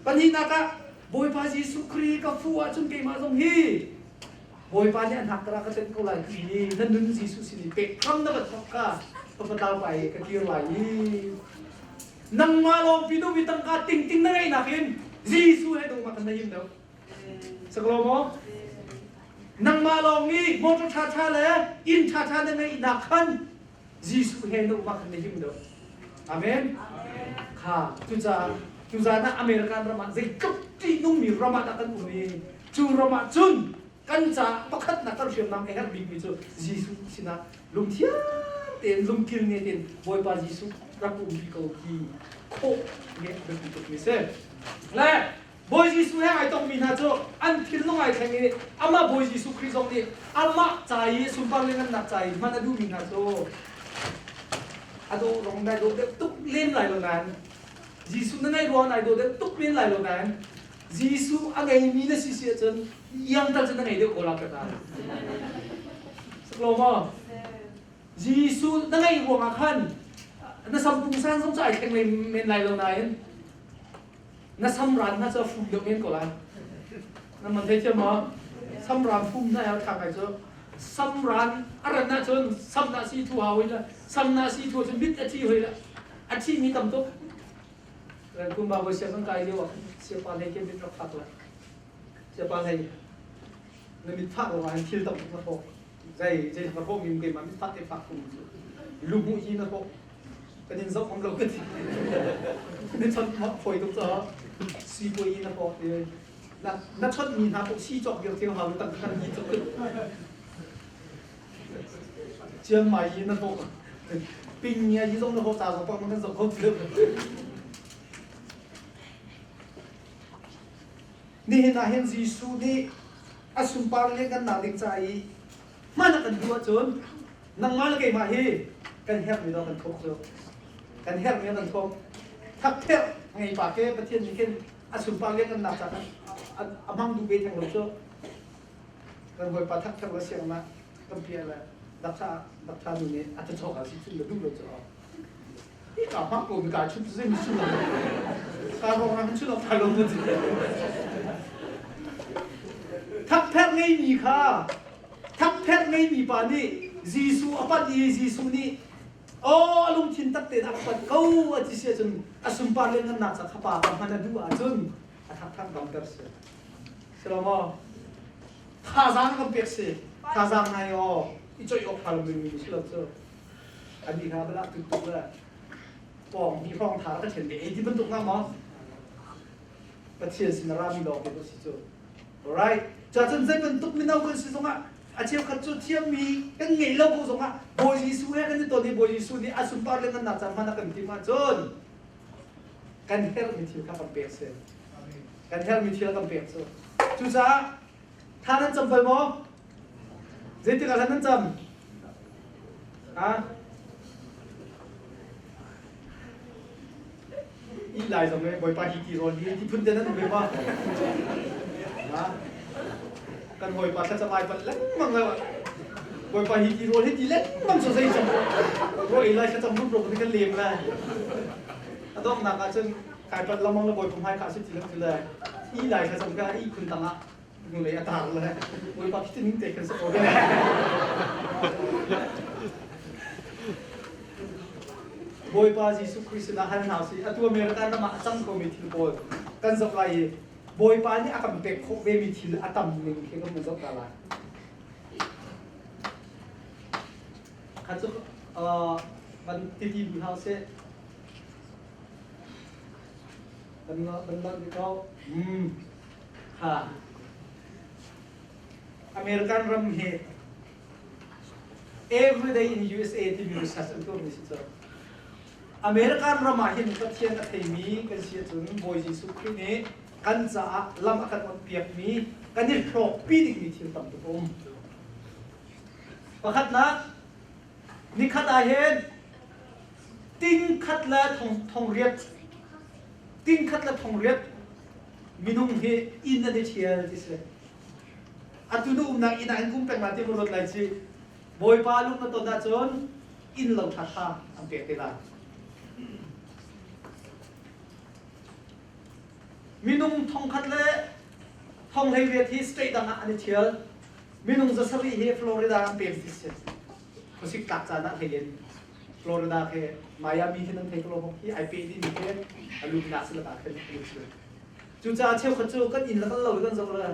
Pahnihnak ah Bawipa Jesuh Khrih ka fu ahcun keimah zong hi Bawipa nih a hnak tara ka tlenh ko lai ti na nun Jesuh sin i pek hram na va thawk ka ka tlau pa i ka kir lai i nangmah lawng pi mi tangka ting ting na ngeih nakin Jesuh he dong ma kan na him deuh Saklo maw nangmah lawng nih motor ṭha ṭha le inn ṭha ṭha na ngeih nak khan Jesuh he na um ah khan na him deuh. Amen. Kha cucaah tuzaan ah American ram ah zeitluk ṭihnungmi ram ah dah kan um i cu ram ah cun kan caah pakhatnak kan hriamnam a herh bikmi cu Jesuh sinah lungthiang tein lungkil nge tein Bawipa Jesuh rak umpi ko ti khawh nge biapi tukmi si. Le Bawi Jesuh he ai tongmi hna cu an thinlung ai thleng i amah Bawi Jesuh Khrih zong nih amah ca i sunpar le ngannak ca i hman a duhmi hna cu a dawh rong nai dawh deuh tuk len lai lo nain Jesuh na ngeih ruang nai dawh deuh tuk men lai lo nain Jesuh a ngeimi na si si ahcun iang tal cu na ngei deuh ko la ka ta. Saklo maw? Jesuh na ngeih ruangah khan na sam pungsan zong cu ai thleng men lai lo nain na samran hna cu a fum deuh men ko lai na man thei thiam maw samran fum na hel thak ai cu samran a ran ahcun sam na si thu hau la sam na si thu cun mit a thi hoi la a thi mi tam tuk. Kum ba voi siang kan kai lio ah siapa hlei ke mit rak fak la. Siapa hlei na mit fak lo ah thil tam tuk na hrawk. Zei zei ka hrawk mi keimah mit fak te fak kum cu. Lu hmuh hi na hrawk. Kan in zoh ngam lo ka ti. Na chon fawi tuk caah si pui hi na hrawk ti. Na na chon mi hna poh si cawk vial theng hau tang kan hi cawk. Chiang Mai hi na hlawh. Ping ngia hi zong na hlawh ca zong pang kan zoh kho ti lo. Nihin ah hin Jesuh nih a sunpar le kan nak ding ca i hman a kan duh ahcun nangmah le keimah hi kan herhmi dawh kan thawk cu. Kan herhmi kan thawk. Thakpherh ngei pa ke Pathian nih khin a sunpar le kan nak ca a hmang duh ve theng lo cu. Kan hawipa thakthak le siang na kan pia le dakṭha dakṭha nu nih a chawk ah si chun le duh lo cu hi ka hmak ko mi ka chun zai mi chun lo ka rong rang chun lo tha lo mu ti thakpherh ngeimi kha thakpherh ngeimi pa nih Jesuh a panh i Jesuh nih aw a lungthin tak tein a panh ko a ti si ahcun a sunpar le ngannak ca kha pa ka hman a duh ahcun a thakthak damter si Silo Thazaang kan pek si. Thazaang ngai aw. I coih awk tha lo mi si lo cu. Ani kha bala tu tu le pawng hi hrawng tha ka then ve ei ti bantuk nga maw? Pathian sin ra mi lawng te si cu. Alright. Cha cun zei bantuk mino kan si zongah a cheukhat cu thiammi kan ngei lo ko zongah Bawi Jesuh he kan i ton i Bawi Jesuh nih a sunpar le ngannak caan hman a kan tim ahcun kan herhmi thil kha kan pek si. Kan herhmi thil kan pek cu. Cucaah tha nan cam bal maw? Zeitik ah nan cam? Ha? I lai zong le Bawipa hi ti rawl hi ti phun te nan um ve ma? Ha? Kan hawipa thlacam ai pat lengmang le Bawipa hi ti rawl hi ti lengmang cu zei cam rawl ei lai thlacam rum rum kan lem lai. A donghnak ah cun kai pat lengmang le Bawipa hmai kha si ti lo ti le i lai thlacam ka i khun tangah hnulei a tar le Bawipa khi ning te kan sa ko Bawipa Jesuh Christ sinah hal hna usih. Atu America ram ah a cang komi thil pawl kan zoh lai i Bawipa nih a kan pek khawh vemi thil a tam ning khi kan zoh ta lai. Kha cu van titi duh hna usih. Kan kan lang ko. Ha. American ram hi everyday in USA timi research an tuahmi si cu. American ram ah hin Pathian a theimi kan si ahcun Bawi Jesuh Khrih nih kan caah lam a kan onhpiakmi kan i hlawkpi dingmi thil tam tuk a um. Pakhatnak, nikhat ah hin ting khat le thong thong riat ting khat le thong riat minung hi inn an i ṭhial ti si. Atu na umnak inn ah hin kum peng la ti ma ruat lai ci. Bawipa lung na ton ahcun inn lo ṭhaṭha an pek te lai. Minung thongkhat le thong hleiriat hi state dang ah an i ṭhial. Minung 700 hi Florida an pem ti si. Khuasik tlak caan ah hlein Florida khi Miami khi nan thei ko lo hi ai pe dih mi khi a lumnak si lakah khin a si. Cucaah cheukhat cu kan inn le kan lo kan zoh le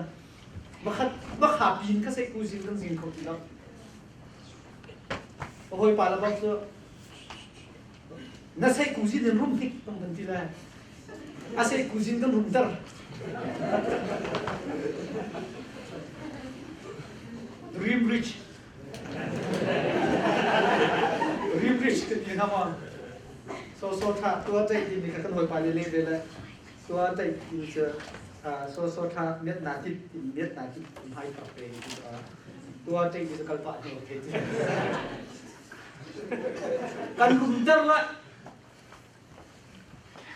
makhat makha pin ka sei ku zing kan zing kho ti lo. Ka hawipa le bang cu na sei kuzin in rum hnik kan kan ti lai. A sei kuzin kan rumter. Dream rich. Dream rich kan ti hna ma. So so tha tua tai ti mi kha kan hawipa le le ve le tua tai ti cu so so tha miat na ti miat na ti hmai thar pe ti tua tai ti kal pa hnu the ti kan rumter la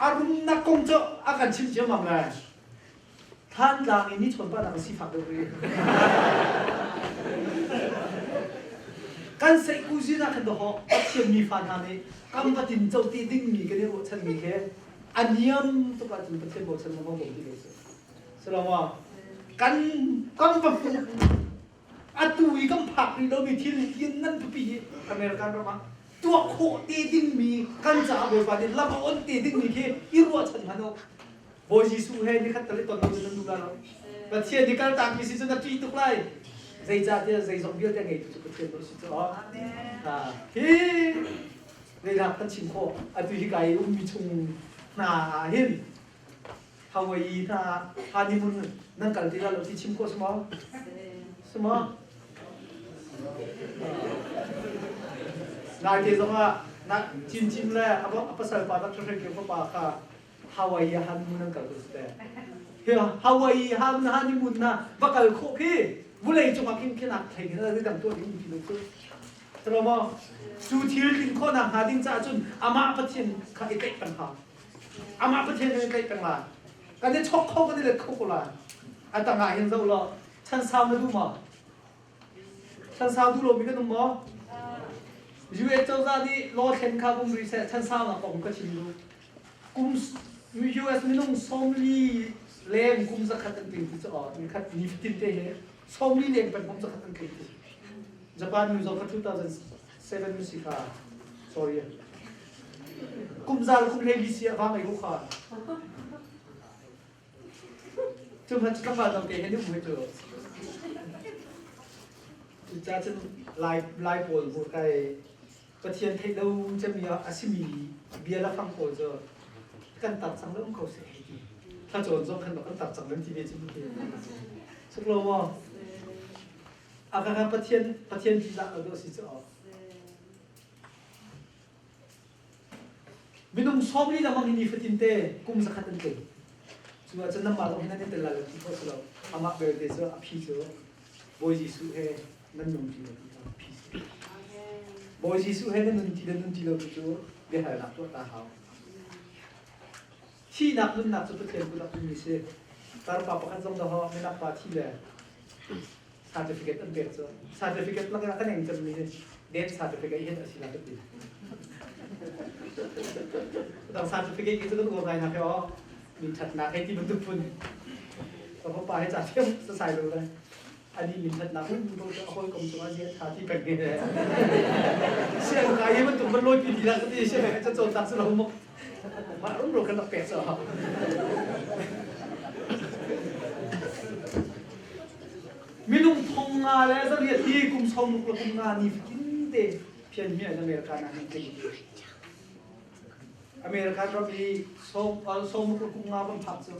a rumnak kong cu a kan chim ciammam lai Thantlang in ni chawn pa nak sifak deuh rih kan seih kuzin ah khan dawh Pathian mi fa hna nih kam patin co ti ding mi kan i ruahchan mi khi a niam tuk ahcun Pathian bochan ma bom ti lo si Salawa kan kan va atu i kan phak rih lomi thil hi nan pipi hi American ram ah. Tuah khawh te dingmi kan caah Bawipa nih lam a on te dingmi khi i ruahchan hmanh u. Bawi Jesuh he nikhat tal i ton lo cu nan duh lai lo. Pathian nih kaltakmi si cu na ṭih tuk lai. Zeicahtiah zeizong vialte ngeitu cu Pathian lo si cu. Hi zeidah kan chim khawh? Atu hika i ummi chung hna ah hin Hawaii hna honeymoon nan kal ti lai lo ti chim khawh si maw? Si maw? Naite zongah na Cincin le a pasal pa Dr. Hre Kio fapa kha Hawaii ah honeymoon an kal ko si te. Hi Hawaii honeymoon na va kal khawh khi vulei cungah khin khin ak thlei hin a dang tuah ding ti lo cu. Tro maw? Cu thil tlin khawhnak hnga ding caah cun amah Pathian kha i tlaih peng hau. Amah Pathian kan i tlaih peng lai. Kan i chok kho kan i let kho ko lai. A tangah hin zoh law chan sau na duh maw? Chan sau duh lomi kan um maw? US cozah nih law thlen kha um rih seh chan saunak kong ka chim duh. Kum US minung 40 leng kum zakhat an tling ti cu aw nikhat ni fatin te he 40 leng peng kum zakhat an tling ti. Japan nu zong kha 2007 nu si kha sorry kum zal kum hlei li si a vang ei ko kha cu hman cu tlangval dang te he ni um he cu cucaah cun lai lai pawl hmur kai Pathian theih lo cemi ah a simi bia le fang pawl cu kan tar cang le um ko seh hei ti thlacawn zong khan kan tar cang nan ti ve cu ti suk lo maw a ka Pathian Pathian ti dah lo si cu Minung 40 lengmang hi nifatin te kum zakhat an tling. Cu ahcun nanmah zong hi nan i tel lai lo ti khawh si lo. Amah belte cu a phi cu Bawi Jesuh he nan nung ti lo ti kha phi si. Bawi Jesuh he nan nun ti le nun ti lo tu cu biahalnak tuah ta hau. Thihnak nunnak cu Pathian kut ah ummi si. Tarpa pakhat zong dahawh minak pa thi le certificate an pek cu certificate lak ah kan eng cemmi hi death certificate hin a si la ka ti dang certificate hi cu kan uar ngai nak he aw min thatnak hei ti bantuk phun ka papa he ca thiam sasai lo le ani min thatnak hun ko cu a hawi kom cungah zia tha ti peng he siang kai hi bantuk van lawi pi ti la ka ti siang ca cawn tak si lo mo mah rum ro kan rak pek so Minung thong nga le zariat hi kum 60 le kum nga ni fatin te phian mi an America na hin tling. America ram i 60 le kum nga ban phak cu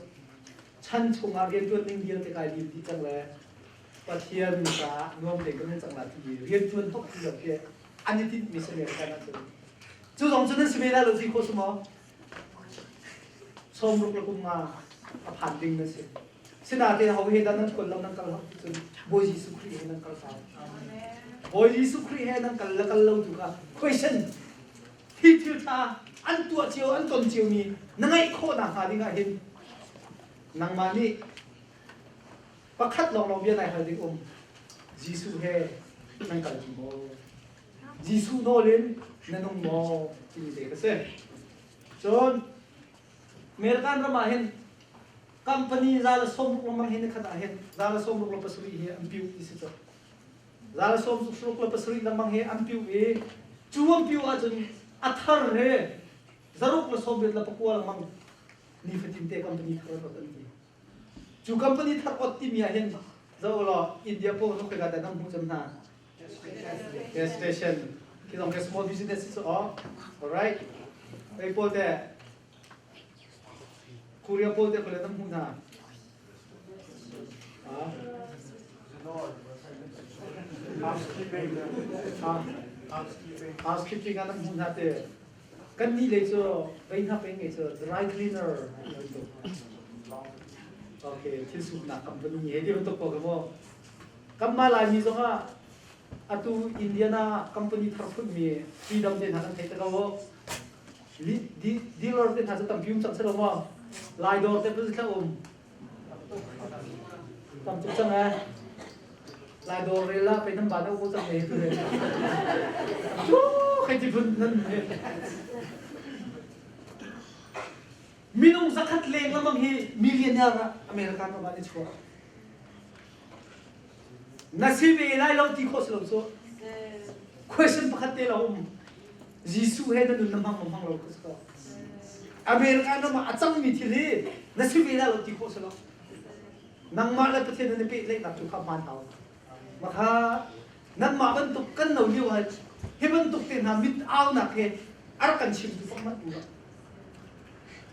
chan chungah riantuan ding vialte kai lim dih cang le Pathian caah nuam te kan cang la ti riantuan thok ti lo khi an i tinh mi si America na cun cu zong cu nan si ve la lo si kho su maw 60 le kum nga a phan ding na si Sinain ho he dah nan kul lam nan kal cun Bawi Jesuh Khrih he nan kal hau. Bawi Jesuh Khrih he nan kal le kal lo tu kha question hi thil tha an tuah cio an ton cio mi na ngaih khawh nak hnga ding ah hin nangmah nih pakhat lawnglawng bia nai hal ding um Jesuh he nan kal ti maw Jesuh nawl in na nung maw timi te ka si cun American ram ah hin company 160 lengmang hi nikhat ah hin 167 hi an piu ti si cu 167 lengmang hi an piu i cu an piu ahcun a thar he 689 lengmang nifatin te company thar ot an ti cu company thar ot timi ah hin zo law India pawl no khoi ka dan hmu cem hna gas station khi zong ke small business si cu alright ei pawl te Korea pawl te kule nan hmuh hna. Housekeeping. Housekeeping ah nan hmuh hna te. Kan nih lei cu vei hna peng ngei cu dry cleaner Okay, thil suknak company he ti bantuk ko ka maw. Kanmah Laimi zong ah atu Indiana company thar phunmi freedom te hna kan theih te ko. Dealer te hna cu tampi um cang si lo maw? Lai dawr te pun thla um. Tam tuk cang eh. Lai dawr rel la pe nan ba na u cang ne tu he. Cu khai ti phun nan Minung zakhat leng lamang hi millionaire ah American ram ah ni chuak. Na si ve lai lo ti khawh si lo cu. Question pakhat te lo um. Jesuh he na nun na hmang maw hmang lo ka si ko. America ram ah a cangmi thil hi na si ve dah lo ti khawh si lo. Nangmah le Pathian nan i pehtlaihnak cu kha hmaan hau. Makha nangmah bantuk kan no lio ah hi bantuk te hna mit aunak he a rak kan chimtu pakhat u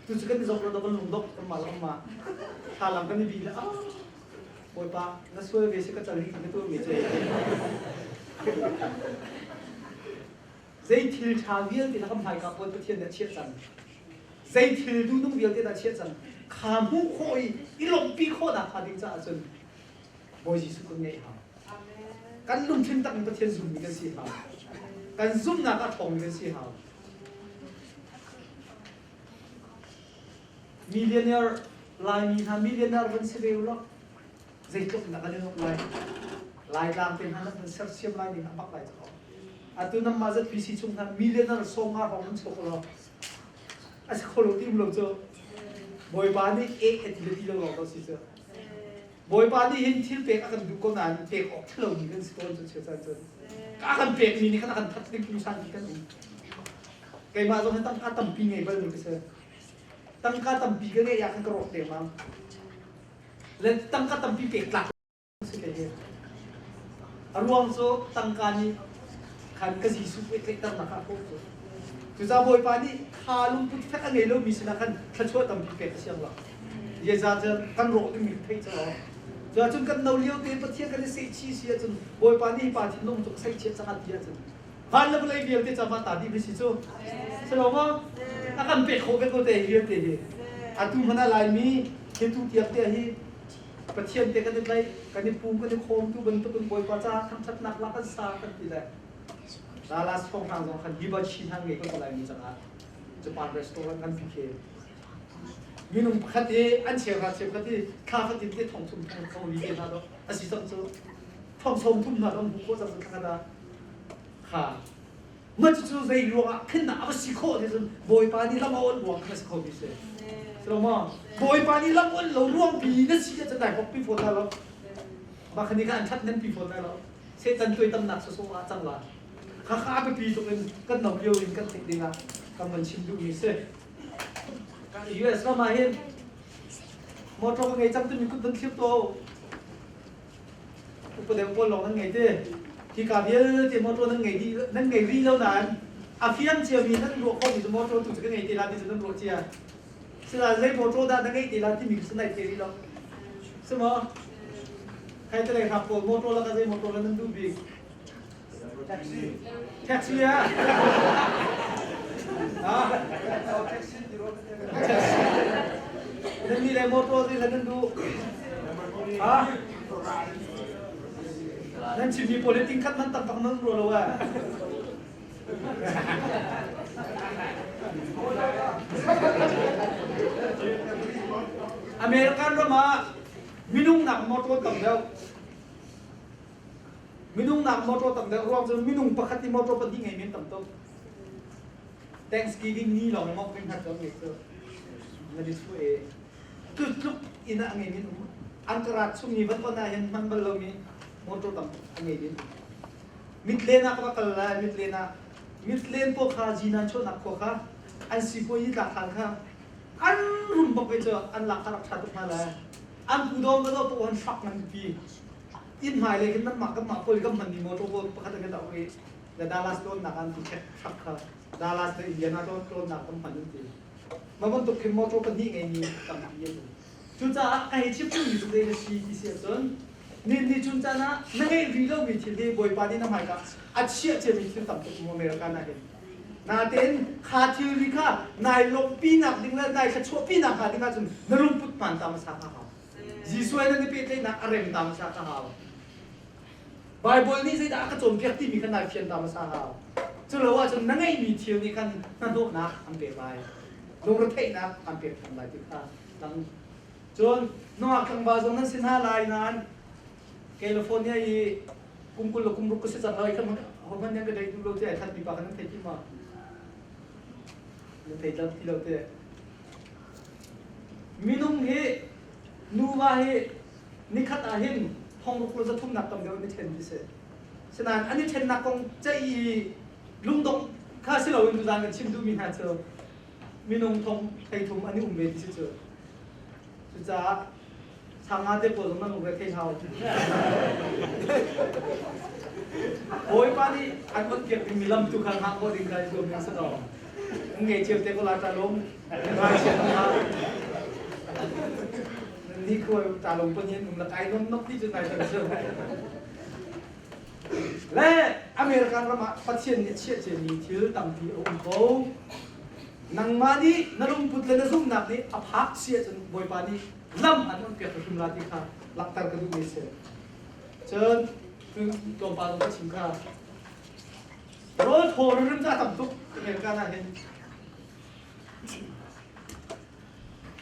Tu cu kan i zok lo kan lungdok kan mah le mah thlalang kan i bi le ah Bawipa na sual ve si ka cal hi na tuah mi cu. Zei thil ṭha vialte na kan hmaika pawl Pathian nih a chiah cang. Zei thil duhnung vialte dah a chiah cang. Kha hmuh khawh i i lawmhpi khawhnak hnga ding caah cun Bawi Jesuh kan ngeih hau. Kan lungthin tak in Pathian zummi kan si hau. Kan zumhnak ah ṭhawngmi kan si hau. Millionaire Laimi hna millionaire van si ve u law zeitluk in dah kan i nuamh lai. Laitlang te hna nan van sersiam lai ning a bak lai caw. Atu nan mah ZPC chung hna millionaire 50 hrawng nan chuak law a si kho lo ti um lo cu. Bawipa nih e a ti le ti lo lawng to si cu. Bawipa nih hin thil pek a kan duh ko nain pek awk thalo mi kan si tawn cu chia caan cun. A kan pek mi nih khan a kan that ding pungsan khi kan um. Keimah zong hi tangka tampi ngei bal mi ka si. Tangka tampi ka ngeih ah khan ka rawk dengmang. Le tangka tampi pek tlak si ke hi. A ruang cu tangka nih khan ka Jesuh pehtlaihternak ah kawh cu. Cucaah Bawipa nih kha lungput fek a ngei lomi sinah khan thluachuah tampi pek a siang lo. Zeicahtiah kan rawh dingmi theih cu Cuahcun kan no lio te Pathian kan i sehchih si ahcun Bawipa nih hi pa thinlung cu ka seihchiat cang a ti ahcun van le vawlei vialte ca ma ta dih mi si cu. Si lo maw? A kan pek khawh ve ko te hi vialte hi. Atu hmanh ah Laimi hi tu tiang te hi Pathian te kan i tlaih, kan i pum, kan i khawm tu bantuk in Bawipa caah thangṭhatnak la kan sa kan ti le Dallas thawnghrang zong khan hibachi hna ngei ko lai mi cangah Japan restaurant kan pi khi minung pakhat i an cheuhra cheukhat i thla fatin te thong thum thong thong li te hna do a si cang cu thong sawm thum hna dong hmuh khawh cang cu thla khat ah kha mah cucu zei ruangah khin dah a va si khawh ti cun Bawipa nih lam a awnh ruang khin a si kho mi si. Si maw? Bawipa nih lam awnh lo ruang pi na si ahcun dai bok pi fawn lai lo. Mah khan nih khan an ṭhat nan pi fawn lai lo. Satan tuaitamnak sawsawh ah cang la. Kha kha a biapi tuk in kan no lio in kan theih ding ah kan van chim duhmi si. US ram ah hin motor ka ngei cang timi kut van thlip to. Upa deuh pawl lawng nan ngei te. Hika vialte motor nan ngei dih nan ngei rih lo nain a fiang ciami nan ruah khawhmi cu motor tu cu ka ngei te la ti cu nan ruah cia. Sinain zei motor dah na ngeih te la timi cu nai thei rih lo. Si maw? Khai te lei hrak pawl motor la ka zei motor la nan duh bik? Taxi. Taxi ah. Ah. Taxi. Nan nih le motor zei la nan duh? Ah. Nan chimmi pawl hi tingkhat man taktak nan ruah lo eh. American ram ah minung nak motor tam deuh. Minung nak motor tam deuh ruang cu minung pakhat i motor pahnih ngei men tam tuk. Thanksgiving ni lawng mok min hat dong ngei cu. Na di chu e. Tu tluk in a ngei min um. Ankara chung i van on ah hin hman bal lomi motor tam a ngei min. Mitlen ah ka va kal lai mitlen ah mitlen paw kha zinan chuahnak khua kha an sipuai tlak hlan kha an rum bak ve cu an lak kha rak ṭha tuk hna lai. An pu dawm ka do paoh an fak ngan pipi. Inn hmailei khin nanmah kanmah pawl kan hmanmi motor pawl pakhat an kan auh i le Dallas tlawnnak an ti check truck kha Dallas le Indiana tlawnnak kan hman an ti. Mah bantuk khin motor pahnih ngeimi tampi an um. Cucaah ka hei chim duhmi cu zei na si ti si ahcun ni ni chun caan ah na ngeih rih lomi thil hi Bawipa nih na hmaika a chiah ciami thil tam tuk mu America na hin. Natein kha thilri kha nai lawmhpinak ding le nai thluachuahpinak hnga ding ahcun na lungput hmaan ta hmasa kha hau. Jesuh he nan i pehtlaihnak a rem ta hmasa kha hau. Baibal nih zeidah a ka cawnpiak timi kha nai fian ta hmasa hau. Cu lo ahcun na ngeihmi thil nih khan hnahnawhnak an pek lai. Lungretheihnak an pek ṭhan lai ti kha lang. Cun nungak tlangval zong nan si hna lai nain California i kum 20 le kum ruk ka si cang lai khan hohmanh nih an ka dei duh lo ti ai khat mi pa kha nan thei ti ma? Nan thei ti lo te. Minung hi nuva hi nikhat ah hin thongruk le zathumnak tam deuh an i ṭhen ti si. Sinain an i ṭhennak kong ceih i lungdongh Kha si loin tuzan kan chim duhmi hna cu minung thong 30 an i um ve ti si cu. Cucaah sanga te pawl zong nan um ve thei hau. Bawipa nih an on piak dingmi lam tu kha hngah khawh ding kha i zuam ning si lo. Ngei cio te ko la ta lung. Ngai chiat hna. Ni khuai ta lung pon hin um la kai nom nok ti cu nai tan cu. Le American ram ah Pathian nih a chiah ciami thil tampi a um ko. Nangmah nih na lungput le na zumhnak nih a phak si ahcun Bawipa nih lam an on piak hrim la ti kha langhter ka duhmi a si. Cun tlawmpal ka chim kha. Rawl thaw rim cu a tam tuk American ah hin.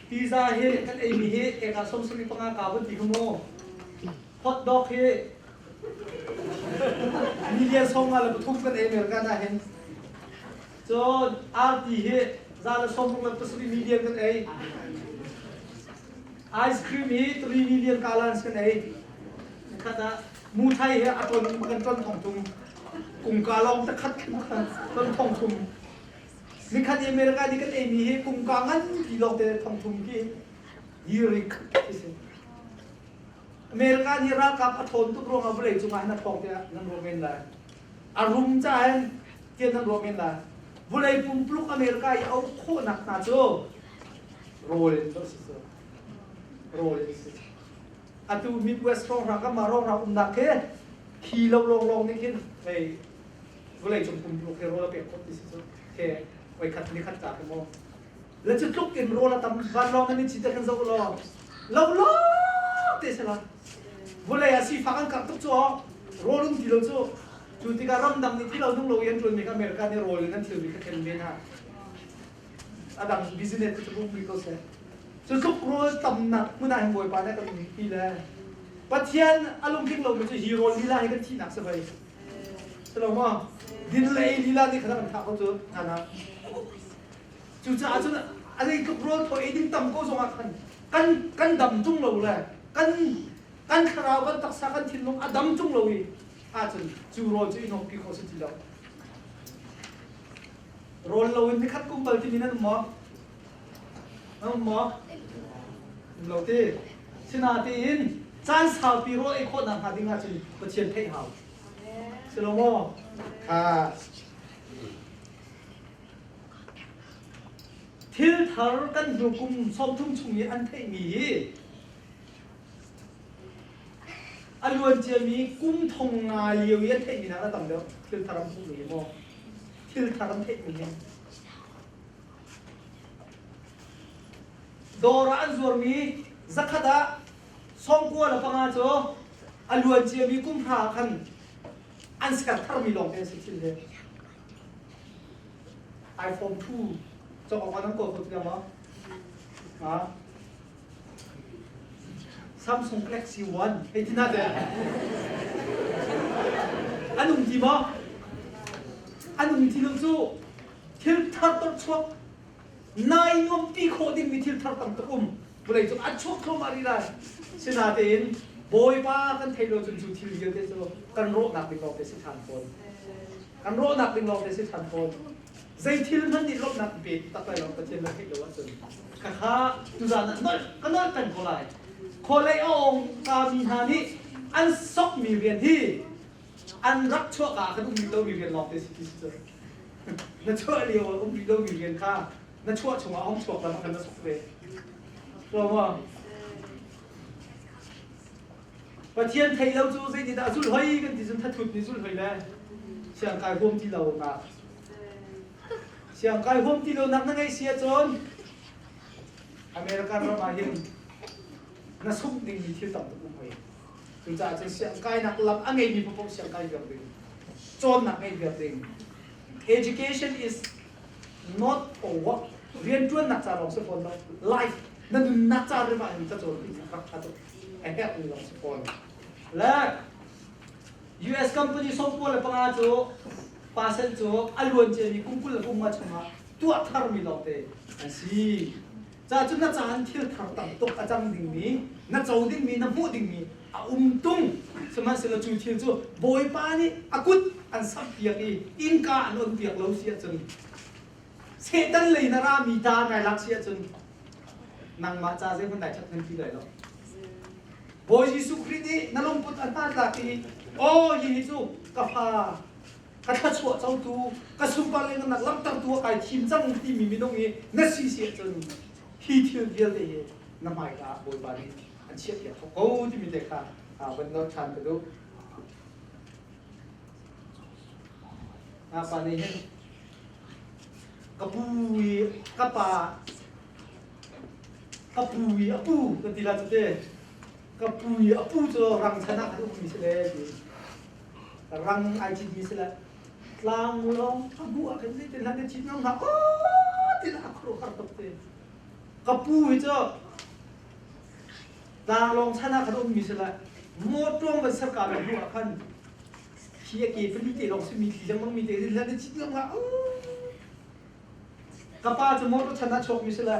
Pizza hi kan eimi hi eka 75 ka vun ti kha mu. Hot dog hi million 53 kan ei American ah hin. Cun arti hi 167 million kan ei. Ice cream hi 3 million gallons kan ei. Khat ah muthai hi a ton kan ton thong thum. Kungka lawng ta khat ton thong thum. Nikhat i America nih kan eimi hi kungka ngan ti lawng te thong thum khi yirik ti si. America nih ralkap a ṭhawn tuk ruangah vawlei cungah hin a ṭhawng tiah nan ruah men lai. A rum caah hin tiah nan ruah men lai. Vawlei pumpuluk America i a uk khawhnak hna cu rawl in si cu. Rawl in si. Atu Midwest hrawnghrang kanmah hrawnghrang umnak khi thi lo lawnglawng nih khin hei vawlei cung pumpuluk hi rawl a pek khawh ti si cu. He voi khat ni khat ca khi maw. Le cu tluk in rawl a tam vanlawng nan in cite kan zoh law lo lo te se la vulei a sifak an karh tuk cu rawl um ti lo cu cu tikah ramdang nih thi lo nung lo i an ṭuan mi kha America nih rawl in an thil mi kha thlen ve hna a dang business cu bum rih ko seh cu tluk rawl tamnak hmun ah hin Bawipa nih kan um pi le Pathian a lungtling lomi cu hi rawl lila hi kan thihnak si vei si lo maw din le ei lila nih khan an thah ko cu hna Cucaah cun a zeitluk rawl thaw ei ding tam ko zongah khan kan kan dam tung lo le kan kan thlarau kan taksa kan thinlung a dam tung lo i ahcun cu rawl cu i hnawhpi khawh si ti lo. Rawl lo in nikhat kum bal timi nan um maw? Nan um maw? Um lo ti. Sinain caan saupi rawl ei khawh nak hnga ding ahcun Pathian theih hau. Si lo maw? Kha Thil thar kan hnu kum 30 chung i an theihmi hi a luan ciami kum thong nga lio i an theihmi nak a tam deuh. Thil thar an hmuhmi hi maw? Thil thar an theihmi hi. Dawr ah an zuarmi zakhat ah 95 cu a luan ciami kum hra ah khan an ser tharmi lawng te an si thil hi. iPhone 2 cawk awk ah nan kawl kho ti maw? Ha? Samsung Galaxy 1 hei ti na te. An um ti maw? An um ti lo cu thil thar tor chuak nai nuam ti khawh ding mi thil thar tam tuk um vawlei cung an chuak thluahmah rih lai. Sinain Bawipa kan theih lo cun cu thil vialte cu kan rawhnak ding lawng te si ṭhan fawn. Kan rawhnak ding lawng te si ṭhan fawn. Zei thil hmanh nih lawmhnak pe tak lai lo Pathian na theih lo ahcun. Khakha tuzaan ah nolh ka nolh peng ko lai. Khualei a ong mi hna nih an sokmi rian hi an rak chuah ka ah khan um rih lomi rian lawng te si ti si cu. Na chuah lio ah um rih lomi rian kha na chuah chungah a hung chuak lam ah khan na sok ve. Tuah Pathian thei lo cu zeitindah zulh hoi kan ti cun thathut nih zulh hoi le siangkai huam ti lo nak siangkai huam ti lo nak na ngeih si ahcun American ram ah hin na sungh dingmi thil tam tuk um hoi cucaah cun siangkainak lam a ngeimi paoh siangkai viar ding cawnnak ngeih viar ding education is not a work rianṭuannak ca lawng si fawn lo life na nunnak ca rim ah hin ca cawn ti rak ṭha tuk a herhmi lawng si fawn le US company 95 cu percent cu a luan ciami kum 25 chungah tuah tharmi lawngte an si. Ca cun na caan thil thar tam tuk a cang dingmi, na co dingmi, na hmuh dingmi a um tung. Sihmanhsehlaw cu thil cu Bawipa nih a kut an samhpiak i innka an onpiak lo si ahcun Satan lei na rami ta nai lak si ahcun nangmah ca zeihmanh dai ṭhat hman ti lai lo. Bawi Jesuh Khrih nih na lungput a hnatlak i aw hihi cu ka fa ka thluachuah cotu ka sunpar le ngannak langhtertu ah kai thim cang timi minung i na si si ahcun hi thil vialte hi na hmaika ah Bawipa nih an chiahpiak khawh ko timi te kha van nawl ṭhan ka duh. Pa nih hin ka pu i ka pa ka pu i a pu kan ti la cu te ka pu i a pu cu rang chan ah kan ummi si le ti rang ai citmi si le tlang lawng a hmuh ah khan zeitin hlan na cit ngam hlah aw ti a khuaruahhar tuk te ka pu hi cu tlanglawng chan ah khan ummi si le mawṭawng van serka le hmuh ah khan hi a ke pali te lawng simi thli lengmang mi te hlan na cit ngam hlah ka pa cu motor chan ah chuakmi si le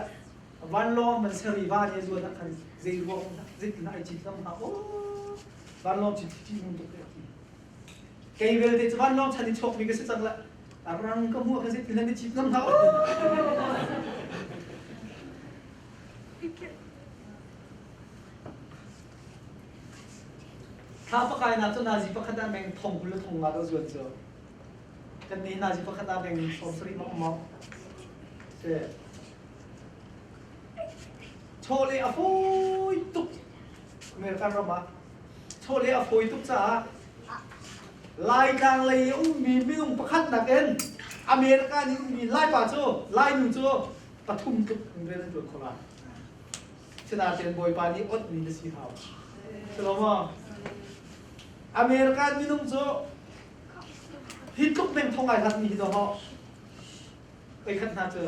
vanlawng man ser i van i zuan ah khan zei ruang zeitin ai cit ngam hnga aw vanlawng cit ṭih nung tuk te kei vialte cu vanlawng chan i chuakmi ka si cang le rang ka hmuh ka zeitin hlan i cit ngam hnga aw Thla pakainak cu nazi pakhat ah meng thong 20 le thong nga do zuan cu kan nih nazi pakhat ah meng 70 mak mak si chawleh a fawi tuk American ram ah chawleh a fawi tuk caah Laitlang lei i ummi minung pakhat nakin America nih ummi Laipa cu Lainu cu pathum tluk in rian an ṭuan kho lai. Sinain Bawipa nih onhmi na si hau. Silo American minung cu hi tluk meng thong ai hlatmi hi dawh Voikhat hna cu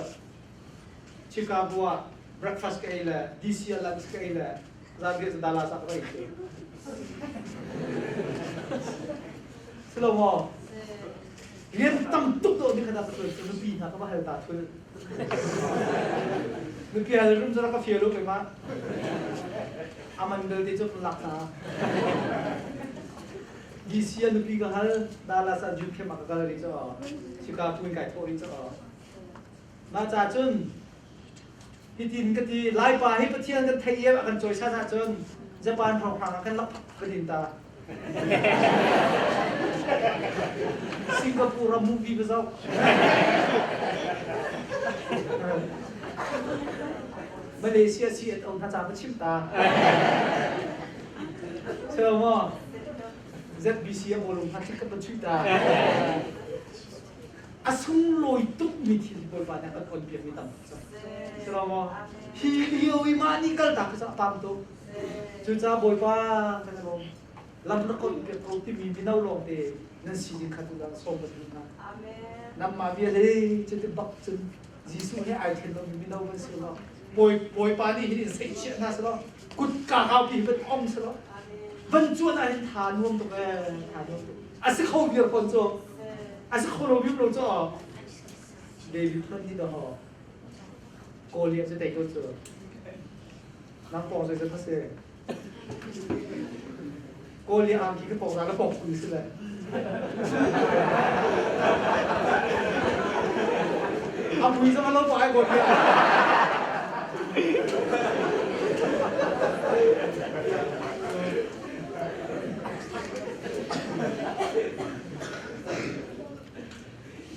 Chicago ah breakfast ka ei le DC ah lunch ka ei le zanriah cu Dallas ah ka va ei cu. Silo maw? Rian tam tuk dawh ni khat ah ka tuan cu nupi hna ka va hal ta thul. Nupi hal rum cu rak ka fial u keimah. Aman belte cu kan lak hna. DC ah nupi ka hal, Dallas ah June khem ah ka kal rih cu. Chicago in kai thawh rih cu. Mah ca cun hitin ka ti Laipa hi Pathian kan theih i a kan cawisan ahcun Japan hrawnghrang ah kan lak ka din ta. Singapore ram movie ka zoh. Malaysia CNO hna ca ka chimh ta. Selo maw? ZBC a bawlung hna thik ka van chuih ta. A sunglawi tukmi thil hi Bawipa nih a kan onpiakmi tam tuk cang. Silo maw? Hi lio i mah nih kaltak cu a pam tuk. Cucaah Bawipa kan i lawm. Lam na konpiak ko timi mino lawngte nan sining kha tu dah sawm kan duh hna. Nangmah vialte cuti bak cun Jesuh he ai then lomi mino kan si lo. Bawipa nih hin in seihchiah hna selaw kutka kaupi van ong selaw van cuan ah hin tha nuam tuk ee tha nuam tuk a si kho viar kon cu a si kho lo viar lo cu David hmanh nih dah Goliath cu tei ko cu nang pawng zei zat a si Goliath angki ka pawng na pawng pui si le a mui zong a lo ai Goliath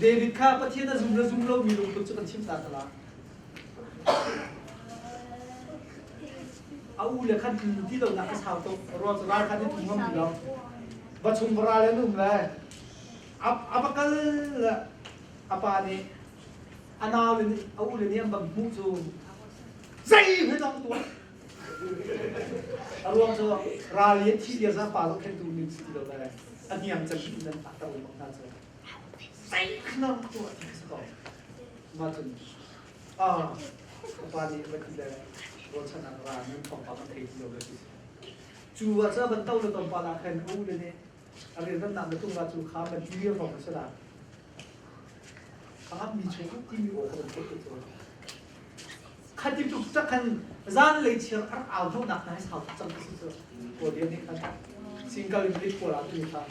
David kha Pathian a zum le zum lo mi lungput cu kan chim ta tala. A u le khan ti lo nak a sau tuk. Ruang cu ral khan in thum ngam ti lo. Va chung va ral an um le a va kal le a pa nih a nau le a u le nih an bang hmuh cu zei he dong tuah A ruang cu ral i thi dia za pa zohkhenhtu min si ti lo le a hniang cem in nan tak ter bak hna cu zeikhnam tuah ti si ko mah cun ah pa nih va ti le ruahchan ah ra nan thawngpang an thei ti lo le ti cu ah ca ban to le tom pa la khan u le nih a rianramnak le tung cu kha ban ti rong a si la a mi chung ti mi aw kha ban theih te cu. Khati tuk tak khan zan lei chiar ar au hnawhnak hna hi sau tuk cang si cu. Kawlrian nih khan singkal in lit pawl ah tu kha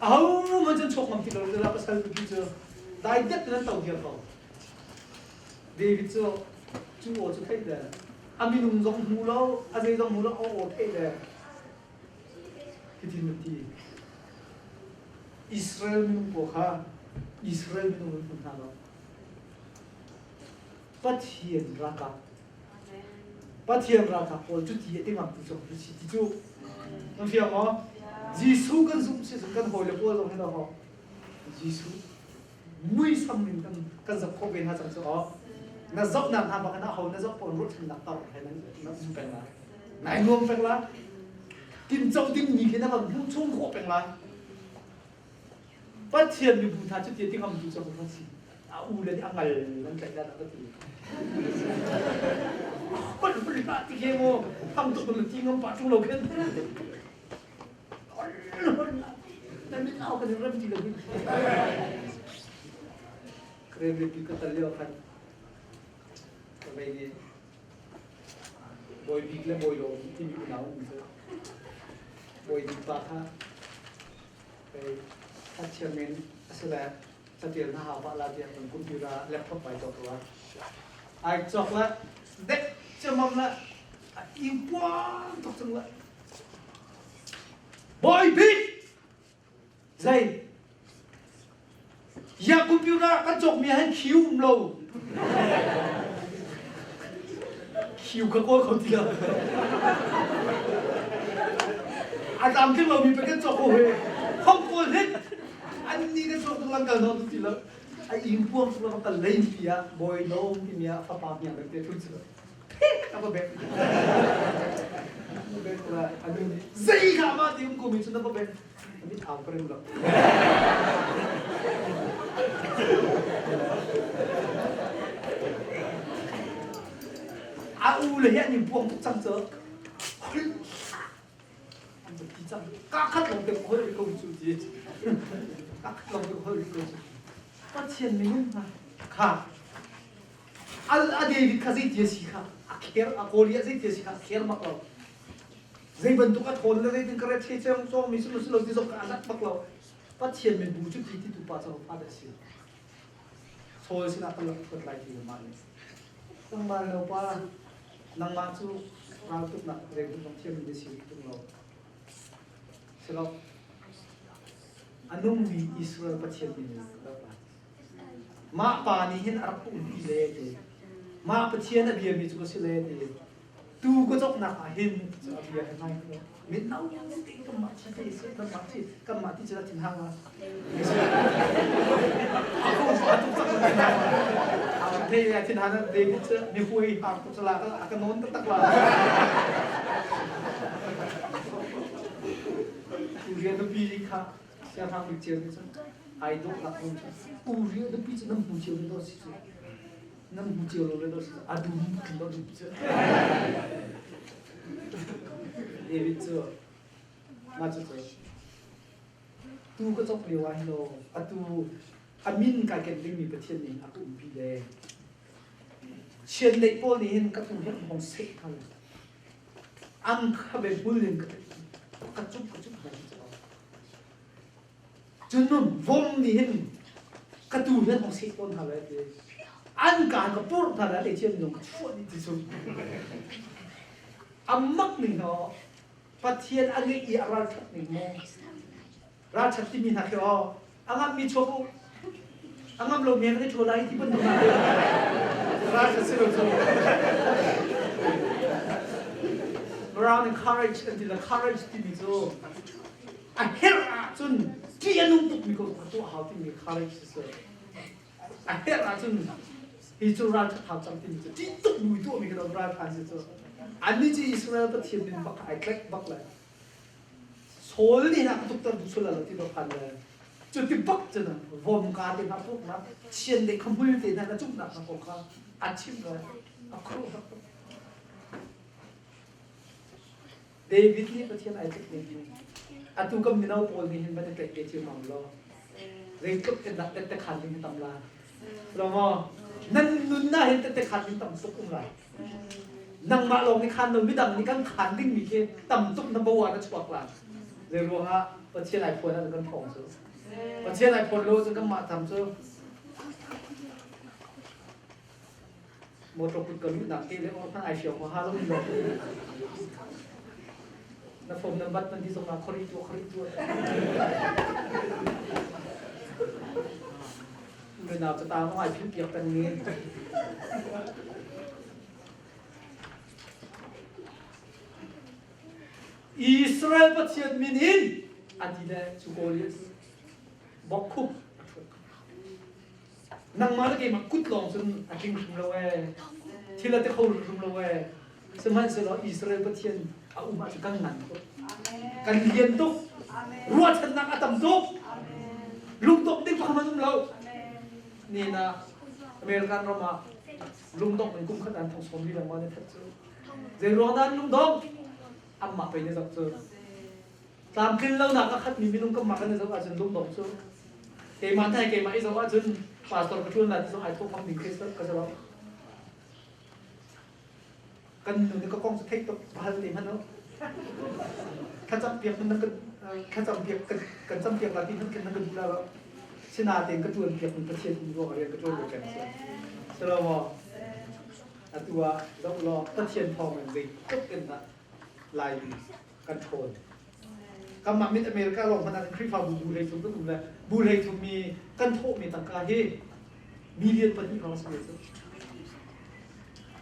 aho man cun chok ngam ti lo la pasal tu cu dai dep nan to diam ko. David cu cu aw cu theih le a minung zong hmu lo a zei zong hmu lo aw aw theih le hitin an ti. Israel minung pawl kha Israel minung an hmu hna lo. Pathian ralkap Pathian ralkap pawl cu ti a ti ngam tu cu si ti cu nan fiang maw? Jesuh kan zumh si cun kan hawile pawl zong hi daw Jesuh muisam in kan kan zoh khawh ve hna cang cu aw na zohnak hna bak in aho na zoh pawl ruahchannak tar he nan na um peng lai nai nuam peng lai tinco dingmi khi na van hmuh chung khawh peng lai Pathian mibu hna cu ti ngam tu cu ka si a u le nih a ngal nan tlaih dan ka ti hol hol hlah ti khe mu tham tuk na ti ngam pa ṭung lo khin hol hol hlah nan mit au kan rem ti lo hin krem le pi ka tal lio khan ka vei nih bawi bik le bawi lawm timi unau um cu bawi bik pa kha Kei chairman a si le catial na hau pah la tiah kan computer ah laptop ai cawk rua. Ai cawk le dek ciammam le a ingpuang tuk cang le. Bawi bik zei ya computer kan cawk mi han khiu um lo. Khiu ka kawl kho ti lo. A tlamtling lomi pe kan cawk ko he. Hong kawl hit. An ni kan cawk tuk lang kal nawn ti lo. A ing puang tuk lo kal lein pi ah bawi lawm timi ah fapa hniang deuh te thu cu. Phek a va bek. Bek la anu nih zei kha ma ti um ko mi cu na va bek. Amit au ka rem lo. A u le hi an in buang tuk cang cu. An ti cang. Ka khat lawng te hol ko cu ti. Ka khat lawng te hol ko cu. Pathian minung hna kha al a David kha zei ti a si kha a kher a Goliath zei ti a si kha a kher bak lo. Zei bantuk a ṭhawn le zeitin ka ret he cang cawngmi si lo ti zong ka a zat bak lo. Pathian mibu cu ti ti tu pa cu fa dah si. Saul sinah ka lak thuat lai ti mah nih. Nangmah lo pa, nangmah cu raltuknak zeitin zong thiammi na si tung lo. Silo, a nungmi Israel Pathian min in ka pa. Mah pa nih hin a rak umpi le ti. Mah Pathian a biami cu ka si le ti. Tu ka cawknak ah hin cu a bia he ngai ko. Mit no te kanmah chi te si kanmah chi kanmah ti cu thin hang ah. Ako a tuk cak Thei ya thin hang David cu mi huai hang tuk la a ka non taktak la. Uriah nupi kha siangthang bik cio ni cun ai dawh nak hmun cu Uriah nupi cu nan hmu cio ni do si cu. Nan hmu cio lo le do si a dum kan do dum cu. David cu mah cu cu tu ka cawk lio ah hin atu a min kai ken dingmi Pathian nih a ka umpi le chiandeih pawl nih hin ka tung hi an hong seh hna le an khabe hmul in ka ka cup ka cup hna Cun nun vom nih hin ka tu hi an hong seh tawn hna lai ti. An kaan ka purh hna lai lei ciam ka chuah dih ti cu. A mak ning hna Pathian a ngeih i a ralṭhat ning maw? Ralṭhat timi hna khi aw a ngammi chuak u. A ngam lo mi kan i ṭhaw lai ti bantuk hna ralṭhat si lo cu. Brown and courage an ti la courage timi cu a herh ahcun ṭih a nung tukmi ko a tuah hau timi courage si a herh ahcun hi cu ral ṭhat hau cang timi cu ṭih tuk bu tuahmi khi ral ṭhan si cu annih cu Israel Pathian min bak ai tlaih bak le Saul nih a tukter duh sul lo ti bak phan le cu ti bak cun vom ka te hna puk na chian le khamul te hna na cumnak na kong kha a chim le a khuh David nih Pathian ai tluk ning hi atu kan mino pawl nih hin van i tlaih ve cio hna law zeitluk in dah tette khan ding hi tam la lo maw? Nan nun na hin tete khan min tam tuk um lai. Nangmah lawng nih khan lo midang nih kan khan dingmi khi tam tuk na bo ah na chuak lai. Zei ruangah Pathian ai phuan ah kan thawng cu. Pathian ai phuan lo cu kanmah tham cu motor kut ka luhnak ke le or hmanh ai fiang ma ha lo mi lawng. Na phone number man di zong ah khori tu khori tu. Nunau catang zong ai philh piak peng mi. Israel Pathian min in a ti le cu Goliath bawkkhup a ṭhut. Nangmah le keimah kut lawng cun a tling hrim lo ee. Thil a ti kho hrim lo ee. Sihmanhsehlaw Israel Pathian a um ahcun kan ngan tuk. Kan lian tuk. Ruahchannak a tam tuk. Lungdongh ding pakhat hmanh um lo. Ni na American ram ah lungdongh in kum khat an thong sawm li lengmang ne that cu. Zei ruang dah an lungdongh? Anmah pei ne zoh cu. Tlamtlin lonak a khatmi minung kanmah kan i zoh ahcun lungdongh cu keimah thai keimah i zoh ahcun pastor ka ṭuan lai ti zong ai thawh ngam ding khi ka si lo. Kan nu nih ka kong cu theih tuk hal te hmanh u. Thlacam piak hmanh kan thlacam piak kan cam piak la ti hmanh khin na ka duh la lo. Sinain ka ṭuan piak mi Pathian um ruang ah rian ka ṭuan ve peng si. Si lo maw? Atu ah zoh law Pathian thawng in zeitluk in dah Laimi kan ṭhawn. Kanmah Mid America lawng hmanh ah Khrihfabu bu hlei thum kan um le bu hlei thum mi kan thawhmi tangka hi million pahnih hrawng si ve cu.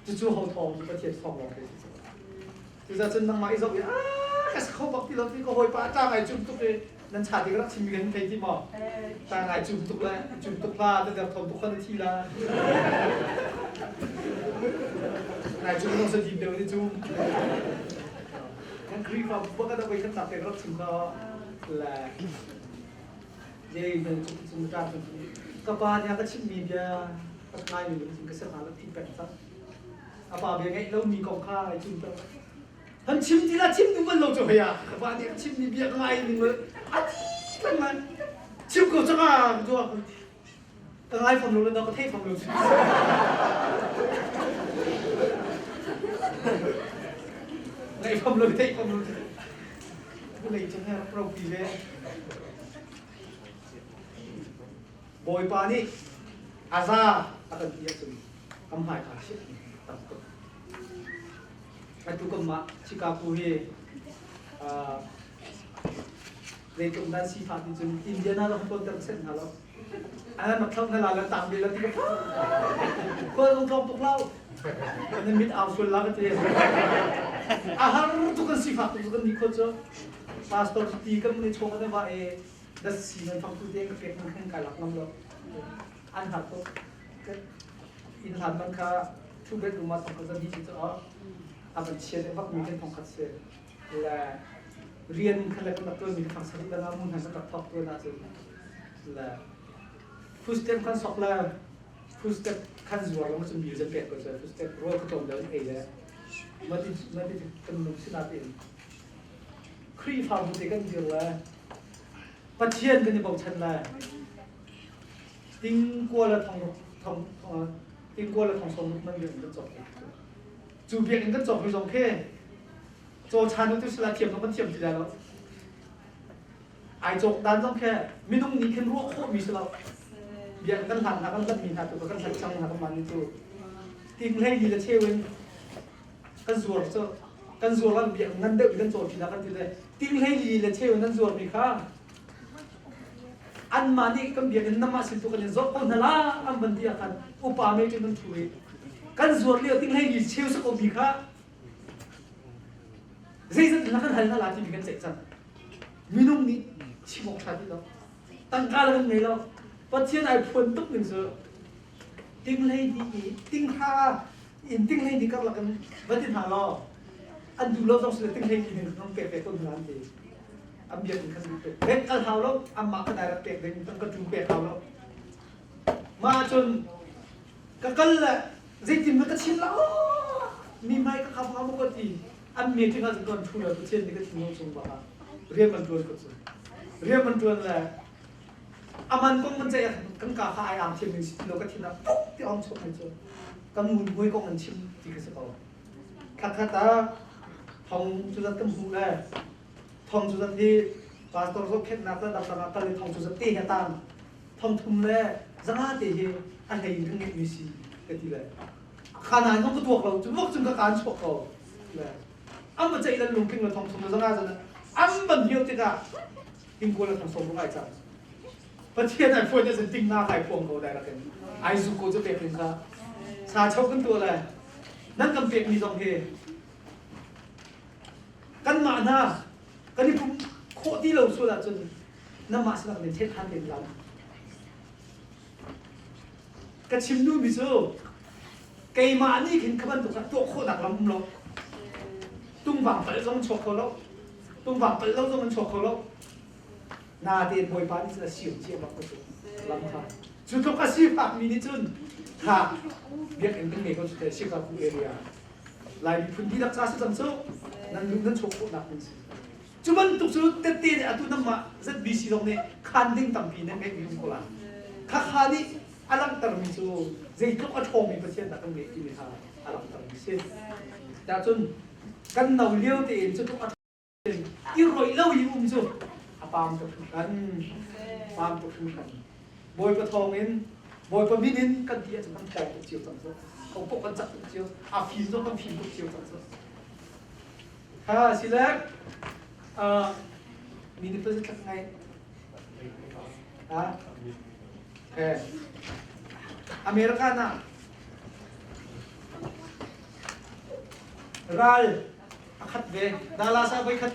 Cucu ho thawng cu Pathian thawng lawng te si. Cucaah cun nangmah i zoh i ah ka si kho bak ti lo ti ka hawipa tlang ai cum tuk i nan cha ti ka rak chimmi kan thei ti maw? Tlang ai cum tuk le cum tuk la te der thawm tuk khan thi la. Nai cum lo sa dim deuh ni cum. Kan Khrihfa bu ka da voi khat te ka rak chim kha le zei hmel cu cung ta cu ka pa nih a ka chimmi bia ka ngaimi lungthin ka ser hna lo thi peng cang. A pa bia ngaih lomi kong kha ai chim ter. Han chim ti la chim duh bal lo cu hei ah ka pa nih a chimmi bia ka ngai ning a ti peng lai. Chim ko cang ah ka tuah. Ka ngai fam lo le ka thei fam lo. Ngai fam lo thei fam lo. Vulei cung he rak ro pi ve. Bawipa nih a za a kan ti ahcun kan hmai kha chiah tam tuk. Atu kanmah Chicago hi zeitluk dan sifah ti cun Indiana zong tonter set hna lo. An rak thlauh hna la le tang ve la ti ka khual zong tlawm tuk lo. Nan mit au sual la ka ti. A har tuk kan sifak tuk kan ni khot cu. Pastor ti kan ni chok kan va e das si nan fang tu te ka pek nan khan kai lak ngam lo. An har tuk. Inn hlan man kha two bedroom ah thong khat zan hi cu a van chia deuh bak mi kan thong khat si. Le rian kha le kan rak tuan mi kha sarih dang ah mun han kan rak thawk tuan ahcun le food stamp kan sok le food stamp khan zuar lo cun bil zan pek ko cu food stamp rawl ka tlawm deuh in ei le mati mati kan nung sinain Khrihfabu te kan dir le Pathian kan i bochan le tingkua le thong thong tingkua le thong sawm man biakinn kan cawk cu biakinn kan cawk mi zong khi caw chan tu sila thiam zong kan thiam ti lai lo ai cawk dan zong khi minung nih khin ruah khawh mi si lo biakinn kan hlan hna kan hlat mi hna tu kan hlat cang hna kan man ni cu ting hlei li le cheu in kan zuar cu kan zuar lan biak ngan deuh kan caw ṭi kan ti le ting hlei li le cheu nan zuar mi kha anmah nih kan biakinn namah sin tu kan in zawt ko hna la an van ti ah khan upa me ṭin kan ṭhu i kan zuar lio ting hlei li cheu sak ko mi kha zeizat in kan hal hna la timi kan ceih cang minung nih chim awk ṭha ti lo tangka le kan ngei lo Pathian ai phuan tuk ning cu ting hlei hnih i ting hra in ting hlei hnih karlak in va ti hna law an duh lo zong si le ting hlei hnih ding kan pek ve ko hna an ti an biakinn khan pek pek kal hau lo amah ka direct pek ding tang ka tu pek hau lo mah cun ka kal le zeitin ma ka chim la mi mai ka kham nga ko ti an meeting ah cun thu le Pathian nih ka thinlung chung ba rian man tuan ko cu rian man tuan le. Aman kong kan ceih kan ka kha ai ang thiam ning si ti lo ka thin ah puk ti ong chuak mai cu kan ngun hmuai kong an chim ti ka si ko. Khatkhat ah thong cu zat kan hmuh le thong cu zat hi pastor zohkhenhnak le dangdang ah kal i thong cu zat te hi a tang thong thum le zanga te hi a hlei in kan ngeihmi si ka ti le khanan zong ka tuak lo cu vok cung ka kaan chuak ko le an va ceih lan lungtling le thong thum le zanga zan an ban hiau tikah tingkual le thong som ruk ai cang Pathian ai phuan zan ting na kai phuang ko dai rakin ai zu ko cu pek ding kha sa chok kan tuah le nan kan pek mi zong hi kanmah hna kan i pum khawh ti lo sual ahcun namah sinah kan in thet han den lam ka chim duhmi cu keimah nih khin kha bantuk ah tuah khawhnak lam um lo tungvang palh zong chuak kho lo tungvang palh lo zong an chuak kho lo natein bawipa nih cun a siam cia bak ko cu lam kha cu tluk a sifak mi nih cun kha biakinn kan ngei ko cu te Chicago area Lai miphun dihlak ca si cang cu nan lung nan chuak khawhnak ding si cu bantuk cu tette nih atu namah ZBC zong nih khan ding tampi nan ngeih mi um ko la kha kha nih a langhtermi cu zeitluk a ṭhawngmi Pathian dah kan ngeih timi kha a langhtermi si. Cun kan no lio tein cu tluk a i roih lo i um cu a pam tuk hringhran pam tuk hringhran Bawipa thawng in Bawipa min in kan ti ahcun kan thawng tuk cio cang cu ko kan cak tuk cio a fim zong kan fim tuk cio cang cu ha sile mi nih pa thlak ngai ha eh America na ral a khat ve Dallas ah voikhat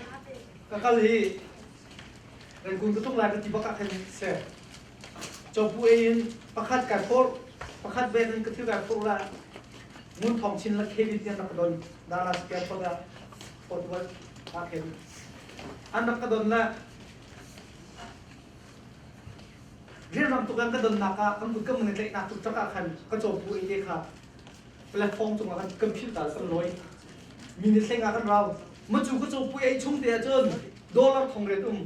ka kal hi Rangoon ka tlung lai ka ti bak ah khan seh cawpu ei in pakhat kai phorh pakhat ve in ka thil kai phorh la ngun thong chin la Kevin tiang rak ka don Dallas airport ah Fort Worth ah khin an rak ka don la rianrang tuk an ka donnak ah kan kut kan mun i tlaihnak tuk tak ah khan ka cawpu ei te kha platform cungah kan kan philh ta kan lawi mi nih hleng ah kan rau ma cu ka cawpui ei chung te ahcun dollar thong ret um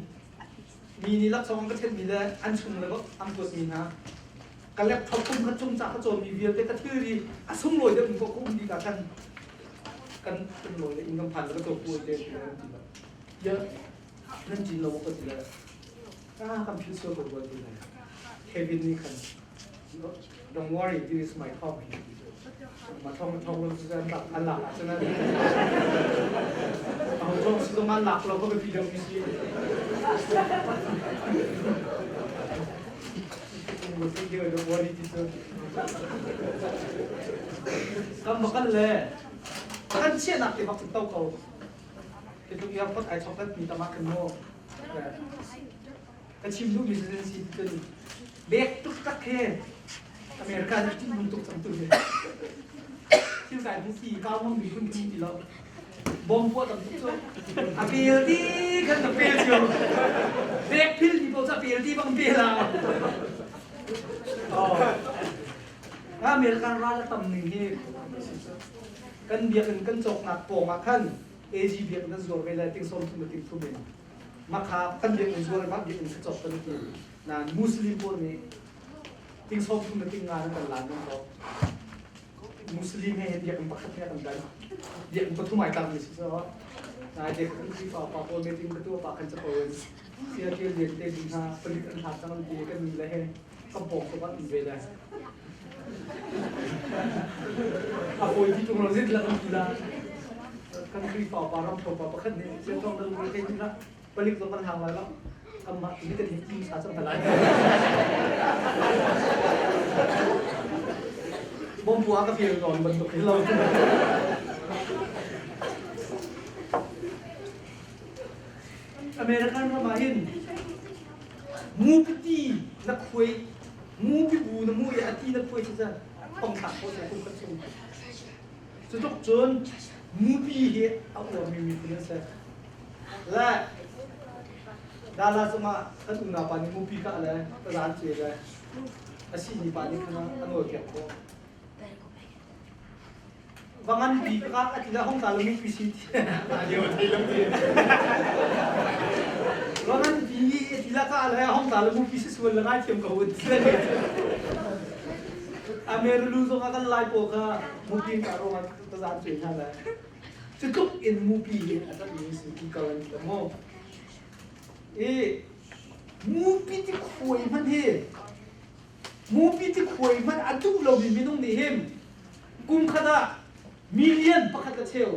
mi nih laksawng ka ṭhen mi le an chung le bak an kuat mi hna ka laptop kum khat chung ca ka cawn mi vialte ka thilri a sunglawi deuh mi ko ka um bik ah khan kan kan lawi le inn kan phan le ka cawpui te ti la ya nan cin lo ka ti le ah kan philh sual ko ti le Kevin nih khan Don't worry, this is my hobby. Ma thong thong lo cu an lak an lak ahcun an aho thong si zong an lak lo ka biapi deuh mi si. Don't worry ti cu. Kan va kal le kan chiahnak te bak cu to ko. Hi airport ai chok mi tam ah khan mu. Ka chim duhmi cu si cun bek tuk tak he America nih ṭihnung tuk cang tu hi. Thil kai hmu ti kau mang mi phun ti lo. Bom puah tam tuk cu. A pel ti khan ka pel cio. Bek phil ti paoh cu a pel ti bang pel ah. Oh. American ral a tam ning hi kan biakinn kan cawknak pawng ah khan AG biakinn an zuar ve le ting sawm thum le ting thum in Makha kan biakinn zuar mah biakinn ka cawk kan ti. Nain Muslim pawl nih ting sawm thum le ting nga nan kan lan nan cawk. Muslim he hin biakinn pakhat he kan dan. Biakinn pathum ai tlak mi si so. Nai te kan Khrihfa pa pawl meeting ka tuah pa kan capo in sia ṭial lian te ding hna palik an hlat cang an ti kan mi le he kan pawng ko an ve le. A pawi ti tung lo zit la kan ti la. Kan Khrihfa pa ram pa pakhat nih sia thong dan lu thei la palik zong kan hang lai lo. Kanmah tu nih kan hin ti sa cang hna lai. Bom pua ka feel nawn bantuk hi lo. American ram ah hin mupi na khuai mupi bu na mu i a ti na khuai cu thong thlak ko seh kum khat chung. Cutluk cun mupi hi a uarmi miphun an si. Le Dala cungah kan unau pa nih mupi kah le tazan cuai le a sihni pa nih khan a nawl piak khawh. Va nganpi ka a ti la hong ta lo mupi si ti. Lio thei lo ti. Va nganpi a ti la ka le hong ta lo mupi si sual la ngai thiam ko un ti. Amerulu zong a kan lai po kha mupi ka ro ta zan cui hna la. Cu tluk in mupi hi a tat mi si ti ko an ti mo. I mupi ti khuai hman hi Mupi tikhuai hmanh a duh lomi minung nih hin kum khat ah million pakhat le cheu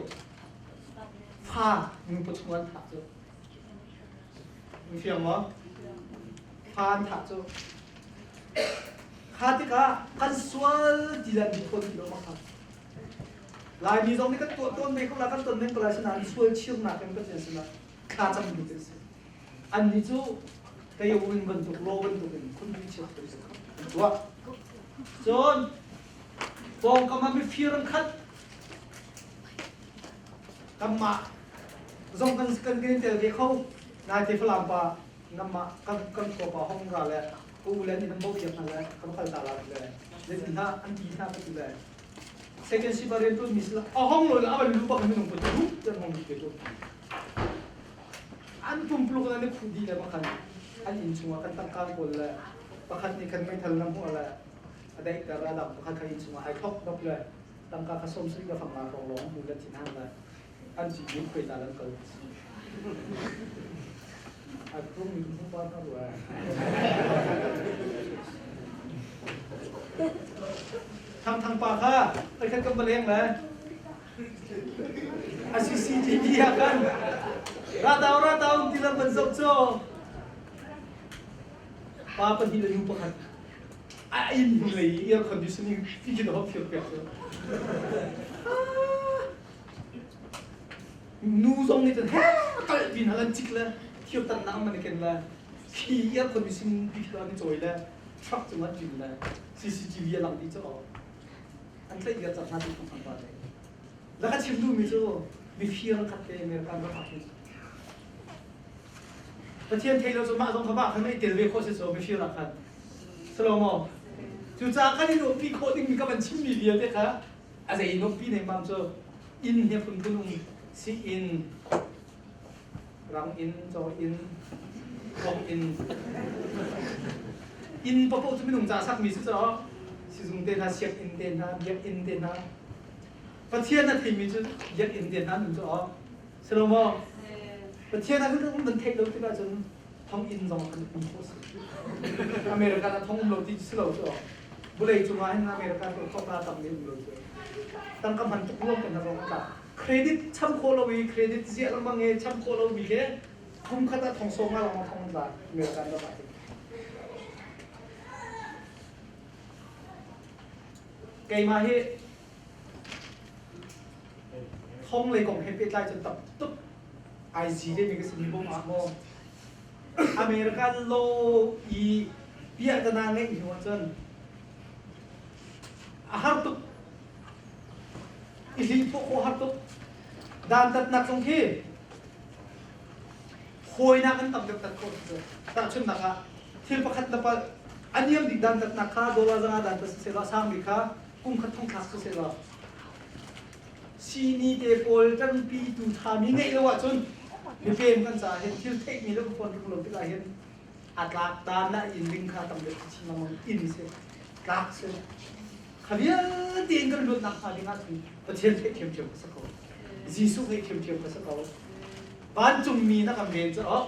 fa nupa chung an thah cu. Na fiang maw? Fa an thah cu. Kha tikah kan sual ti le an thawn ti lo makha. Laimi zong nih kan tuah tawn ve ko la kan ton men ko lai sinain sual chirnak in Pathian sinah thla cam mi kan si. Annih cu kei-win bantuk law bantuk in phunpi chiat an tuah. Cun pawngkam ah mifir an khat. Kanmah zong kan kan kan tel ve kho. Naite Falam pa ngamah kan kan khua pa hong ra le ka u le nih nan bawh piak hna le kan kal ta la le le ti hna an ti hna ka ti le second shift ah rian tuan mi sila a hong lo le a van lu bak minung pa tu an hong ke tu An pumpuluk in an i khuh dih le pakhat an inn chungah kan tangka kawl le pakhat nih khan meithal na hmuh le a daihter a dang pakhat kha inn chungah ai thlok dok le tangka kha sawm sarih le fang nga hrawng lawng hmu le thin hang le an ci in khuai ta lan kal. A tung mi hmu pa hna rua. Thang thang pa kha ai khat kan va leng le A CCTV ah khan ratau ratau ti lam kan zoh cu pa pahnih le nu pakhat a inn hnulei i air conditioning ti khi hop phir piak cu nu zong nih cun he kal pin halan cik le thir tan nak man ken le khi air conditioning ti khi an i cawi le truck cung an tlin le CCTV a lang dih cu an tlaih viar cang hna ti phung pa le la ka chim duhmi cu mifir khat te American ram ah Pathian thei lo cu mah zong kha mah khan ei tel ve khawh si so mifir ah khan silo maw cucaah kan i nuampi khawh dingmi ka van chimmi vialte kha a zei nuampi nei mam cu inn he phunphun um si inn rang inn caw inn kong inn inn papoh cu minung ca sakmi si caw sizung te hna sianginn te hna biakinn te hna Pathian a theimi cu biakinn te hna nun cu aw silo maw Pathian a kan kan theih lo tikah cun thong inn zong kan um khawh si America ah thong um lo ti si lo cu aw vulei cungah hin America cu thawk tam mi um lo cu tangka hman tuk ruang kan rong tla Credit cham khawh lo i credit ziah lengmang i cham khawh lomi khi kum khat ah thong sawm nga lengmang thong tla American ram ah Keimah hi thong lei kong he pehtlai cun tam tuk ai zi deuhmi ka si mi bawm ah maw American law i piahtana ngeih hnu ahcun a har tuk I hlinh khawh har tuk. Dantatnak zong khi hawinak an tam deuh tat khawh cu. Tahchunhnak ah thil pakhat na palh a niam bik dantatnak kha dollar zanga dantat si sehlaw a sang bik kha kum khat thong thlak si sehlaw sini te pawl ṭanpi tu ṭhami ngeih lo ahcun mipem kan caah hin thil theihmi le phone tuk lo tikah hin a tlak dan le a inn ding kha tam deuh chin lengmang inn si tlak si Kha vialte in kan luatnak hnga ding ahcun Pathian theih ṭhiamṭhiam ka si ko. Jesuh theih ṭhiamṭhiam ka si ko. Vancungmi na kan ven cu oh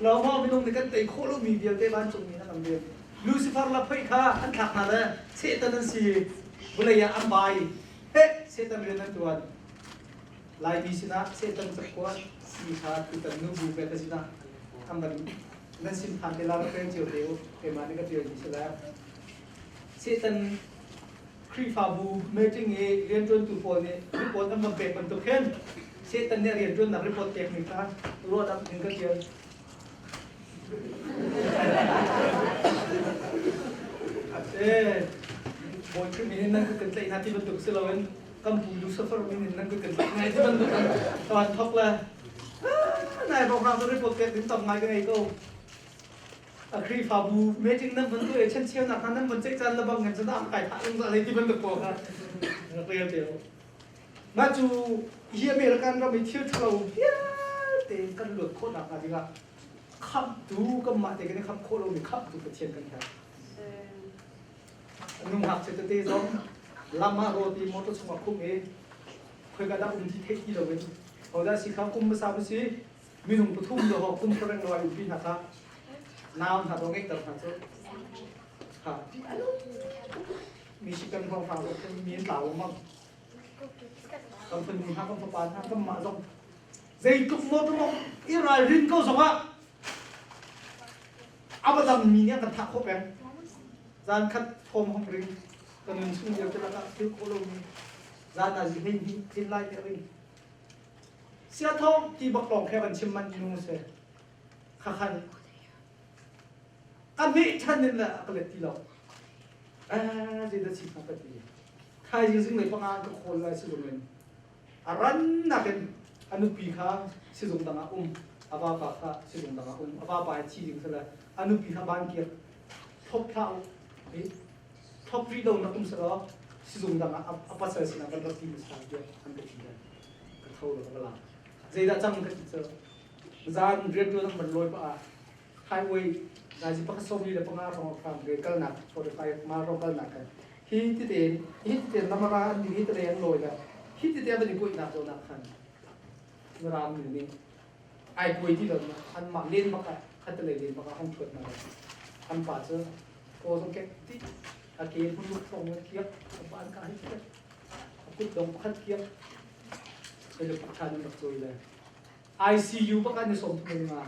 lo maw minung nih kan tei khawh lomi vialte vancungmi na kan ven. Lucifer la phoih kha an thlak hna le Satan an si vawlei ah an bai he Satan rian an ṭuan. Laimi sinah Satan cakuat si kha tutan nu bu pe ka sinah an van nan sin phan te la rak rel cio te u keimah nih ka ṭialmi si lai. Satan Khrihfabu meeting i rianṭuantu pawl nih report an van pek bantuk hin Satan nih rianṭuannak report pekmi kha ruahnak in ka ṭial. Eh, Bawi Khrih min in nan kut kan tlaih hna ti bantuk si loin kan pu Lucifer min in nan kut kan tlaih hna ti bantuk an kan thok le nai bawk hna report pek ding tam ngai ka ngei ko. A Khrihfabu meeting nan van tuah i chancheunak hna nan van ceih caan lebang ngan cun am kai phah zungzal hei ti bantuk pawl kha rak rel te u. Mah cu hi American ram i thil ṭhalo vialte kan luat khawh nakhnga dingah khamhtu kanmah te kan i khamh khawh lomi khamhtu Pathian kan herh. Nungak tete zong lam ah rawt i motor chungah khumh i khoika dah um ti theih ti loin hodah si kha kum hmasa bu si minung pathum do ho kum pareng lo ai umpi hna kha nau hna do ngeihter hna cu ha ti alo Michigan hrawng hrang zong khin mi an tlau mang kan fanu hna kan fapa hna kan mah zong zeitluk motor mong i ralrin ko zongah a va dang mi nih kan thah khawh peng zan khat thawm hong ring ka nun chung lio te lakah thil khawh lomi zan ah zi hei hnih thin lai te ring sia thawng ti bak lawng khe van chim man nu se kha khan a meh than in le a ka let ti lo eh zeidah si ka ti thaizing zing lei panga ka khawl lai sizung in a rannak in a nupi kha sizung dang ah um a vapa kha sizung dang ah um a vapa hi thi ding sale a nupi kha ban kiak thop thla u thop rih lo nak um selaw sizung dang ah a pasal sinah kan rak ti hmasa tiah an ka ti ka tho lo ka la zeidah cang ka ti cu zan riantuan an van lawi pa ah highway nazi pakhat 45 hrawng hram re kalnak 45 mile hrawng kalnak kan hi tete hi tete lamara an ding hi tete an lawi le hi tete van i kuihnak zawn ah khan ram mi nih ai kuai ti lo an mah len bak ah khatalei len bak ah hong thuat na an pa cu ko zong kek ti a ke phun hrawng kiak a pa an ka hi a kut dong pakhat kiak helicopter an rak cawi le ICU bak an i 30 nga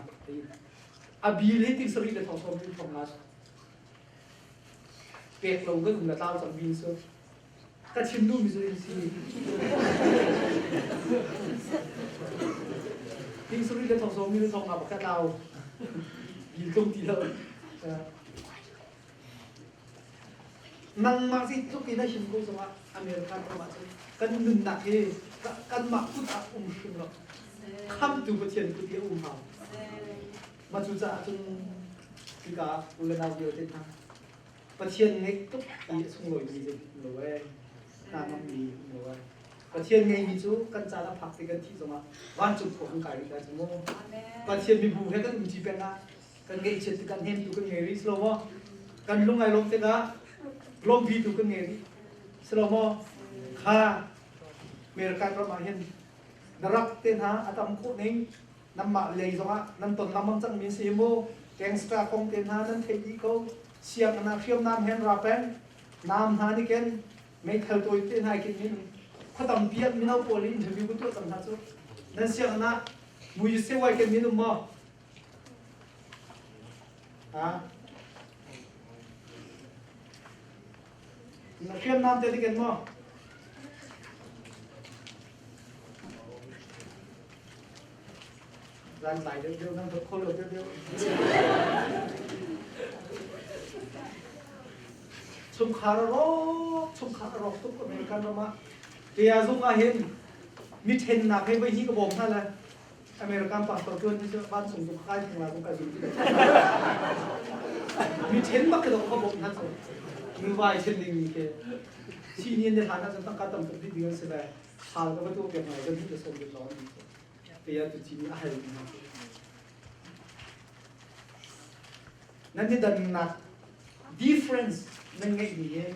a bil hi ting sarih le thong sawm in thong nga pek lo kan um la tlau cang bil cu ka chim duhmi cu in si ting sarih le thong sawm in thong nga bak ka tlau bil tlung ti lo Nangmah zeitluk in a him ko zongah America ram ahcun kan nunnak hi kanmah kut ah um hrim lo. Khamtu Pathian kut i a um hau. Mah cucaah cun hika u le nau vialte hna Pathian ngeih tuk i a sunglawimi zei um lo ee. Hna ngammi um lo ee. Pathian ngeimi cu kan caan a phak ti kan thih zongah vancung khua kan kai rih lai cu mu. Pathian mibu he kan umṭi peng ah kan ngeihchiat tikah hnemtu kan ngei rih si lo maw kan lung ai lawm tikah lawmpitu kan ngei rih si lo maw kha American ram ah hin na rak te hna a tam khawh ning nanmah lei zongah nan ton lengmang cang mi si mu gangster kong te hna nan theih dih ko siang na hriamnam hen ra peng nam hna ni ken meithal tawi te hna kin min khua tampi ah mino pawl in interview ku tuah cang hna cu nan siang na mui se wai ken min um maw Na hriamnam te ken maw? Zan tlai deuh deuh nan dot kho lo deuh deuh. Chungkhar a rawk, chungkhar a rawk tuk American ram ah. Tia zung ah hin mi thennak hei voi hi ka bawm hna le American pastor tuan hi cu vancung tu kai theng la kai zum ti mi then bak ke dok ka bom hna cu nu vai then ding mi ke si nian de hlan ah cun tangka tam tuk ding ding an si le hal ka va tu piak ngai ka duh le som ding lawng ni te ya tu chi ni a hal mi hna nan ni dan nak difference nan ngeih mi he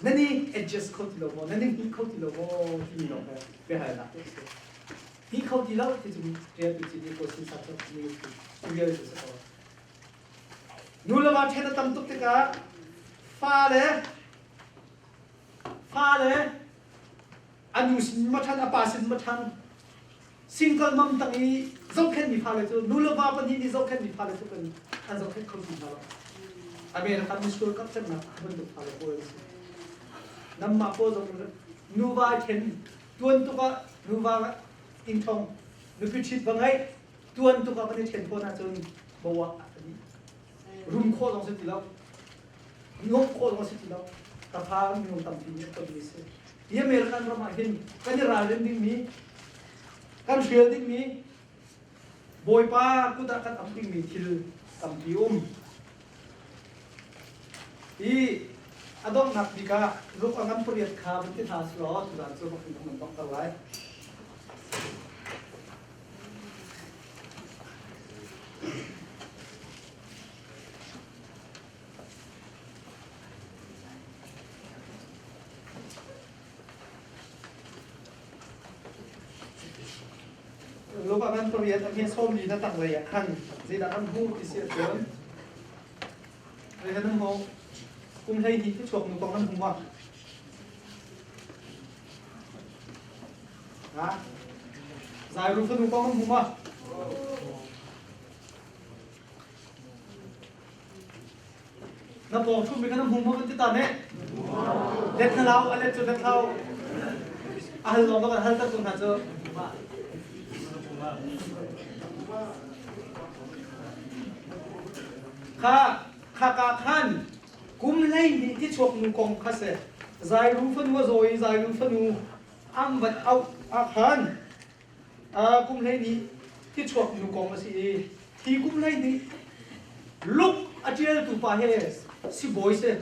nan i adjust kho ti lo maw nan i hni kho ti lo maw timi lawng he biahalnak te si Ti kho ti lo ti cu rian tu ci ko sin sa cu ni cu vial cu sa ko. Nu le va ṭhen a tam tuk tikah fa le fa le a nu sin ma ṭhan a pa sin ma ṭhan single mom tang i zohkhenhmi fale cu nu le va pahnih nih zohkhenhmi fale cu kan an zohkhenh kho ti hna lo. America misual kap cemnak bantuk fale pawl an si. Nanmah pawl zong nuva ṭhen tuan tuk ah nuva innthong nupi ṭhit va ngeih tuan tuk ah kan i ṭhen khawh ahcun bawa rum khawh zong si ti lo nuamh khawh zong si ti lo ka fa minung tampi nih tonmi si hi American ram ah hin kan i ralrin dingmi kan hrial dingmi Bawipa kut ah kan ap dingmi thil tampi um hi. A donghnak bik ah ruk a ngan pariat kha van ti hna selaw tuzaan cu bak in kan donghter lai. Luka ngan pariat a hme sawmli na tanglei ah khan zeidah kan hmuh ti si ahcun zei kan hmuh kum 12 ti chuak nu kong kan hmu ma ha Zairu fanu kong kan hmu ma Na pawng ṭhumi kha na hmu maw kan ti ta ne? Let na lau, a let cu let hlau. A hal lawng kan hal ter ko hna cu. Kha kha ka khan kum 12 ti chuak nu kong kha se. Zairu fanu a zaw i Zairu fanu am vat auh ah khan kum 12 ti chuak nu kong a si i hi kum 12 Luke a ṭialtu pa hi sibawi si.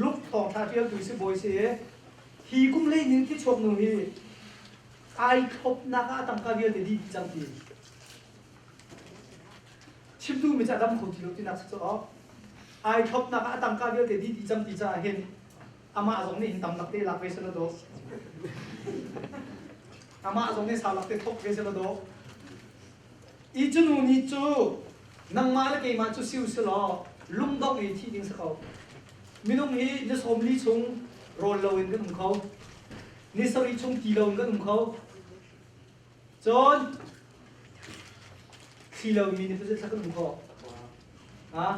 Luke thawngṭha ṭialtu sibawi si i hi kum 12 thi chuak nu hi ai thlopnak ah a tangka vialte dih dih cang ti. Chimtu mi cu a dam kho ti lo tinak si cu awk. Ai thlopnak ah a tangka vialte dih dih cang ti caah hin amah zong nih hin tam lak te lak ve selaw dawh. Amah zong nih sau lak te thok ve selaw dawh. I cu nu nih cu nangmah le keimah cu si usilaw lungdongh i thih ding si ko. Minung hi ni 40 chung rawl loin kan um kho. Ni 70 chung ti loin kan um kho. Cun thli lomi ni pazit thla kan um kho. Ha?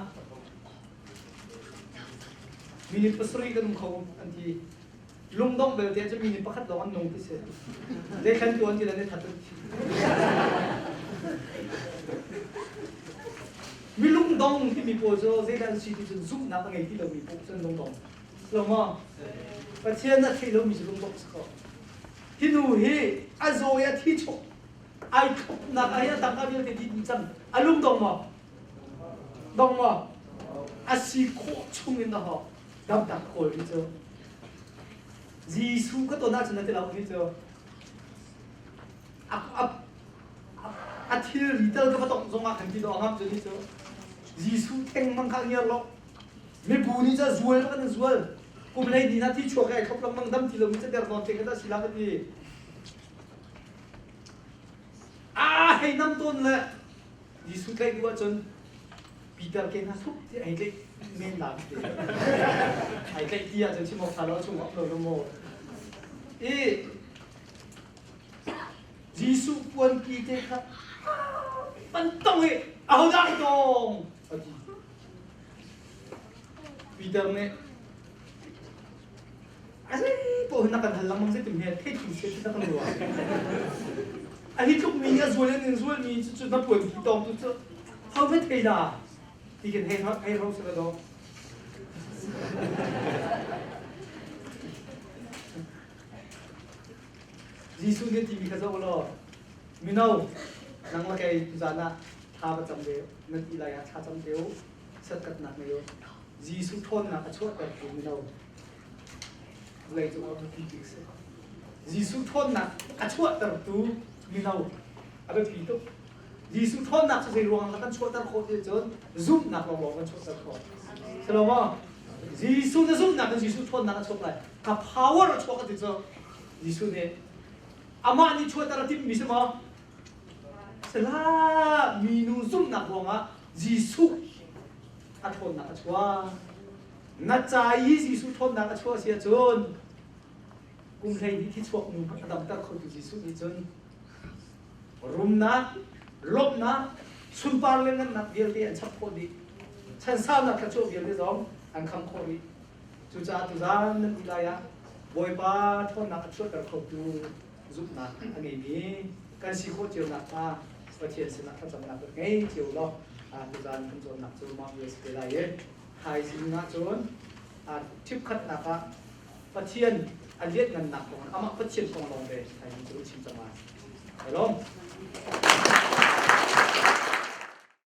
Minute 7 kan um kho an ti. Lungdongh belte cu minute pakhat lawng an nung ti si. Zeithlan tuan ti le ni that an thi. Mi lungdong timi pawl cu zeidah an si ti cun zumhnak a ngei ti lomi paoh cu an lungdong. Lo maw? Pathian a theih lomi cu lungdong si ko. Hi nu hi a zaw i a thi chuk ai thlopnak ah hin a tangka vialte dih dih cang. A lungdong maw? Dong maw? A si khawh chung in a hawk. Damnak kawl hi cu. Jesuh ka ton ahcun na ti lo hi cu. A thilri tal ka va tongh zong ah khan ti dawh ngam cu ni cu. Jesuh theng mang kha ngiar lo. Mibu nih ca zual kan in zual. Kum 12 na thi chuak ai thlop lengmang dam ti lo mi ca der nawn te kha dah si la ka ti. Ah hei nam tawn le Jesuh tlaih duh ahcun Peter ke hna thup ti ai tlaih men la ti. Ai tlaih ti ahcun chim awk tha lo chung awk lo lo maw. I Jesuh puanki te kha pan tong i ahodah tong a ti. Peter nih a zei paoh na kan hal lengmang zeitin he theitu se na kan ruah. A hi tluk mi nih a zual in zual mi cu na puanki tong tu cu ho hme thei dah ti kan hei hei ro se do. Jesuh nih timi kha zoh law mino nang le kei tuzan ah thla va cam ve nan ti lai ah thla cam te u satkatnak ngei u Jesuh ṭhawnnak a chuahtertu mino vawleicung ah biapi bik si Jesuh ṭhawnnak a chuahtertu mino a biapi tuk Jesuh ṭhawnnak cu zei ruang ah kan chuahter khawh ti cun zumhnak lawnglawng kan chuahter khawh si lo maw Jesuh na zumhnak in Jesuh ṭhawnnak a chuak lai ka power a chuak a ti cu Jesuh nih amah nih chuahter a timhmi si maw Sihlah minu zumhnak ruangah Jesuh a ṭhawnnak a chuak na ca i Jesuh ṭhawnnak a chuah si ahcun kum 12 thi chuak nu a damter khotu Jesuh nih cun rumnak lawmhnak sunpar le ngannak vialte an chap khawh dih chansaunak thluachuah vialte zong an kham khawh rih cucaah tuzaan nan ti lai ah Bawipa ṭhawnnak a chuahter khotu zumhnak a ngeimi kan si khawh cio nakhnga Pathian sinah thlacamnak kan ngei cio law tuzaan kan cawnnak cu mah vial si te lai i thaizing ahcun ṭhipkhatnak ah Pathian a lianhngannak kong amah Pathian kong lawng te thaizing cu chim cang lai. Ka lawm.